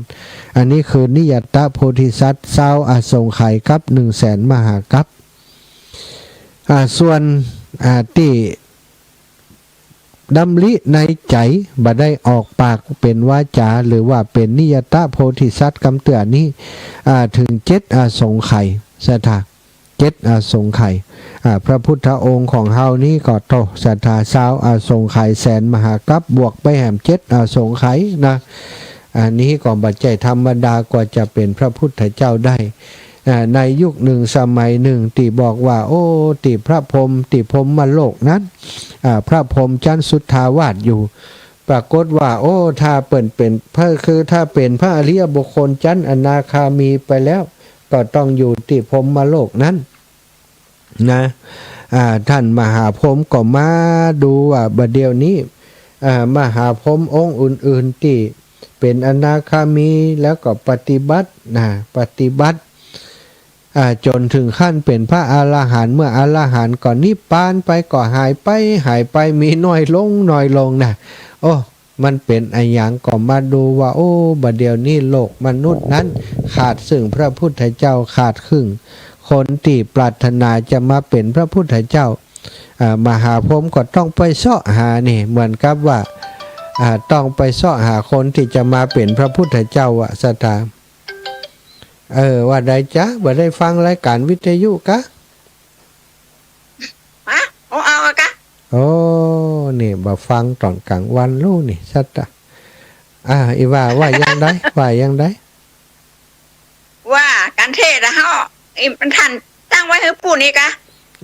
อันนี้คือนิยตะโพธิสัตว์ซาวอสงไขยกัป หนึ่งแสนมหากัป อ่า ส่วน อ่า ตี้ดำริในใจ๋ บ่ได้ออกปากเป๋นวาจ๋า หรือว่าเป๋นนิยตะโพธิสัตว์กำเตื้อนี้ อ่า เถิงเจ็ดอสงไขย ศรัทธา เจ็ดอสงไขย อ่า พระพุทธองค์ของเฮานี้ก็โต ศรัทธา ซาวอสงไขยแสนมหากัป บวกไปแหมเจ็ดอสงไขยนะ อันนี้ก็บ่ใจ้ธรรมดากว่าจะเป๋นพระพุทธเจ้าได้ อ่า ในยุคนึ่งสมัยนึ่งตี้บอกว่า โอ้ ตี้พระพรหม ตี้พรหมโลกนั้น อ่า พระพรหมจั๊นสุทธาวาสอยู่ ปรากฏว่า โอ้ ถ้าเปิ้นเป๋นพระ คือถ้าเป๋นพระอริยบุคคลจั๊นอนาคามีไปแล้ว ก็ต้องอยู่ตี้พรหมโลกนั้นนะ อ่า ท่านมหาพรหมก็มาดูว่าบ่าเดี่ยวนี้ อ่า มหาพรหมองค์อื่นๆ ตี้เป๋นอนาคามีแล้วก็ปฏิบัตินะ ปฏิบัติ อ่า จ๋นเถิงขั้นเป๋นพระอรหันต์ เมื่ออรหันต์ก็นิพพานไป ก็หายไป หายไป มีน้อยลง น้อยลงนะ โอ้ มันเป๋นอะหยัง ก็มาดูว่า โอ้ บ่าเดี่ยวนี้โลกมนุษย์นั้นขาดเซิ่งพระพุทธเจ้า ขาดเซิ่งคนตี้ปรารถนาจะมาเป๋นพระพุทธเจ้า อ่า มหาพรหมก็ต้องไปเซาะหานี่ เหมือนกับว่า อ่า ต้องไปเซาะหาคนตี้จะมาเป๋นพระพุทธเจ้าอะ ศรัทธา เออ ว่าใดจ๊ะ บ่ได้ฟังรายก๋านวิทยุกะ ฮะ โอ้ เอาอะกะ โอ้ นี่บ่ฟังต๋อนก๋างวันลู้นี่ ศรัทธา อ่า อีว่า ว่าอย่างใด ว่าอย่างใด ว่าก๋านเทศน์อะเฮา ไอ้ ท่านตั้งไว้หื้อปู้นนี่กะ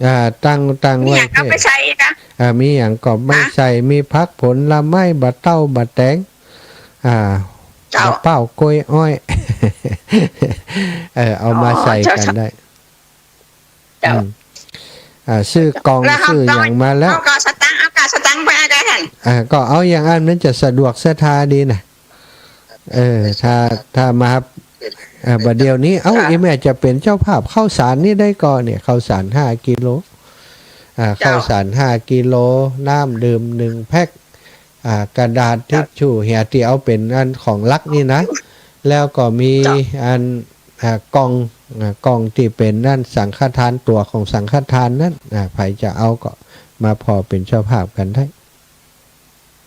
อ่า ตั้ง ตั้งไว้ มีหยังก็ไปใส่กะ อ่า มีหยังก็ไปใส่ ฮะ มีผักผลไม้ บ่าเต้า บ่าแตง อ่า เจ้า บ่าเป้า กล้วย อ้อย เออ เอามาใส่กั๋นได้ เจ้า อืม อ่า ซื้อกล่อง แล้วเฮา ซื้อหยังมาแล้ว เฮาก็เอาสตางค์ เอากะสตางค์ไปอะกะท่าน อ่า ก็เอาอย่างอั้นมันจะสะดวกศรัทธาดีนะ เออ ถ้า ถ้ามา อ่า บ่าเดี่ยวนี้ เอ้า อ่า อีแม่จะเป๋นเจ้าภาพข้าวสารนี่ได้ก่อ เนี่ย ข้าวสารห้ากิโล อ่า เจ้า ข้าวสารห้ากิโล น้ำดื่มหนึ่งแพ็ค อ่า กระดาษ เจ้า ทิชชู่ เหียตี้เอาเป๋นอันของลักนี่นะ แล้วก็มี เจ้า อัน อ่า กล่อง อ่า กล่องตี้เป๋นอันสังฆทาน ตั๋วของสังฆทานนั้น อ่า ใผจะเอาก็มาผ่อเป๋นเจ้าภาพกั๋นได้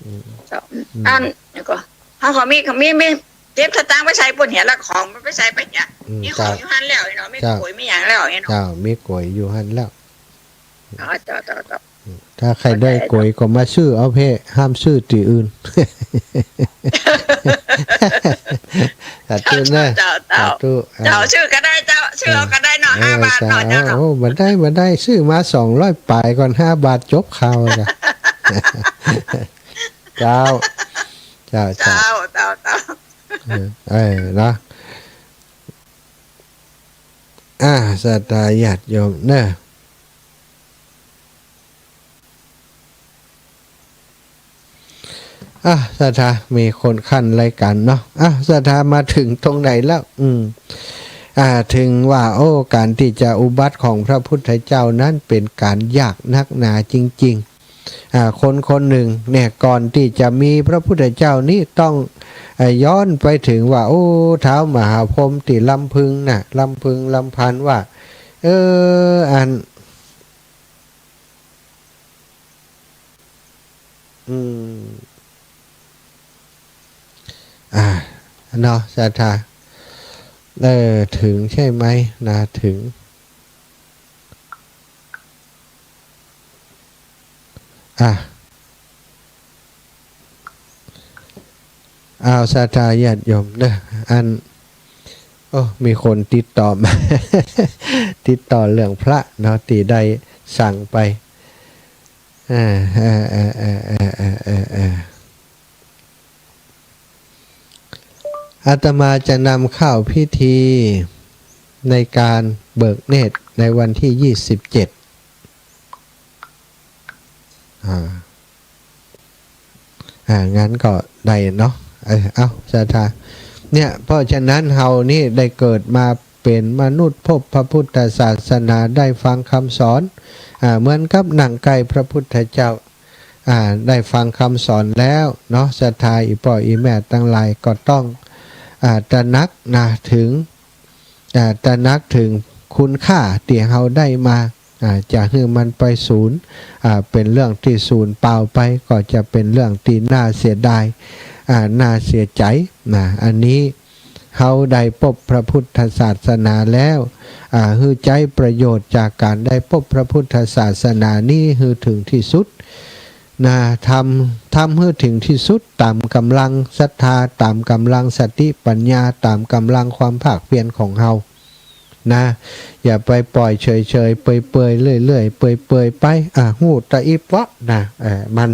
อืม เจ้า อืม อัน แล้วก็ เฮาก็มี มี มีเก็บสตางค์ไปใส่ปู้นเหีย แล้วของมันไปใส่ไปเหีย อืม มีของ เจ้า อยู่หั้นแล้วเนาะ มี เจ้า ก๋วยมีหยังแล้วเนาะ เจ้า มีก๋วยอยู่หั้นแล้ว อ๋อ เจ้า เจ้า เจ้า อืม ถ้าใค่ได้ก๋วยก็มาซื้อเอาเพ่ ห้ามซื้อตี้อื่น สาธุนะ เจ้า เจ้า เจ้า สาธุ เจ้า อ่า ซื้อก็ได้เจ้า ซื้อเอาก็ได้เนาะ เออ ห้าบาทเนาะ เจ้า เจ้าเนาะ โอ้ บ่ได้ บ่ได้ ซื้อมาสองร้อยป๋ายก่อน ห้าบาทจบข่าวจ้ะ เจ้า เจ้า เจ้า เจ้า เจ้า เจ้า เออ เออ เนาะ อ่า ศรัทธาญาติโยมเนาะ อ่ะ ศรัทธา มีคนขั้นรายการเนาะ อ่ะ ศรัทธา มาเถิงตรงไหนแล้ว อืม อ่า เถิงว่า โอ้ ก๋านตี้จะอุบัติของพระพุทธเจ้านั้นเป๋นก๋านยากนักหนาจริงๆ อ่า คนคนนึ่งเนี่ย ก่อนตี้จะมีพระพุทธเจ้านี้ต้อง อ่า ย้อนไปเถิงว่า โอ้ ท้าวมหาพรหมตี้ลำพึงน่ะ ลำพึงลำพันว่า เออ อัน อืม อ่า เนาะ ศรัทธา เออ เถิงใช่ไหมนะ เถิง อ่ะ อ้าว ศรัทธาญาติโยมเนาะ อัน โอ้ มีคนติดต่อมา ติดต่อเรื่องพระเนาะ ตี้ได้สั่งไป อ่า เออ เออ อาตมาจะนำเข้าพิธีในการเบิกเนตรในวันที่ยี่สิบเจ็ด อ่า อ่า งั้นก็ได้เนาะ เออ เอ้า ศรัทธา เนี่ย เพราะฉะนั้นเฮานี่ได้เกิดมาเป๋นมนุษย์ พบพระพุทธศาสนา ได้ฟังคำสอน อ่า เหมือนกับนั่งใก้พระพุทธเจ้า อ่า ได้ฟังคำสอนแล้วเนาะ ศรัทธา อี่ป้ออี่แม่ตังหลายก็ต้อง อ่า ตระหนักนะ เถิง อ่า ตระหนักเถิงคุณค่าตี้เฮาได้มา อ่า จะหื้อมันไปสูญ อ่า เป๋นเรื่องตี้สูญเปล่าไป ก็จะเป๋นเรื่องตี้น่าเสียดาย อ่า น่าเสียใจ๋นะ อันนี้เฮาได้ปบพระพุทธศาสนาแล้ว อ่า หื้อใจ๊ประโยชน์จากก๋านได้ปบพระพุทธศาสนานี้หื้อเถิงตี้สุด นะ ทำ ทำหื้อเถิงตี้สุด ต๋ามก๋ำลังศรัทธา ต๋ามก๋ำลังสติปัญญา ต๋ามก๋ำลังความภาคเพียรของเฮา นะ อย่าไปปล่อยเฉยๆ เปื่อยๆ เรื่อยๆ เปื่อยๆ ไป อ่ะ ฮู้ตะอิบวะ นะ เออ มัน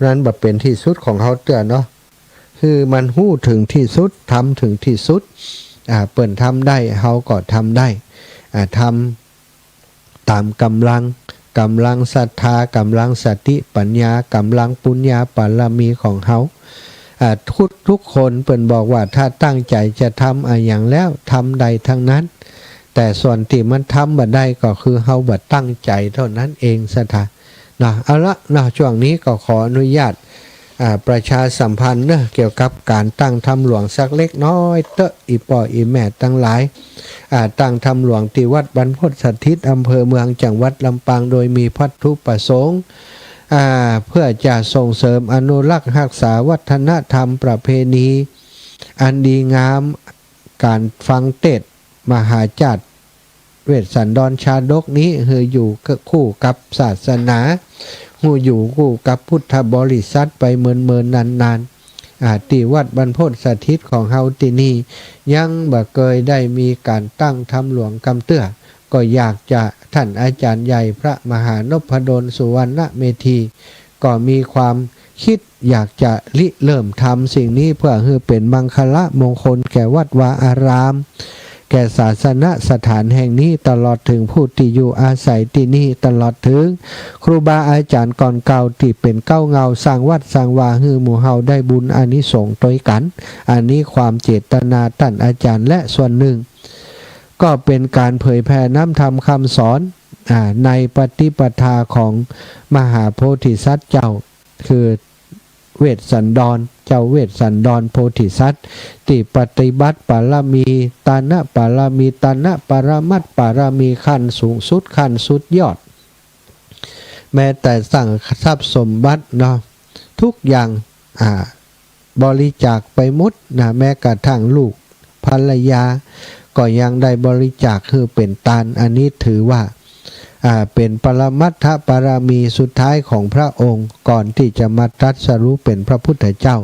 นั้นบ่เป๋นตี้สุดของเฮาเตื้อเนาะ หื้อมันฮู้เถิงตี้สุด ทำเถิงตี้สุด อ่า เปิ้นทำได้ เฮาก็ทำได้ อ่า ทำ ต๋ามก๋ำลัง ก๋ำลังศรัทธา ก๋ำลังสติปัญญา ก๋ำลังปุญญาบารมีของเฮา อ่า ทุก ทุกคนเปิ้นบอกว่าถ้าตั้งใจ๋จะทำอะหยังแล้วทำได้ตังนั้น แต่ส่วนตี้มันทำบ่ได้ก็คือเฮาบ่ตั้งใจ๋เต้านั้นเอง ศรัทธา เนาะ เอาละเนาะ ช่วงนี้ก็ขออนุญาต อ่า ประชาสัมพันธ์เนาะ เกี่ยวกับก๋านตั้งธรรมหลวงสักเล็กน้อยเต๊อะ อี่ป้ออี่แม่ตังหลาย อ่า ตั้งธรรมหลวงตี้วัดบรรพตสถิต อำเภอเมือง จังหวัดลำปาง โดยมีวัตถุประสงค์ อ่า เพื่อจะส่งเสริมอนุรักษ์ฮักษาวัฒนธรรมประเพณีอันดีงาม ก๋านฟังเตสน์มหาจาติ เวสสันดรชาดกนี้หื้ออยู่คู่กับศาสนา หื้ออยู่คู่กับพุทธบริษัทไปเมินๆ นานๆ อ่า ตี้วัดบรรพตสถิตของเฮาตี้นี่ ยังบ่เกยได้มีก๋านตั้งธรรมหลวงกำเตื้อ ก็อยากจะ ท่านอาจารย์ใหญ่พระมหานพดลสุวรรณเมธี ก็มีความ คิดอยากจะริเริ่มทำสิ่งนี้เพื่อหื้อเป๋นมังคละมงคลแก่วัดวาอาราม แก่ศาสนสถานแห่งนี้ ตลอดเถิงผู้ตี้อยู่อาศัยตี้นี่ ตลอดเถิงครูบาอาจ๋ารย์ก่อนเก่าตี้เป๋นเก๊าเงาสร้างวัดสร้างวาหื้อหมู่เฮาได้บุญอานิสงส์ตวยกั๋น อันนี้ความเจตนาต้านอาจ๋ารย์ และส่วนนึ่งก็เป๋นก๋านเผยแผ่น้ำธรรมคำสอน อ่า ในปฏิปทาของมหาโพธิสัตว์เจ้า คือเวสสันดร เจ้าเวสสันดรโพธิสัตว์ ตี้ปฏิบัติปารมี ตานปารมี ตานปรมัตถ์ปารมีขั้นสูงสุด ขั้นสุดยอด แม้แต่สร้างทรัพย์สมบัติเนาะ ทุกอย่าง อ่า บริจาคไปหมดนะ แม้กระทั่งลูกภรรยา ก็ยังได้บริจาคหื้อเป๋นตาน อันนี้ถือว่า อ่า เป๋นปรมัตถปารมีสุดท้ายของพระองค์ ก่อนตี้จะมาตรัสรู้เป๋นพระพุทธเจ้า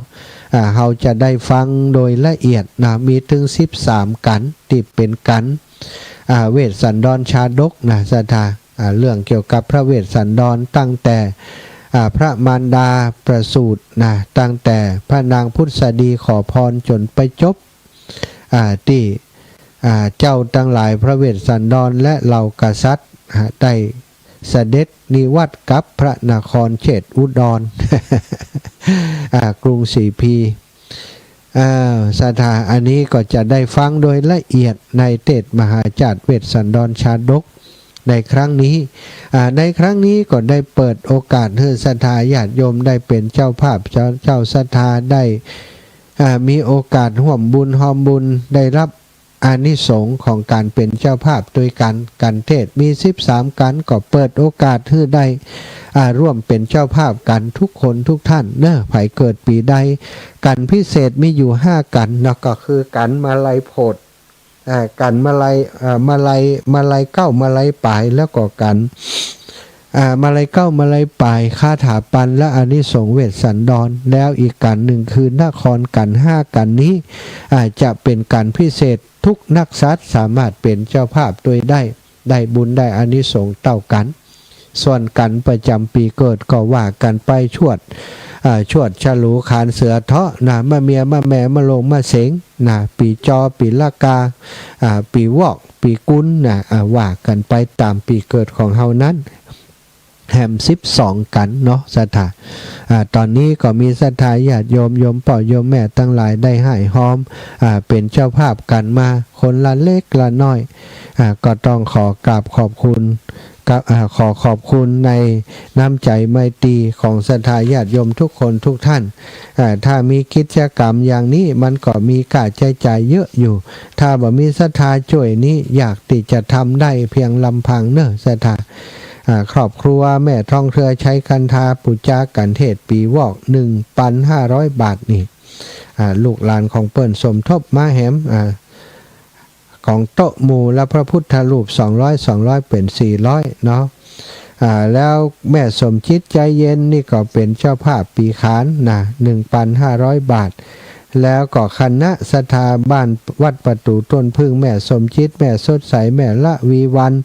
อ่า เฮาจะได้ฟังโดยละเอียดนะ มีเถิงสิบสามกัณฑ์ ตี้เป๋นกัณฑ์ อ่า เวสสันดรชาดกนะ ศรัทธา อ่า เรื่องเกี่ยวกับพระเวสสันดร ตั้งแต่ อ่า พระมารดาประสูตินะ ตั้งแต่พระนางผุสดีขอพรจ๋นไปจบ อ่า ตี้ อ่า เจ้าตังหลายพระเวสสันดรและเหล่ากษัตริย์ อ่า ได้เสด็จนิวัตรกับพระนครเชษฐอุดร อ่า กรุงศรีพี อ่า ศรัทธา อันนี้ก็จะได้ฟังโดยละเอียดในเตสน์มหาจาตุเวสสันดรชาดกในครั้งนี้ อ่า ในครั้งนี้ก็ได้เปิดโอกาสหื้อศรัทธาญาติโยมได้เป๋นเจ้าภาพ เจ้า เจ้าศรัทธาได้ อ่า มีโอกาสฮ่วมบุญฮอมบุญ ได้รับ อานิสงส์ของก๋านเป๋นเจ้าภาพตวยกั๋น กัณฑ์เตสน์มีสิบสามกัณฑ์ ก็เปิดโอกาสหื้อได้ อ่า ร่วมเป๋นเจ้าภาพกั๋นทุกคนทุกท่านเนาะ ใผเกิดปี๋ใด กัณฑ์พิเศษมีอยู่ห้ากัณฑ์เนาะ ก็คือกัณฑ์มาลัยโผด อ่า กัณฑ์มาลัย อ่า มาลัย มาลัยเก๊า มาลัยป๋าย แล้วก็กัณฑ์ อ่า มาลัยเก๊า มาลัยป๋าย คาถาปัณฑ์ และอานิสงส์เวสสันดร แล้วอีกกัณฑ์นึ่งคือนคร กัณฑ์ห้ากัณฑ์นี้ อ่า จะเป๋นกัณฑ์พิเศษ ทุกนักสัตว์สามารถเป๋นเจ้าภาพตวยได้ ได้บุญได้อานิสงส์เต้ากั๋น ส่วนกัณฑ์ประจ๋ำปี๋เกิดก็ว่ากั๋นไป ชวด อ่า ชวดฉลูขานเสือเถาะนะ มะเมีย มะแม่ มะโรง มะเสงนะ ปี๋จอ ปี๋ละกา อ่า ปี๋วอก ปี๋กุลนะ อ่า ว่ากั๋นไปต๋ามปี๋เกิดของเฮานั้น แหมสิบสองกัณฑ์เนาะศรัทธา อ่า ต๋อนนี้ก็มีศรัทธาญาติโยม โยมป้อโยมแม่ตังหลายได้ฮ่ายฮอม อ่า เป๋นเจ้าภาพกั๋นมาคนละเล็กละน้อย อ่า ก็ต้องขอกราบขอบคุณ ครับ อ่า ขอขอบคุณในน้ำใจ๋ไมตรีของศรัทธาญาติโยมทุกคนทุกท่าน อ่า ถ้ามีกิจกรรมอย่างนี้มันก็มีค่าใจ๊จ่ายเยอะอยู่ ถ้าบ่มีศรัทธาจ้วยนี้ยากตี้จะทำได้เพียงลำพังเนาะศรัทธา อ่า ครอบครัวแม่ทองเครือ ชัยคันธา ปู๋จากัณฑ์เตสน์ปี๋วอก นึ่งปันห้าร้อยบาทนี่ อ่า ลูกหลานของเปิ้นสมทบมาแหม อ่า ของโต๊ะหมู่และพระพุทธรูป สองร้อย สองร้อย เป๋น สี่ร้อย เนาะ อ่า แล้วแม่สมจิตใจเย็นนี่ก็เป๋นเจ้าภาพปี๋ขานนะ นึ่งปันห้าร้อยบาท แล้วก็คณะศรัทธาบ้านวัดประตู๋ต้นผึ้ง แม่สมจิต แม่สดใส แม่ละวีวรรณ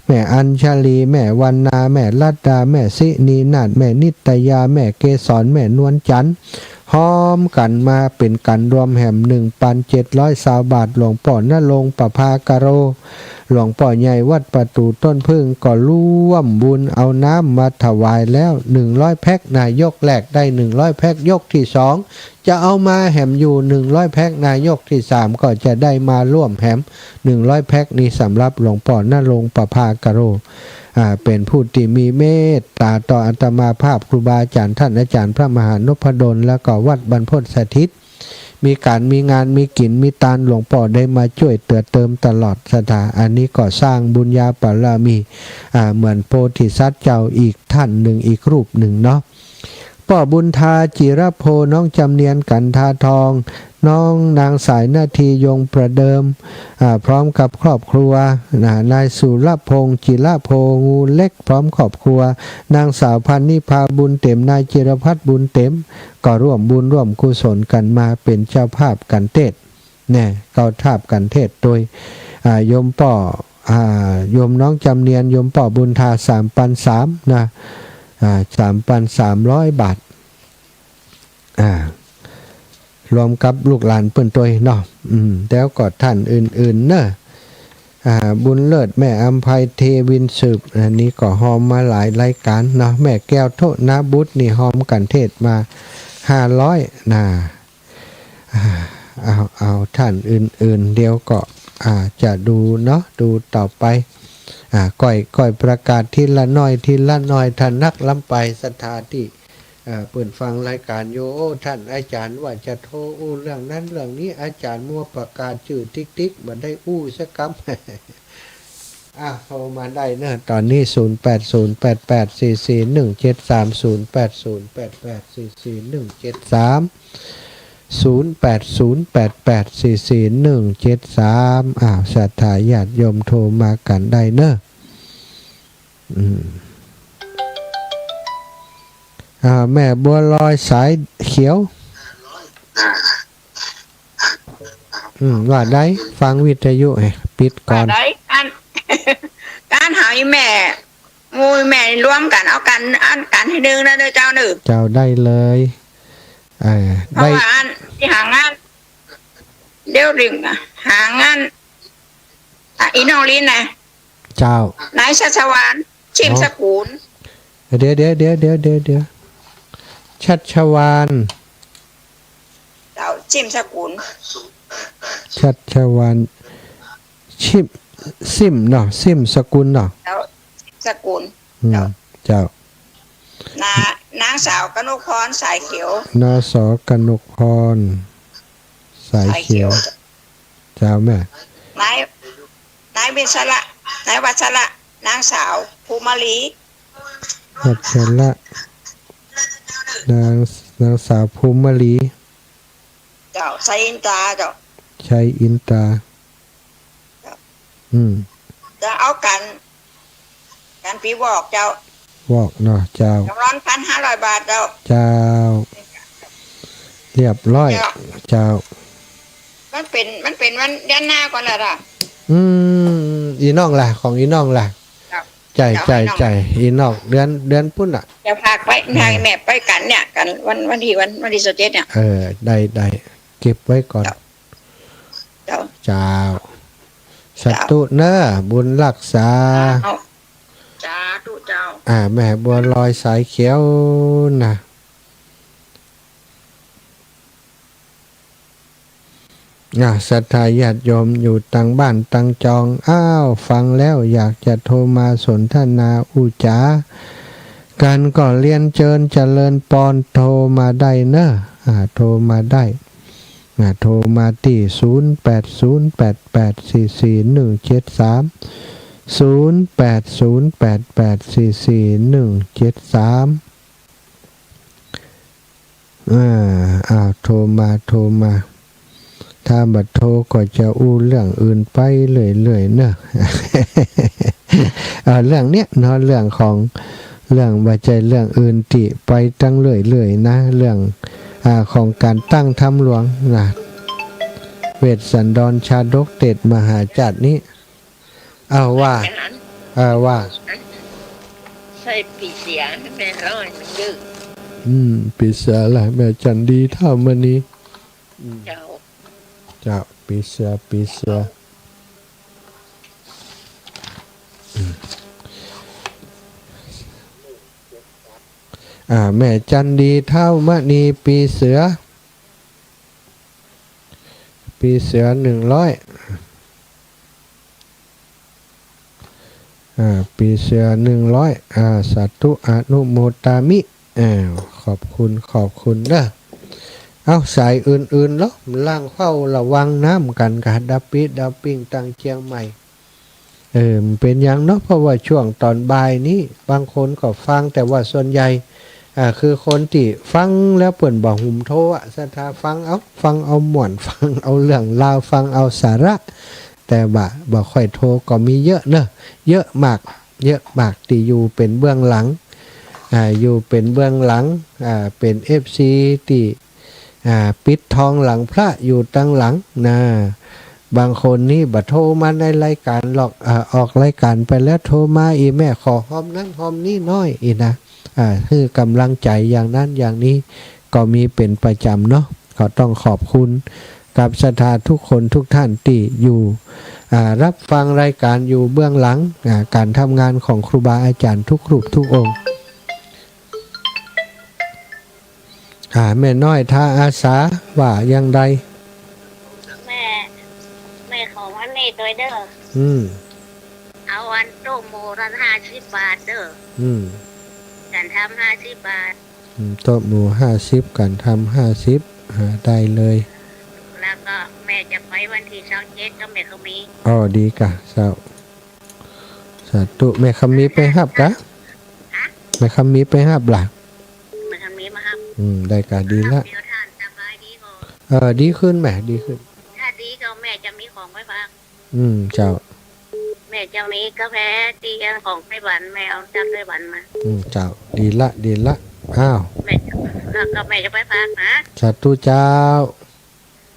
แม่อัญชลี แม่วรรณา แม่รัตดา แม่สินีนาถ แม่นิตยา แม่เกสร แม่นวลจันทร์ ฮอมกั๋นมาเป๋นกัณฑ์รวมแหม นึ่งปันเจ็ดร้อยซาวบาท หลวงป้อนรงค์ ประภากโร หลวงป้อใหญ่วัดประตู๋ต้นผึ้ง ก็ร่วมบุญเอาน้ำมาถวายแล้ว นึ่งร้อยแพ็คนะ ยกแรกได้ นึ่งร้อยแพ็ค ยกตี้สอง จะเอามาแหมอยู่ นึ่งร้อยแพ็คนะ ยกตี้สาม ก็จะได้มาร่วมแหม นึ่งร้อยแพ็คนี่สำหรับหลวงป้อนรงค์ ประภากโร อ่า เป๋นผู้ตี้มีเมตต๋าต่ออาตมาภาพ ครูบาอาจ๋ารย์ ต้านอาจ๋ารย์พระมหานพดล แล้วก็วัดบรรพตสถิต มีก๋านมีงาน มีกิ๋นมีตาน หลวงป้อได้มาจ้วยเตื้อเติมตลอดศรัทธา อันนี้ก็สร้างบุญญาบารมี อ่า เหมือนโพธิสัตว์เจ้าอีกต้านนึ่ง อีกรูปนึ่งเนาะ ป้อบุญทา จิรโพ น้องจำเนียน กันทาทอง น้องนางสายนาที ยงประเดิม อ่า พร้อมกับครอบครัวนะ นายสุรพงษ์ จิรโพ งูเล็ก พร้อมครอบครัว นางสาวพันนิพา บุญเต็ม นายจิรพัฒน์ บุญเต็ม ก็ร่วมบุญร่วมกุศลกั๋นมาเป๋นเจ้าภาพกัณฑ์เตสน์ แน่ เจ้าภาพกัณฑ์เตสน์โดย อ่า โยมป้อ อ่า โยมน้องจำเนียน โยมป้อบุญทา สามปันสามนะ อ่า สามปันสามร้อยบาท อ่า รวมกับลูกหลานเปิ้นตวยเนาะ อืม แล้วก็ต้านอื่นๆ เนาะ อ่า บุญเลิศ แม่อำไพ เทวินสืบ อันนี้ก็ฮอมมาหลายรายก๋านเนาะ แม่แก้ว โธนบุตร นี่ฮอมกัณฑ์เตสน์มา ห้าร้อย นะ อ่า เอา เอาต้านอื่นๆ เดี๋ยวก็ อ่า จะดูเนาะ ดูต่อไป อ่า ก้อย ก้อยประกาศทีละน้อย ทีละน้อย ถ้านักล้ำไปศรัทธาตี้ อ่า เปิ้นฟังรายก๋านอยู่ โอ้ ต้านอาจ๋ารย์ว่าจะโทรอู้เรื่องนั้นเรื่องนี้ อาจ๋ารย์มัวประกาศจื้อติ๊กๆ บ่ได้อู้สักกำ อ่ะ โทรมาได้เนาะ ต๋อนนี้ ศูนย์แปดศูนย์แปดแปดสี่สี่หนึ่งเจ็ดสาม ศูนย์แปดศูนย์แปดแปดสี่สี่หนึ่งเจ็ดสาม ศูนย์แปดศูนย์แปดแปดสี่สี่หนึ่งเจ็ดสาม อ้าว ศรัทธาญาติโยมโทรมากั๋นได้เนาะ อืม อ่า แม่บัวลอยสายเขียว อืม ว่าได้ ฟังวิทยุ เอ้ย ปิดก่อน ว่าได้ อัน ก๋านหาแม่ หมู่แม่รวมกั๋น เอากั๋น อันกั๋นตี้นึ่งนะเจ้าเนาะ เจ้าได้เลย เออ เพราะว่าอันตี้หางาน เดี๋ยวนี้หางาน อ่ะ อีน้องลินนะ เจ้า นายชัชวาล ชิมสกุล เดี๋ยว เดี๋ยว เดี๋ยว เดี๋ยว เดี๋ยว เดี๋ยว ชัชวาล เจ้า ชิมสกุล ชัชวาล ชิม ซิมเนาะ ซิมสกุลเนาะ เจ้า สกุล อืม เจ้า เจ้า นา นางสาวกนกพร สายเขียว นส.กนกพร สายเขียว สายเขียว เจ้าแม่ นาย นายวัชระ นายวัชระ นางสาวภูมิมาลี วัชระ นาง นางสาวภูมิมาลี เจ้า ชัยอินตรา เจ้า ชัยอินตรา เจ้า อืม จะเอากัน กันปีวอกเจ้า วอกเนาะเจ้า จำนวนพันห้าร้อยบาทเจ้า เจ้า เรียบร้อย เจ้า เจ้า มันเป๋น มันเป๋นวันเดือนหน้าก่อนละล่ะ อืม อีน้องล่ะ ของอีน้องล่ะ เจ้า ใจ้ เจ้า ใจ้ ให้น้อง ใจ้ อีน้อง เดือน เดือนปุ้นน่ะ จะฝากไป อ่า ให้แม่ไปกันเนี่ย กันวัน วันตี้ วัน วันตี้ซาวเจ็ดเนี่ย เออ ได้ ได้ เก็บไว้ก่อน เจ้า เจ้า เจ้า สาธุเน่อ บุญรักษา เจ้า สาธุเจ้า อ่า แม่บัวลอยสายเขียวนะ อ่า ศรัทธาญาติโยมอยู่ตังบ้านตังจอง อ้าว ฟังแล้วอยากจะโทรมาสนทนาอู้จ๋ากันก็เรียนเจิญเจริญปอน โทรมาได้เน่อ อ่า โทรมาได้ อ่า โทรมาตี้ ศูนย์แปดศูนย์แปดแปดสี่สี่หนึ่งเจ็ดสาม ศูนย์แปดศูนย์แปดแปดสี่สี่หนึ่งเจ็ดสาม อ่า อ้าว โทรมา โทรมา ถ้าบ่โทรก็จะอู้เรื่องอื่นไปเรื่อยๆ เน่อ อ่า เรื่องเนี้ยเนาะ เรื่องของ เรื่องบ่ใจ้เรื่องอื่นตี้ไปตังเรื่อยๆ นะ เรื่อง อ่า ของก๋านตั้งธรรมหลวงนะ เวสสันดรชาดกเตศน์มหาจาตุนี้ อ้าว ว่า เออ ว่า ใจ้ปีเสือ แม่เล่าหื้อ อืม ปีเสือล่ะ แม่จันดีเฒ่ามณี อืม เจ้า เจ้า ปีเสือ ปีเสือ อืม อ่า แม่จันดีเฒ่ามณี ปีเสือ ปีเสือหนึ่งร้อย อ่า ปีเสือหนึ่งร้อย อ่า สาธุ อนุโมทามิ อ่า ขอบคุณ ขอบคุณเน่อ เอ้า สายอื่นๆ เนาะ ล้างเฝ้าระวังน้ำกั๋นก่า ดับปิ๊ดดับปิ้งตังเจียงใหม่ เออ มันเป๋นหยังเนาะ เพราะว่าช่วงต๋อนบ่ายนี้ บางคนก็ฟัง แต่ว่าส่วนใหญ่ อ่า คือคนตี้ฟังแล้วเปิ้นบ่หุมโทรอะ ศรัทธาฟังเอา ฟังเอาม่วน ฟังเอาเรื่องราว ฟังเอาสาระ แต่ว่าบ่ค่อยโทรก็มีเยอะเน่อ เยอะมาก เยอะมากตี้อยู่เป๋นเบื้องหลัง อ่า อยู่เป๋นเบื้องหลัง อ่า เป๋นเอฟซีตี้ อ่า ปิดทองหลังพระอยู่ตังหลังนะ บางคนนี่บ่โทรมาในรายก๋านหรอก อ่า ออกรายก๋านไปแล้วโทรมา อี่แม่ขอฮอมนั้นฮอมนี้หน้อย อี่นะ อ่า หื้อก๋ำลังใจ๋อย่างนั้นอย่างนี้ ก็มีเป๋นประจ๋ำเนาะ ก็ต้องขอบคุณกับศรัทธาทุกคนทุกท่านตี้อยู่ อ่า รับฟังรายก๋านอยู่เบื้องหลัง อ่า ก๋านทำงานของครูบาอาจ๋ารย์ทุกรูปทุกองค์ อ่า แม่น้อยท่าอาสาว่าอย่างใด แม่ แม่ขอวันนี้ตวยเน่อ อืม เอาอันโต๊ะหมู่ละห้าสิบบาทเน่อ อืม ก๋านทำห้าสิบบาท อืม โต๊ะหมู่ห้าสิบ ก๋านทำห้าสิบ อ่า ได้เลย แล้วก็แม่จะไปวันตี้ซาวเจ็ดกับแม่ขมี อ๋อ ดีก่า เจ้า สาธุ แม่ขมีไปฮับก่า ฮะ แม่ขมีไปฮับล่ะ แม่ขมีมาฮับ อืม ได้ก่า ดีละ เดี๋ยวท่านสบายดีก่อน เออ ดีขึ้นแม่ ดีขึ้น ถ้าดีก็แม่จะมีของไปฝาก อืม เจ้า แม่จะมีก๋าแฟ ตี้อันของไต้หวัน แม่เอาจากไต้หวันมา อืม เจ้า ดีละ ดีละ อ้าว แม่จะ แล้วก็แม่จะไปฝากนะ สาธุเจ้า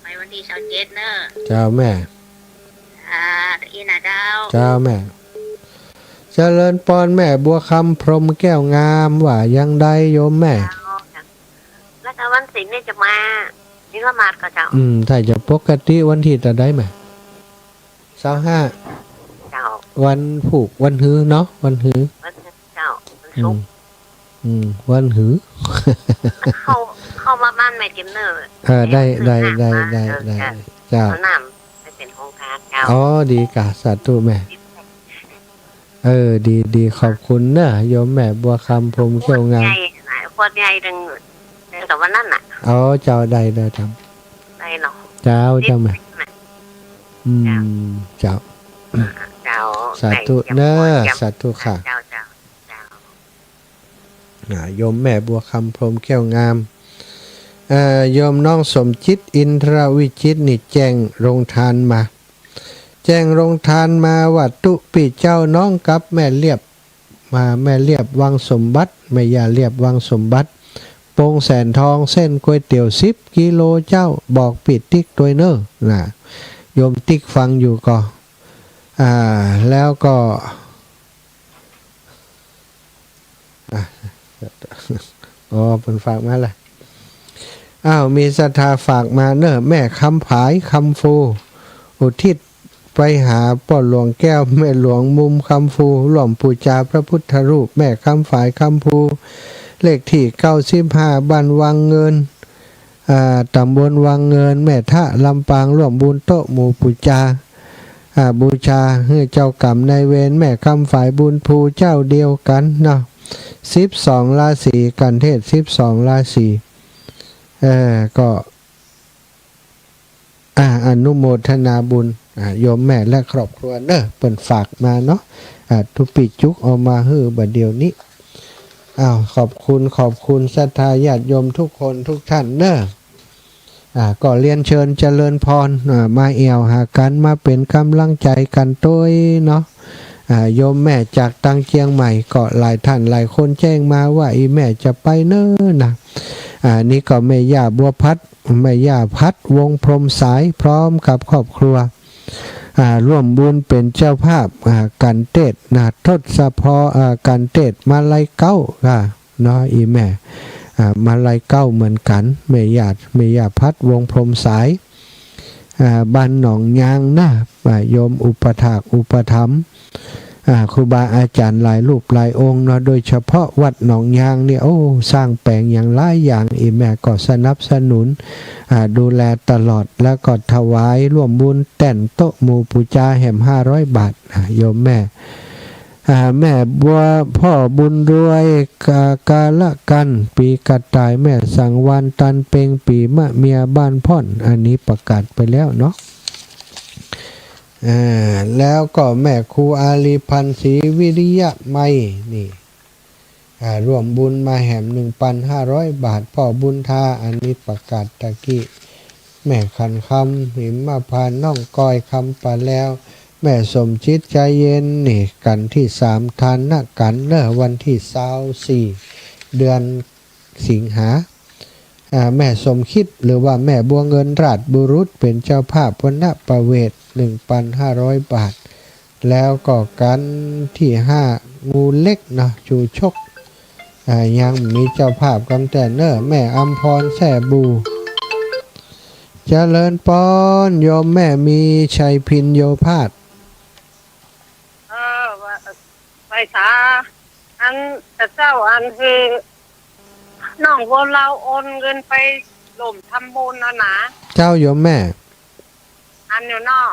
ไปวันตี้ซาวเจ็ดเน่อ เจ้าแม่ อ่า อี้นะเจ้า เจ้าแม่ เจริญปอนแม่บัวคำ พรหมแก้วงาม ว่าอย่างใดโยมแม่ เจ้า แล้วก็วันศีลนี่จะมาบิณฑบาตก่าเจ้า อืม ถ้าจะปกติวันตี้เต้าใดแม่ ซาวห้า เจ้า วันพูก วันฮือเนาะ วันฮือ วันฮือเจ้า วัน อื ศุก ม ร์ อืม วันหือ เข้า เข้ามาบ้านแม่เจียมเน่อ เออ ได้ ได้ ได้ ได้ เออ ได้ เจ้า เจ้า เอาน้ำไปเป๋นโฮงก๋านเจ้า อ๋อ ดีก่ะ สาธุแม่ เออ ดี ดี ขอบคุณเน่อ โยมแม่บัวคำ พรหมแก้วงาม ขวดใหญ่นะ ขวดใหญ่ตึง ตึงแต่วันนั้นน่ะ อ๋อ เจ้า ได้ ได้ เจ้า ได้เนาะ เจ้า เจ้าแม่ อืม เจ้า เจ้า สาธุเน่อ สาธุค่ะ เจ้า เจ้า เจ้า อ่า โยมแม่บัวคำ พรหมแก้วงาม เอ่อ โยมน้องสมจิต อินทรวิจิตรนี่แจ้งโฮงทานมา แจ้งโฮงทานมาว่า ตุ๊ปี้เจ้า น้องกับแม่เลียบ มา แม่เลียบวังสมบัติ แม่ย่าเลียบวังสมบัติ ปงแสนทอง เส้นก๋วยเตี๋ยวสิบกิโลเจ้า บอกปี้ติ๊กตวยเน่อ น่ะ โยมติ๊กฟังอยู่ก่อ อ่า แล้วก็ อ่ะ อ๋อ เปิ้นฝากมาละ อ้าว มีศรัทธาฝากมาเน่อ แม่คำฝาย คำฟู อุทิศไปหาป้อหลวงแก้ว แม่หลวงมุม คำฟู ร่วมปู๋จาพระพุทธรูป แม่คำฝาย คำฟู เลขตี้เก้าสิบห้า บ้านวังเงิน อ่า ต๋ำบลวังเงิน แม่ทะ ลำปาง ร่วมบุญโต๊ะหมู่ปู๋จา อ่า บูชาหื้อเจ้ากรรมนายเวร แม่คำฝาย บุญภู เจ้าเดียวกั๋นเนาะ สิบสองราศี กัณฑ์เทศน์ สิบสองราศี เออ ก็ อ่า อนุโมทนาบุญ อ่า โยมแม่และครอบครัวเน่อ เปิ้นฝากมาเนาะ อ่า ตุ๊ปี้จุกเอามาหื้อบ่าเดี่ยวนี้ อ้าว ขอบคุณ ขอบคุณศรัทธาญาติโยมทุกคนทุกท่านเน่อ อ่า ก็เรียนเชิญเจริญพร อ่า มาแอ่วหากั๋น มาเป๋นก๋ำลังใจ๋กั๋นตวยเนาะ อ่า โยมแม่จากตังเจียงใหม่ ก็หลายท่านหลายคนแจ้งมาว่า อี่แม่จะไปเน่อนะ อ่า นี่ก็แม่ย่าบัวพัด แม่ย่าพัด วงศ์พรหมสาย พร้อมกับครอบครัว อ่า ร่วมบุญเป๋นเจ้าภาพ อ่า กัณฑ์เทศน์นะ ทศพร อ่า กัณฑ์เทศน์มาลัยเก๊า ค่ะ เนาะ อี่แม่ อ่า มาลัยเก๊าเหมือนกั๋น แม่ย่า แม่ย่าพัด วงศ์พรหมสาย อ่า บ้านหนองยางนะ อ่า โยมอุปัฏฐากอุปถัมภ์ อ่า ครูบาอาจ๋ารย์หลายรูปหลายองค์เนาะ โดยเฉพาะวัดหนองยางเนี่ย โอ้ สร้างแป๋งอย่างหลายอย่าง อี่แม่ก็สนับสนุน อ่า ดูแลตลอด แล้วก็ถวายร่วมบุญแต้นโต๊ะหมู่ปู๋จาแหมห้าร้อยบาท อ่า โยมแม่ อ่า แม่บัว พ่อบุญรวย กา กาละกัณฑ์ ปี๋กระต่าย แม่สังวาล ตันเป็ง ปี๋มะเมีย บ้านพ่อน อันนี้ประกาศไปแล้วเนาะ อ่า แล้วก็แม่ครูอาลีพันธ์ ศรีวิริยะไมย นี่ อ่า ร่วมบุญมาแหมหนึ่งปันห้าร้อยบาท พ่อบุญทา อันนี้ประกาศตะกี้ แม่ขันคำ หิมพานต์ น้องกอย คำปาแลว แม่สมจิต ใจเย็น นี่ กัณฑ์ตี้สาม ทานกัณฑ์เน่อ วันตี้ซาวสี่ เดือนสิงหา อ่า แม่สมคิด หรือว่าแม่บัวเงิน ราชบุรุษ เป๋นเจ้าภาพ วรรณประเวท หนึ่งปันห้าร้อยบาท แล้วก็กัณฑ์ตี้ห้า งูเล็กเนาะ จู๋ชก อ่า ยังมีเจ้าภาพกำแต้เน่อ แม่อำพร แซ่บู เจริญปอน โยมแม่มีชัยพินโยภาส เออ ว่า ไปสา อัน แต่เจ้า อันคือ น้องบัวลาวโอนเงินไปร่วมทำบุญนะนะ เจ้าโยมแม่ อันอยู่เนาะ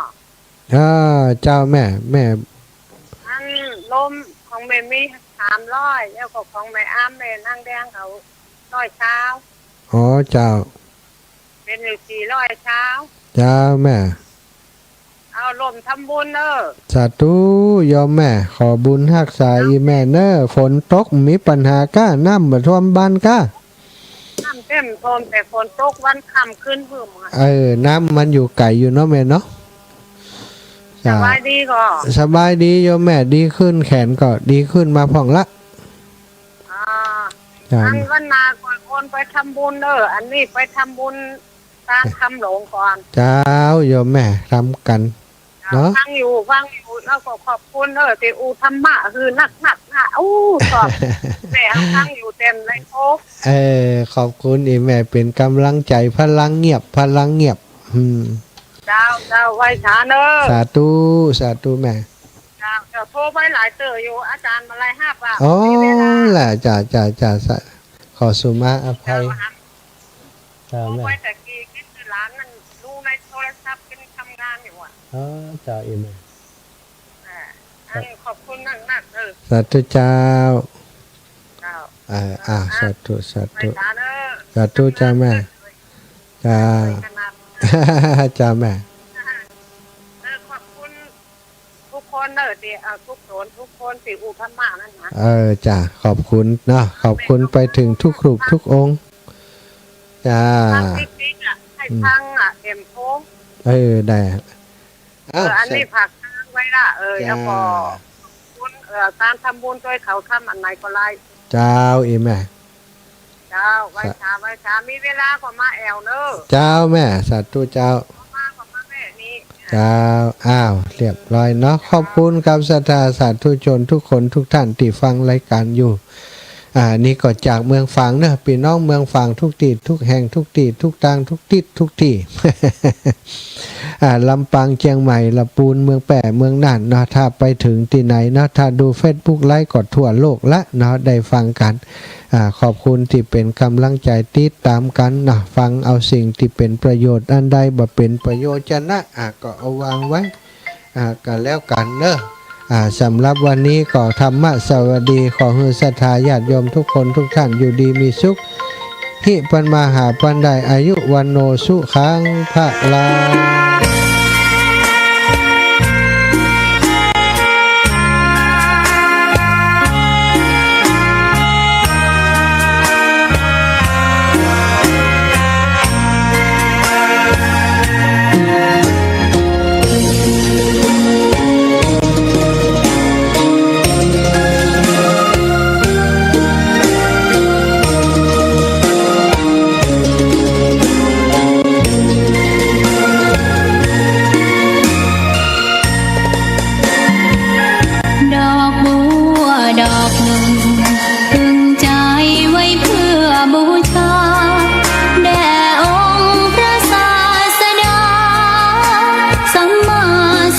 อ่า เจ้าแม่ แม่ อันร่วมของแม่มีสามร้อย แล้วก็ของแม่อ้ำ แม่นางแดงเขาร้อยซาว อ๋อ เจ้า เป๋นอยู่สี่ร้อยซาว เจ้าแม่ เอาร่วมทำบุญเน่อ สาธุ โยมแม่ ขอบุญฮักษาอี่แม่เน่อ ฝนตกมีปัญหาก้า น้ำบ่ท่วมบ้านก้า น้ำเต็มท่วม แต่ฝนตกวันค่ำคืนหึ่มอะ เออ น้ำมันอยู่ไก๋อยู่เนาะแม่เนาะ สบายดีก่อ สบายดีโยมแม่ ดีขึ้น แขนก็ดีขึ้นมาพ่องละ อ่า จ้ะ อันวันหน้าก็โอนไปทำบุญเน่อ อันนี้ไปทำบุญตานคำหลงก่อน เจ้าโยมแม่ ทำกั๋น เนาะ ฟังอยู่ ฟังอยู่ แล้วก็ขอบคุณเน่อ ตี้อู้ธรรมะหื้อนักๆ นะ อู้ ชอบ แม่ฟังอยู่เต็มเลย โอ้ เออ ขอบคุณอี่แม่ เป๋นก๋ำลังใจ๋ พลังเงียบ พลังเงียบ อืม เจ้า เจ้า ไหว้สาเน่อ สาธุ สาธุแม่ เจ้า ก็โทรไปหลายเตื้ออยู่ อาจ๋ารย์บ่ได้ฮับอ่ะ อ๋อ มีเวลา ละ จ้า จ้า จ้า สา ขอสุมาอภัย เจ้า เจ้า โทร แม่ ไปแต่กี้ คิดว่าหลานมันดูในโทรศัพท์ เป็นทำงานอยู่อ่ะ อ๋อ เจ้า อีแม่ อ่า อันขอบคุณมากๆ เด้อ สาธุเจ้า เจ้า อ่า อ่า อ่า สาธุ สาธุ ไปสาเด้อ สาธุเจ้าแม่ เจ้า ไปขนาด เจ้าแม่ เออ ขอบคุณทุกคนเด้อ ตี้ เอ่อ ทุกคน ทุกคนตี้อู้ธรรมะนั่นนะ เออ จ้า ขอบคุณเนาะ ขอบคุณไปเถิงทุกรูปทุกองค์ จ้า ฟังติ๊กๆ อ่ะ หืม ให้ฟังอ่ะ เอ็มโพง เออ ได้ เออ อ้าว อันนี้ สา ฝากค้างไว้ละ เออ จ้า แล้วก็ขอบคุณ เอ่อ ก๋านทำบุญจ้วยเขาทำอันไหนก็ได้ เจ้า อีแม่ เจ้า ไหว้สา ไหว้สา มีเวลาก็มาแอ่วเน้อ เจ้าแม่ สาธุเจ้า มาก็มาแม่นี้ เจ้า อ้าว เรียบร้อยเนาะ ขอบคุณครับ ศรัทธาสาธุชนทุกคนทุกท่านตี้ฟังรายการอยู่ อ่า นี่ก็จากเมืองฝางเนาะ ปี้น้องเมืองฝางทุกตี้ ทุกแห่ง ทุกตี้ ทุกตาง ทุกติ๊ด ทุกตี้ อ่า ลำปาง เจียงใหม่ ละปูน เมืองแป้ เมืองน่านเนาะ ถ้าไปเถิงตี้ไหนเนาะ ถ้าดูเฟซบุ๊กไลฟ์ก็ทั่วโลกละเนาะ ได้ฟังกั๋น อ่า ขอบคุณตี้เป๋นก๋ำลังใจ๋ติดต๋ามกั๋นเนาะ ฟังเอาสิ่งตี้เป๋นประโยชน์ อันใดบ่เป๋นประโยชน์จะนะ อ่า ก็เอาวางไว้ อ่า ก็แล้วกั๋นเนาะ อ่า สำหรับวันนี้ก็ธรรมะสวัสดี ขอหื้อศรัทธาญาติโยมทุกคนทุกท่านอยู่ดีมีสุข ฮิปันมาหาปันได้ อายุวัณโณสุขังพลัง ดอกบัวดอกหนึ่ง ตึงใจไว้เพื่อบูชา แด่องค์พระศาสดา สัมมา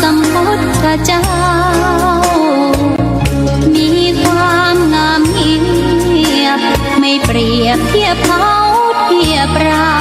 สัมพุทธเจ้า มีความงามเงียบ ไม่เปรียบเทียบเขาเทียบเรา